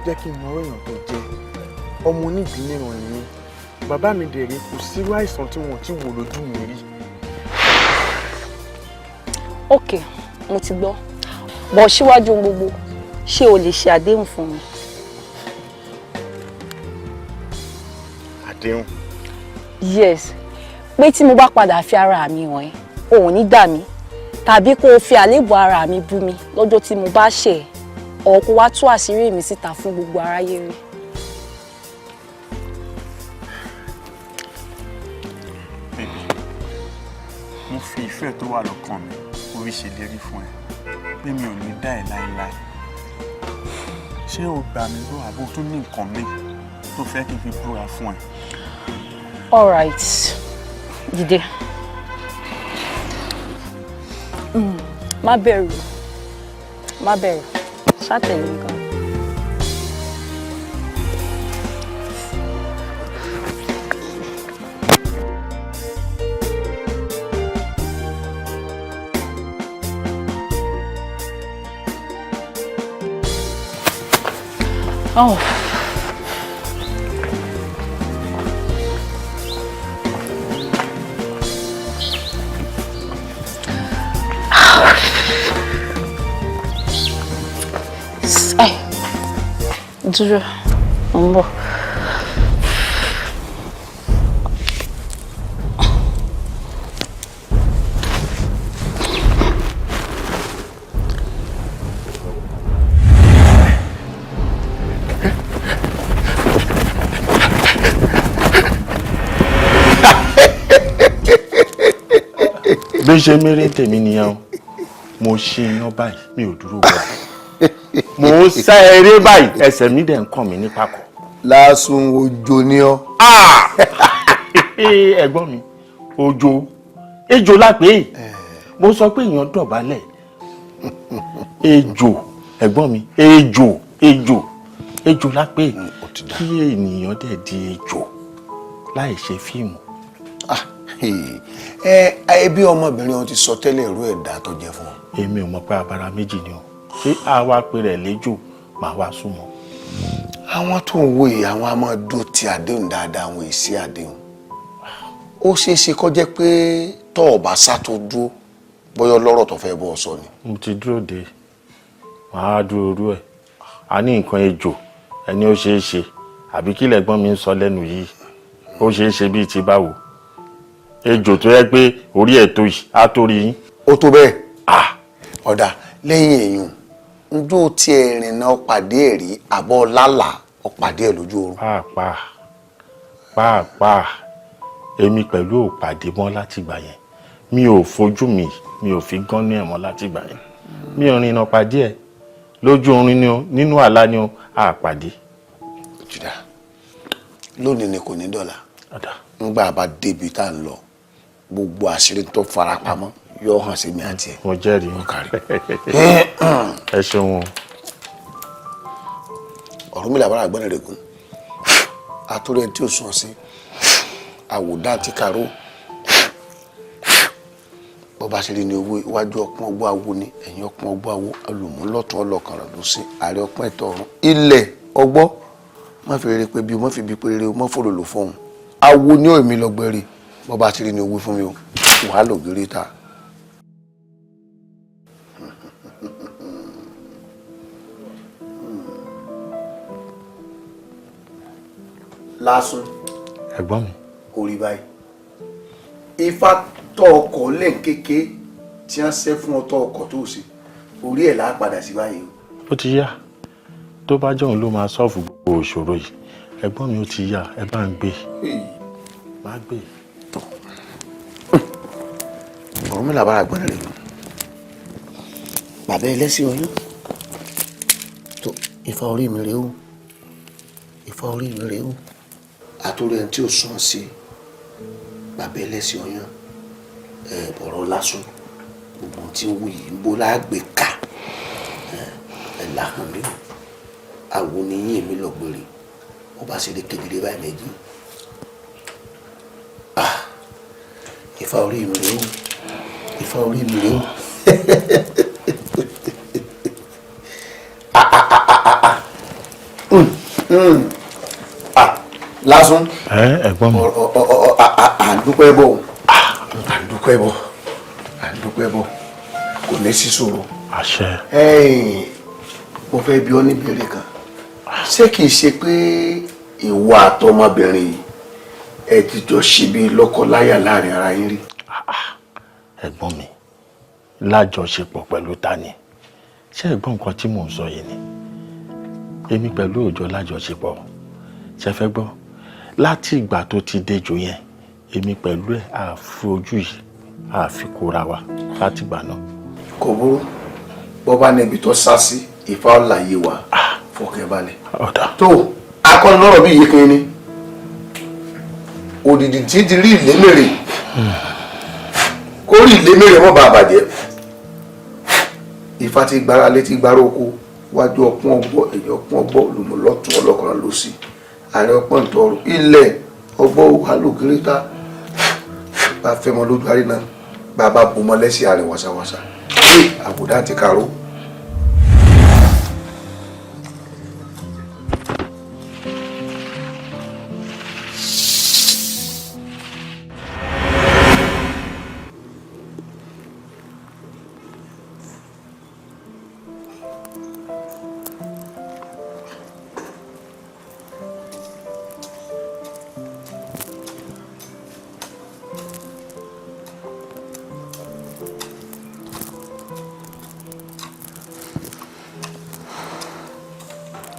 Jẹ́ kí n mọ irú èèyàn tó jẹ́. Ọmọ onígbín níran ni mí. Bàbá mi dẹ̀ rí, kò sírú àìsàn tí wọ́n ti wò lójú mi rí.
Ok, mo ti gbọ́. Bọ̀ síwájú ohun gbogbo, ṣé o lè ṣe àdéhùn fún mi?
Àdéhùn?
Yes, pé tí mo bá padà fi ara mi hàn ẹ́, o ò ní dà mí tàbí kó o fi àléébù ara mi bú mi lọ́jọ́ tí mo bá ṣẹ̀ ọ́, kó wá tú àṣírí mi síta fún gbogbo aráyé rí.
Baby, mo fi ìfẹ́ tó wà lọ́kàn mi orí ṣèlérí fún ẹ pé mi ò ní dá ẹ láéláé. Ṣé o gbà mí gbọ́, àbó tún ní nǹkan mi tó fẹ́ kí n fi búra fún ẹ?
All right, dìde. Má bẹ̀rù, má bẹ̀rù, ṣàtẹ̀lé nǹkan. Oh. Ẹ dúró, mo ń bọ̀.
Bí ṣe méré tèmi nìyẹn o. Mo ṣe iná báyìí, mi ò dúró gbà. Mo ń sá eré báyìí, ẹsẹ̀ mi dẹ̀ ń kàn mí ní pàkọ́.
Lásùn, ojo ni ọ.
Ẹ̀gbọ́n mi, ojo ejò lápè. Mo sọ pé èèyàn dọ̀bálẹ̀ ejò. Ẹ̀gbọ́n mi, ejò, ejò, ejò lápè. Kí ènìyàn dẹ̀ di ejò láì ṣe fíìmù.
Ẹ ẹ, bí ọmọbìnrin ọ̀hún ti sọ tẹ́lẹ̀, irú ẹ̀dá tó jẹ́ fún ọ.
Èmi ò mọ̀ pé abara méjì ni o. Ṣé àwa pe rẹ̀ léjò máa wá súnmọ́?
Àwọn tó ń wo yìí, àwọn a máa dó ti àdéhùn dáadáa, àwọn èsì àdéhùn. Ó ṣeé ṣe kó jẹ́ pé tọ́ ọ bá sá tó dúró, bóyá ọlọ́rọ̀ tó fẹ́ bọ́ ọ sọ ni.
Mo ti dúró de, màá dúró rú ẹ̀. A ní nǹkan ejò ẹni ó ṣeé ṣe, àbí kí lẹ̀gbọ́n mi ń sọ lẹ́nu yìí? Ó ṣeé ṣe bíi ti báwo? Ejò tó yẹ pé orí ẹ̀ tó yìí á tó rí yín.
Ó tó bẹ́ẹ̀. Ọ̀dà, lẹ́yìn èèyàn, njó tiẹ̀ rìnnà pàdé ẹ̀ rí, àbọ̀ lálàá ọ̀pàdé ẹ̀ lójú oorun?
Pàápàá pàápàá, èmi pẹ̀lú ò pàdé mọ́ látìgbà yẹn. Mi ò fojú mi, mi ò fi gán ní ẹ̀ mọ́ látìgbà yẹn. Mi ò rìnnà pàdé ẹ̀ lójú oorun ni o, nínú àlá ni o, a pàdé.
Jìdá lónìí ni, kò ní dọ̀là. Ńgbà bá débi tá à ń lọ, gbogbo àṣírí tó farapamọ́ yóò hàn sí mi àti ẹ̀.
Mo jẹ́rìí, ẹ ṣeun o.
Ọ̀rọ̀ mi làbára àgbọ̀nà rẹ̀ gùn àtúrò ẹni tí ò sùn sí àwòdà àti kàró. Bó bá ṣe rí ni owó iwájú ọpọ́n ọgbọ́ awo ni, ẹ̀yìn ọpọ́n ọgbọ́ awo, olùmúlọ́tún ọlọ́kan rẹ̀ ló sí ààrẹ ọpọ́n ẹ̀tọ́ ọ̀run ilẹ̀ ọgbọ́. Má fi rere pé bí o má fi bí pé rere o, má fòrò lò fóun awo ní òmí lọ́gbẹ́rẹ́. Bó bá ṣe rí ni owó fún mi o, wàá lò gírí ta. Lásùn.
Ẹ̀gbọ́n mi.
Kò rí báyìí. Ifá tọ́ ọkọ̀ lẹ́ǹkéké tí wọ́n ṣẹ́ fún ọtọ́ ọkọ̀ tó ṣe, orí ẹ̀ là á padà sí báyìí o.
Ó ti yá. Tó bá jọ̀hún ló máa solve gbogbo ìṣòro yìí. Ẹ̀gbọ́n mi, ó ti yá, ẹ bá ń gbé. Má gbé.
Ọ̀run mi làbára gbọ́n rẹ̀, bàbá ẹlẹ́sìn oyún tó. Ifá orí mi rèé o, Ifá orí mi rèé o. Àtúrò ẹni tí ò sún sí bàbá ẹlẹ́sìn oyún ẹ, bọ̀rọ̀ lásán gbogbo tí ń wù yìí ń bó láàgbé ká ẹ làhùn mi o. Àwo ni yín, èmi lọ gbèrè ó bá ṣe lè kedere báyìí méjì. Ah, Ifá orí mi rèé o, Ifá orí mi rèé o. Ah, ah, ah, ah, ah. Ah, lásán.
Ẹ ẹ̀gbọ́n mi.
À ń dúpẹ́ bọ̀, à ń dúpẹ́ bọ̀, à ń dúpẹ́ bọ̀, kò ní sí ṣòro.
Àṣẹ.
Ẹ̀yin, mo fẹ́ bi ọ́ ní ìbéèrè kan. Ṣé kìí ṣe pé ìwọ àtọmọbìnrin yìí, ẹ ti jọ ṣe bí lọ́kọ-láyà láàrin ara yín rí?
Ẹ̀gbọ́n mi, lájọṣepọ̀ pẹ̀lú ta ni? Ṣé ẹ̀gbọ́n, nǹkan tí mò ń sọ yìí ni èmi pẹ̀lú òòjọ́ lájọṣepọ̀? Ṣe fẹ́ gbọ́? Láti ìgbà tó ti dejò yẹn, èmi pẹ̀lú ẹ̀ àfi ojú yìí àfi kóra wa láti ìgbà náà.
Kò burú. Bọ́ bá níbi tó sá sí, Ifá ọ̀la yé wa, fọkàn balẹ̀. Tó akọni lọ́rọ̀ bí yìí kan ni òdìdí tí ti rí ìlémèrè, kó rí ìlémèrè mọ́ bá a bàjẹ́. Ifá ti gbára létí gbára oko, wájú ọpọ́n ọgbọ́, ẹ̀yìn ọpọ́n ọgbọ́, olùmọ̀lọ́tún ọlọ́kọ̀ọ́rọ̀ lọ́sí, àárín ọpọ́n ìtọ́rù ilẹ̀ ọgbọ́ wàhálò kìrìtà bá fẹ́ mọ lójú àríná, bàbá bò mọ́ lẹ́sìn àrìn wàsàwàsà àbùdá ti kàró.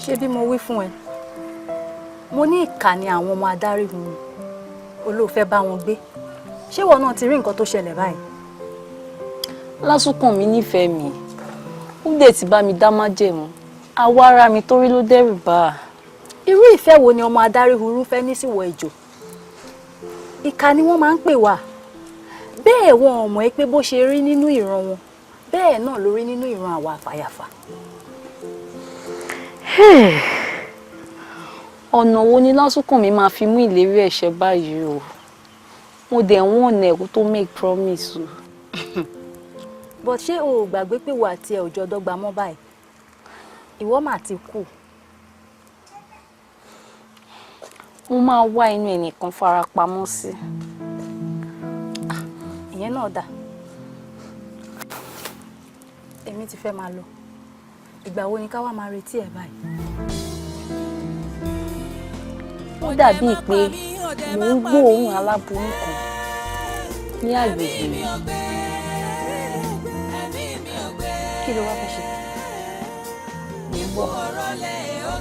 Ṣé bí mo wí fún ẹ, mo ní ìkà ni àwọn ọmọ adarí hun olóòfẹ́ bá wọn gbé. Ṣé ìwọ náà ti rí nǹkan tó ṣẹlẹ̀ báyìí?
Lásùnkànmí nífẹ̀ẹ́ mi, ó dẹ̀ ti bá mi dá májẹ̀mú. Àwa ara mi torí ló dẹ́rù bà á.
Irú ìfẹ́ wo ni ọmọ adarí hurú fẹ́ ní síwọ ejò? Ìkà ni wọ́n máa ń pè wá bẹ́ẹ̀. Wọn ò mọ̀ ẹ́ pé bó ṣe rí nínú ìran wọn, bẹ́ẹ̀ náà ló rí nínú ìran àwa àfàyàfà.
Ọ̀nà wo ni Lásùnkànmí máa fi mú ìlérí ẹ̀ṣẹ̀ báyìí o? Mo dẹ̀ ń wọ̀nà ẹ̀kú tó make promise o.
But ṣé o ò gbàgbé pé wà tí ẹ ò jọ dọ́gba mọ́ báyìí? Ìwọ mà ti kú.
Mo máa wá inú ẹnìkan farapamọ́ sí.
Ìyẹn náà dà. Èmi ti fẹ́ máa lọ. Ìgbà wo ni ká wá máa retí ẹ báyìí?
Ó dàbíi pé mò ń gbóòórùn aláboyún kan ní àgbègbè mi.
Kí ló wá fẹ́ ṣe?
Mò ń bọ̀.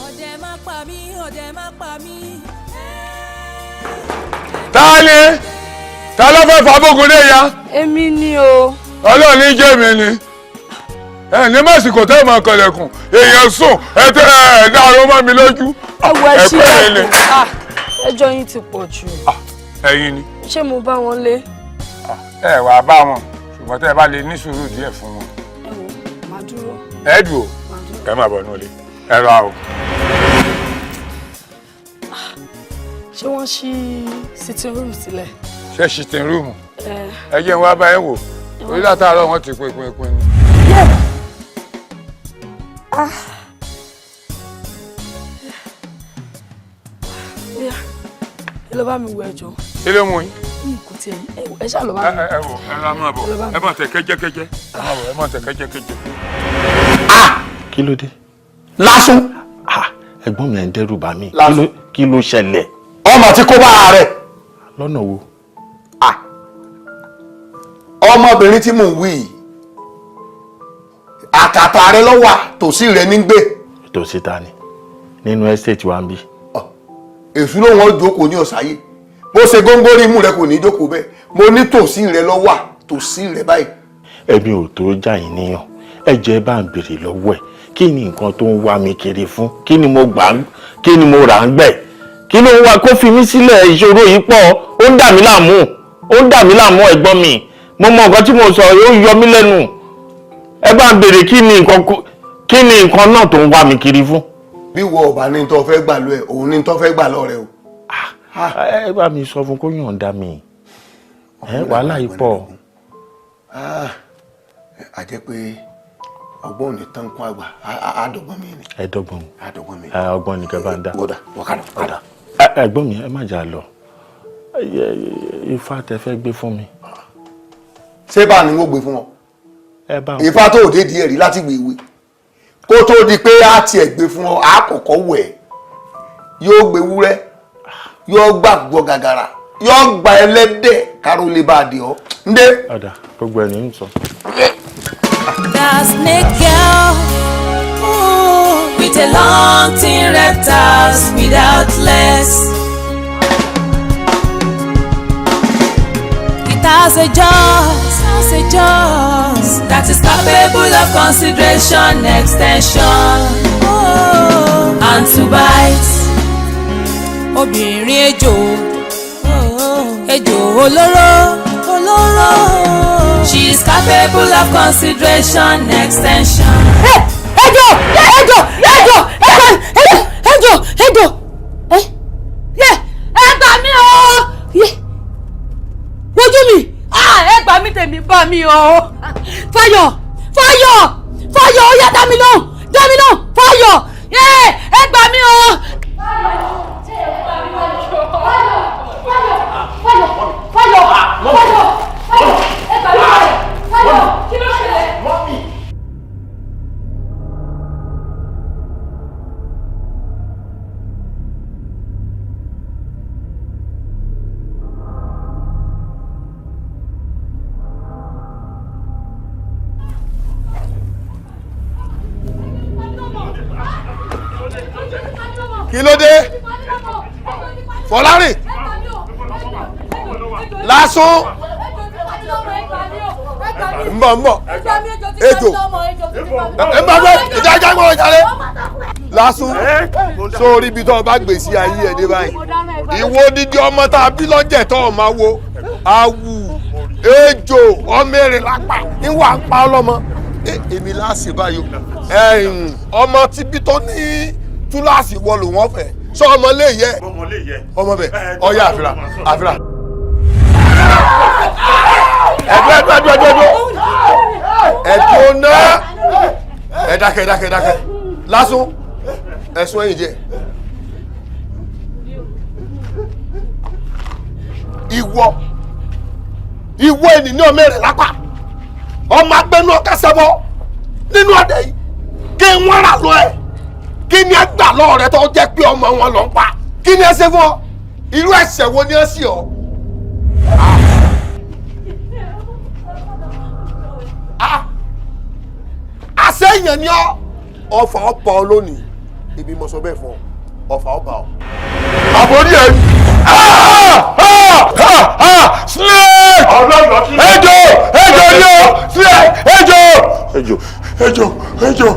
Ọdẹ má pa mí, ọdẹ má pa mí.
Ta ni? Ta ló fẹ́ fa bógun dé ya?
Èmi ni o.
Ọlọ́run ní jẹ́ mi ni ẹ ní màsìkò tẹ́ ẹ máa kọlẹ̀kùn. Èèyàn sùn, ẹ tẹ́ ẹ dàrú mọ́ mi lójú.
Ẹ wọ ẹ
pẹ́
sílẹ̀kùn.
ni.
Ah, ẹjọ́ yín ti pọ̀ jù.
Ẹ̀yin ni.
Ṣé mo bá wọn lé?
Ẹ wàá bá wọn, ṣùgbọ́n tẹ́ ẹ bá lè ní sùúrù díẹ̀ fún wọn.
Ẹ wò, màá dúró.
Ẹ dùn ó, ẹ má bọ̀ nílé, ẹ ra o.
Ṣé wọ́n ṣí sitting room sílẹ̀?
Ṣé sitting room?
Ẹ.
Ẹ jẹ́ n wá bá ẹ wò, orí látàárọ̀ wọn ti pin pin pin ni.
Ah. Oya, ẹ lọ bá mi wọ ẹjọ́.
Kí ló mú yín?
Kò tiẹ̀ ẹ ṣáà lọ bá mi.
Ẹ wò, ẹ ra máa bọ̀, ẹ máa tẹ̀ kẹ́jẹ́kẹ́jẹ́, ẹ máa bọ̀, ẹ máa tẹ̀ kẹ́jẹ́kẹ́jẹ́.
Kí ló dé?
Lásùn.
Ẹ̀gbọ́n mi, ẹ̀ ń dẹ́rù bà mí. Kí ló ṣẹlẹ̀?
Ọmọ tí kò bá ara rẹ̀.
Lọ́nà wo?
Ọmọbìnrin tí mò ń wí yìí, àkàtà rẹ ló wà, tòsí rẹ ní gbé.
Tòsí ta ni? Nínú estate wa ń bí.
Èṣù ló wọn jókòó ní ọ̀sáyé, bó ṣe góńgóri imú rẹ kò ní jókòó bẹ́ẹ̀. Mo ní tòsí rẹ ló wà, tòsí rẹ báyìí.
Ẹ̀mi ò tó já yín níyàn, ẹ jẹ́ bá ń béèrè lọ́wọ́ ẹ̀, kí ni nǹkan tó ń wá mi kiri fún? Kí ni mo gbà, kí ni mo rà ń gbẹ̀? Kí ló ń wá? Kó fi mí sílẹ̀, ìṣòro yìí pọ̀, ó ń dà mí láàmú, ó ń dà mí láàmú. Ẹ̀gbọ́n mi, mo mọ nǹkan tí mo sọ, yóò yọ mí lẹ́nu. Ẹ bá ń béèrè, kí ni nǹkan náà tó ń wá mi kiri fún?
Bí wọ ọba ní tó fẹ́ gbà lọ ẹ, òun ní tó fẹ́ gbà lọ rẹ o.
Ẹ bá mi sọ fún kó yọ̀ǹda mi, wàhálà yìí pọ̀.
A jẹ́ pé ọgbọ́n ò ní tán kún àgbà, àdọ́gbọ́n mi ni.
Ẹ dọ́gbọ́n.
Àdọ́gbọ́n mi.
Ọgbọ́n ni kẹ́ bá ń dá.
Wọ́dà wọ́kàdà wọ́kàdà.
Ẹ̀gbọ́n mi, ẹ má jà lọ, ifá tẹ fẹ́ gbé fún mi.
Ṣé bá ní wọ́n gbé fún ọ? Ifá tó òde díẹ̀ rí láti gbé ìwé kó tó di pé á tiẹ̀ gbé fún ọ, á kọ́kọ́ wẹ̀, yóò gbé wúrẹ́, yóò gbàgbọ́ gàgàrà, yóò gba ẹlẹ́dẹ̀ káró lè bá a dì ọ́ ndé.
Ọ̀dà, gbogbo ẹ̀ ní ń sọ.
The snake girl, ooh, with a long thin reptiles without legs. It has a jaws that is capable of consideration, extension, oh, and to bite. Obìnrin ejò, ejò olóró, olóró. She is capable of consideration, extension.
Ejò, ejò, ejò, ejò, ejò, ejò, ẹ yẹ, ẹ gbà mí o, wojú mi, ẹ gbà mí, tèmi bá mi o. Fáyọ̀, Fáyọ̀, Fáyọ̀, ó yá, dá mi lóhùn, dá mi lóhùn, Fáyọ̀, ẹ gbà mí o. Fáyọ̀, Fáyọ̀, Fáyọ̀, Fáyọ̀, ẹ gbà mí, Fáyọ̀, kí ló ṣẹlẹ̀?
Kí ló dé, Fọlárìn? Lásán nbọ nbọ ejò nbọ bẹ ìjà gbọ ìjàre. Lásán, sórí ibi tó o bá gbèsè ayé ẹ dé báyìí, ìwọ dídí ọmọ tá a bí lọ́jẹ̀ tó o máa wo awù ejò ọmọ èrè lápá ìwà ń pa ọlọ́mọ. Èmi láṣẹ báyìí, ọmọ tíbi tó ní túláàsì wọ lò wọ́n fẹ́ sọ ọmọ lè yẹ ọmọ bẹ ọyá àfìrà àfìrà. Ẹdú ẹdú ẹdú ẹdú ẹdú ẹdú náà, ẹ dákẹ́ dákẹ́ dákẹ́. Lásán, ẹsùn ẹ̀yìn jẹ. Ìwọ, ìwọ ènìyàn ọmọ rẹ lápá, ọmọ agbẹnu ọkẹsẹbọ nínú ọdẹ yìí, kí wọn rà lọ ẹ, kí ni ẹ gbà lọ́wọ́ rẹ tó jẹ́ pé ọmọ wọn lọ ń pa? Kí ni ẹ ṣe fún ọ? Irú ẹ̀ṣẹ̀ wo ni ẹ ṣì ọ? Àṣẹ èèyàn ni ọ, ọfà ọba ọ lónìí, ibi mo sọ bẹ́ẹ̀ fún ọ, ọfà ọba ọ. Àbórí ẹ.
Snake! Ejò! Ejò ni o! Snake! Ejò!
Ejò!
Ejò! Ejò!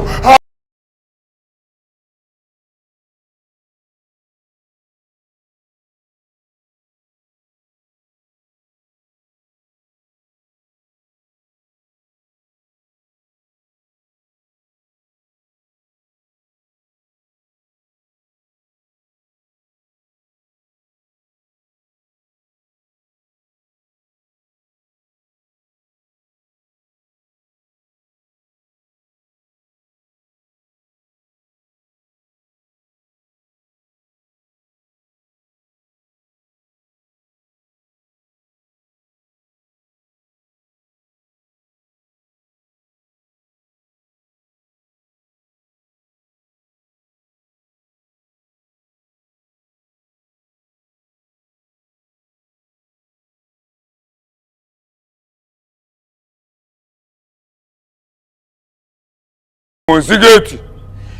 Mò ń sí géètì,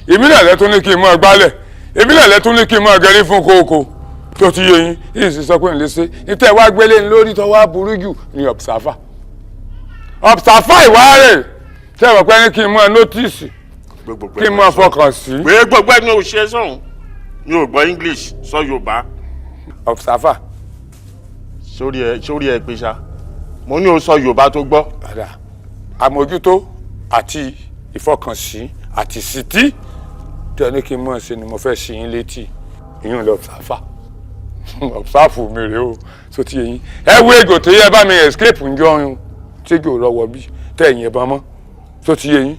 èmi náà lẹ́tún ní kí n máa gbálẹ̀, èmi náà lẹ́tún ní kí n máa gẹrí fún kókó tó ti yé yín. Yìí sì sọ pé n lè ṣe ìtẹ́ wá gbélé ní lórí tó wá burú jù ní ọ̀psáfà ọ̀psáfà ìwárẹ̀ tẹ́ ẹ̀ pẹ́ ní kí n máa nótìsì, kí n máa fọkàn sí.
Pé gbogbo ẹni ò ṣe sọ̀hún, mi ò gbọ́ English, sọ Yorùbá.
Ọ̀psáfà.
Sórí ẹ pé ṣá, mo ní o sọ Yorùbá tó gbọ́.
Àmójútó àti ìfọkànsí àti sítí tí ẹni kí n mọ̀ ṣe ni mo fẹ́ ṣe yín létí. Ìyún lọ sáfà ọ̀sáfù mi rèé o, tó ti yín. Ẹ wo ejò tí ẹ bá mi escape ń jọ ọyún tí ejò rọwọ bí tẹ ẹ̀yìn ẹ̀bọn mọ́, tó ti yín.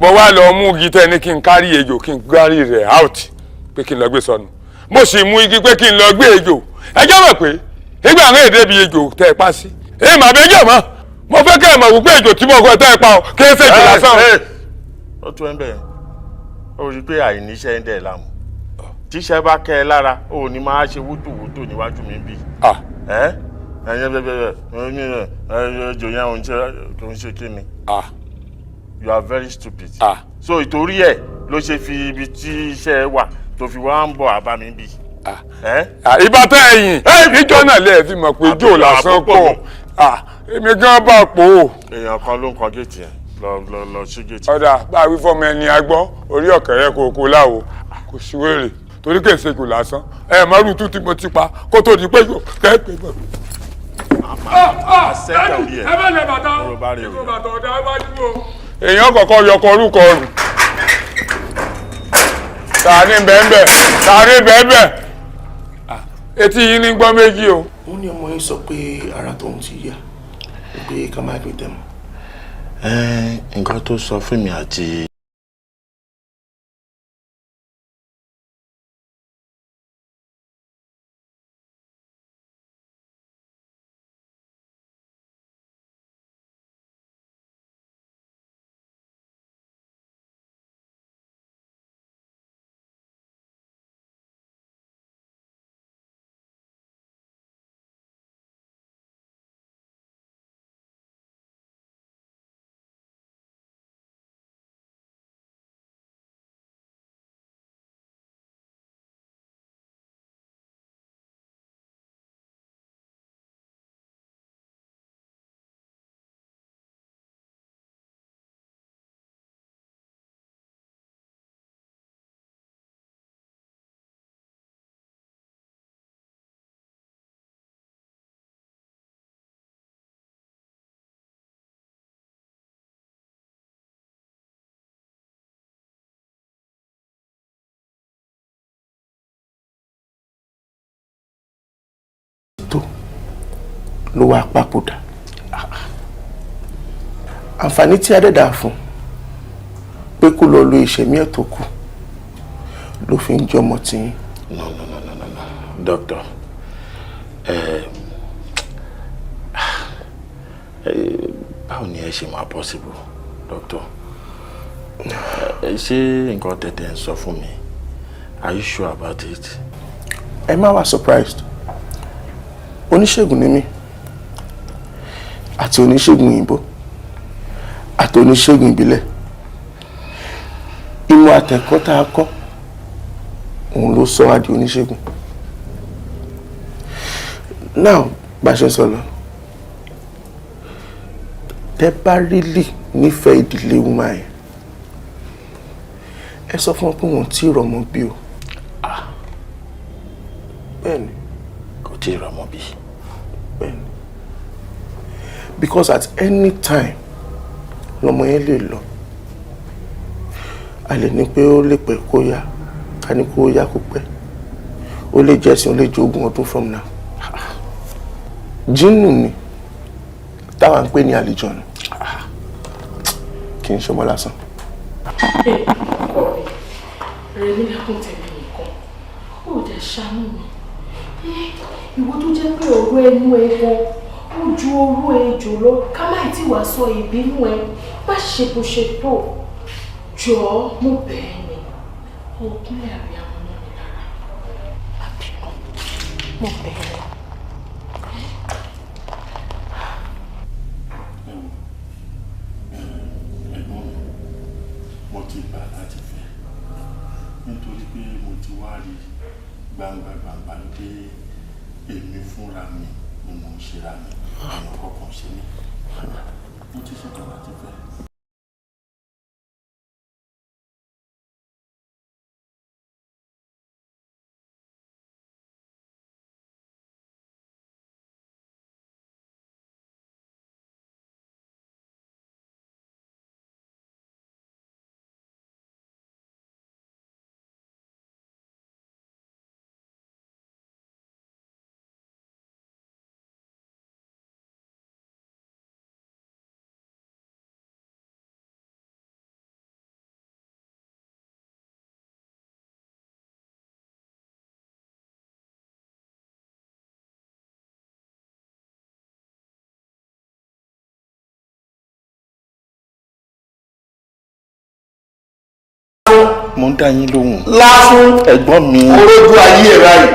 Mo wá lọ mú igi tẹ ní kí n kárí ejò, kí n kárí rẹ̀ out pé kí n lọ gbé sọnù. Mo sì mú igi pé kí n lọ gbé ejò. Ẹ jẹ́ mọ̀ pé ìgbà àwọn èdè bíi ejò tẹ ẹ pa sí, èyí màá bẹ jẹ́ mọ́. Mo fẹ́ kẹ́ ẹ mọ̀ wípé ejò tí mo kọ́ tẹ́ ẹ pa ọ kí ẹ ṣe jù lásán.
Ó tún ẹ bẹ́ẹ̀, ó rí i pé àìníṣẹ́ ń dẹ̀ láàmú. Tíṣẹ́ bá kẹ́ ẹ lára, ó ní máa ṣe wútùwútù níwájú mi bí. Ẹ ẹyẹ bẹ́ẹ̀ bẹ́ẹ̀, ejò yẹn ò ń ṣe kí ni. You are very stupid. So ìtorí ẹ ló ṣe fi ibi tí iṣẹ́ wà tó fi wá ń bọ̀ àbá mi bí.
Ìbá tẹ ẹ̀yìn ìjọ náà lè fi mọ̀ pé ijó lásán pọ̀, èmi gan bá pò ó.
Èèyàn kan ló ń kan géètì yẹn, lọ lọ lọ sí géètì.
Ọ̀dà bá a wí fọmọ ẹni agbọ́ orí ọ̀kẹ́rẹ́ kò kó láwo kò sí wèrè torí kò ṣe kò lásán ẹ mọ́rù tún tí mo ti pa kó tó di pé yóò kẹ́ẹ̀pẹ́ bọ̀. Ẹ bá lẹ bàtà ìgò bàtà ọ̀dà wájú o. Èèyàn kọ̀ọ̀kan yọkọ̀ orúkọ ọ̀rùn. Tàní bẹ́ẹ̀nbẹ́, tàní bẹ́ẹ̀nbẹ́, etí yín ní gbọ́ méjì o.
Wọ́n ní ọmọ yín sọ pé ara tóun ti yá, pé ká má gbé tẹ̀mọ́.
Nǹkan tó sọ fún mi àti
ló wá papòdà. Àǹfààní tí adẹ́dà fún pé kó lọ lo ìṣẹ̀mí ẹ̀ tó kù ló fi ń jọmọ tiyín.
No, no, no, no, no, no, doctor, báwo ni ẹ ṣe máa possible, doctor? Ṣé nǹkan tẹ̀tẹ̀ ń sọ fún mi? Are you sure about it?
Ẹ má wà surprised. Oníṣègùn ni mí, àti oníṣègùn òyìnbó àti oníṣègùn ìbílẹ̀. Ìmọ̀ àtẹ̀kọ́ tá a kọ́ òun ló sọ wá di oníṣègùn. Now, bá a ṣe ń sọ lọ, tẹ́ bá really nífẹ̀ẹ́ ìdílé woman yẹn, ẹ sọ fún wọn pé wọn tí ì rọmọ bí o. Bẹ́ẹ̀ni.
Kò tí ì rọmọ bí.
Bẹ́ẹ̀ni. Because at any time lọmọ yẹn lè lọ. A lè ní pé ó lè pẹ́ kó yá, ká ní kó yá kó pẹ́. Ó lè jẹ́ ẹ̀sìn, ó lè jẹ́ 20 ọdún from now. Jínù ni táwa ń pè ní àlejò ni, kì í ṣọmọ lásán.
Rẹ̀mí lẹ́kùn tẹ̀mí nìkan, ó dẹ̀ ṣàánú mi. Ìwọ tó jẹ́ pé ọ̀rọ̀ ẹnu ẹ gan ó ju orú ejò lọ, ká má tí wàá sọ ìbínú ẹ, má ṣe bó ṣe tó. Jọ̀ọ́, mo bẹ̀ ẹ́ ni, òkúnlẹ̀ àríyá mọ́ mi lára, má bínú, mo bẹ̀ ẹ́.
Mo ti gbà láti fẹ́ nítorí pé mo ti wá rí gbangba gbangba pé èmi fúnra mi ni mò ń ṣera mi, èèyàn kọ̀ọ̀kan ṣe mí. Mo ti ṣetán láti fẹ́.
Mo ń dá yín lóhùn.
Lásán.
Ẹ̀gbọ́n mi.
Olójú ayé ẹ̀ báyìí.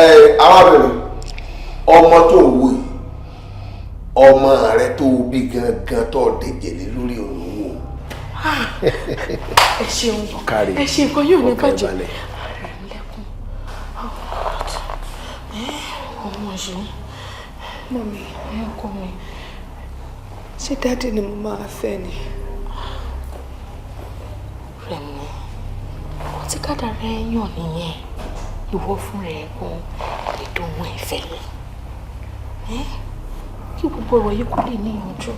Ẹ arábìnrin, ọmọ tó ń wò yìí, ọmọ rẹ tó bí gangan tó dẹ̀jẹ̀ lé lórí òun wò.
Ẹ ṣeun.
Ọ̀kàrẹ̀.
Ẹ ṣe, nǹkan yóò ní
Ọkàn ẹ
bàjẹ́.
balẹ̀.
Ọmọ yìí.
Mummy,
Ẹ ọkọ mi.
ṣé daddy ni mo máa fẹ́ ni?
Rẹ̀mí, ó ti kádàrá ẹ yàn nìyẹn. Ìwọ fúnra ẹ gan lè dùn ìfẹ́ ẹ kí gbogbo ọ̀rọ̀ yìí kó lè níyanjú.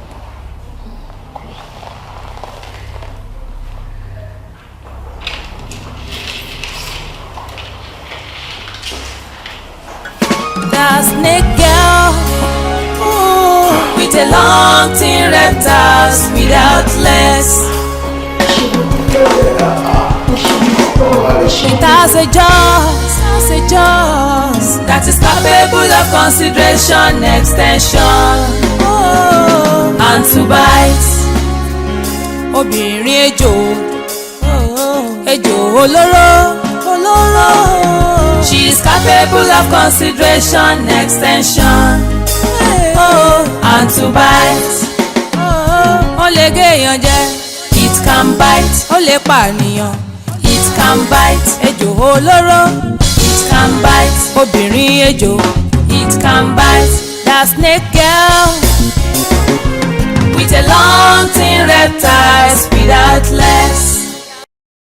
The snake girl, ooh, with a long thin reptiles without legs. It has a jaws that is capable of consideration, extension, oh, and to bite. Obìnrin ejò, ejò olóró, olóró. She is capable of consideration, extension, oh, and to bite. Ó lè gé èèyàn jẹ, it can bite. Ó lè pànìyàn, it can bite. Ejò olóró, it can bite. Obìnrin ejò, it can bite. The snake girl with a long thin reptiles without legs.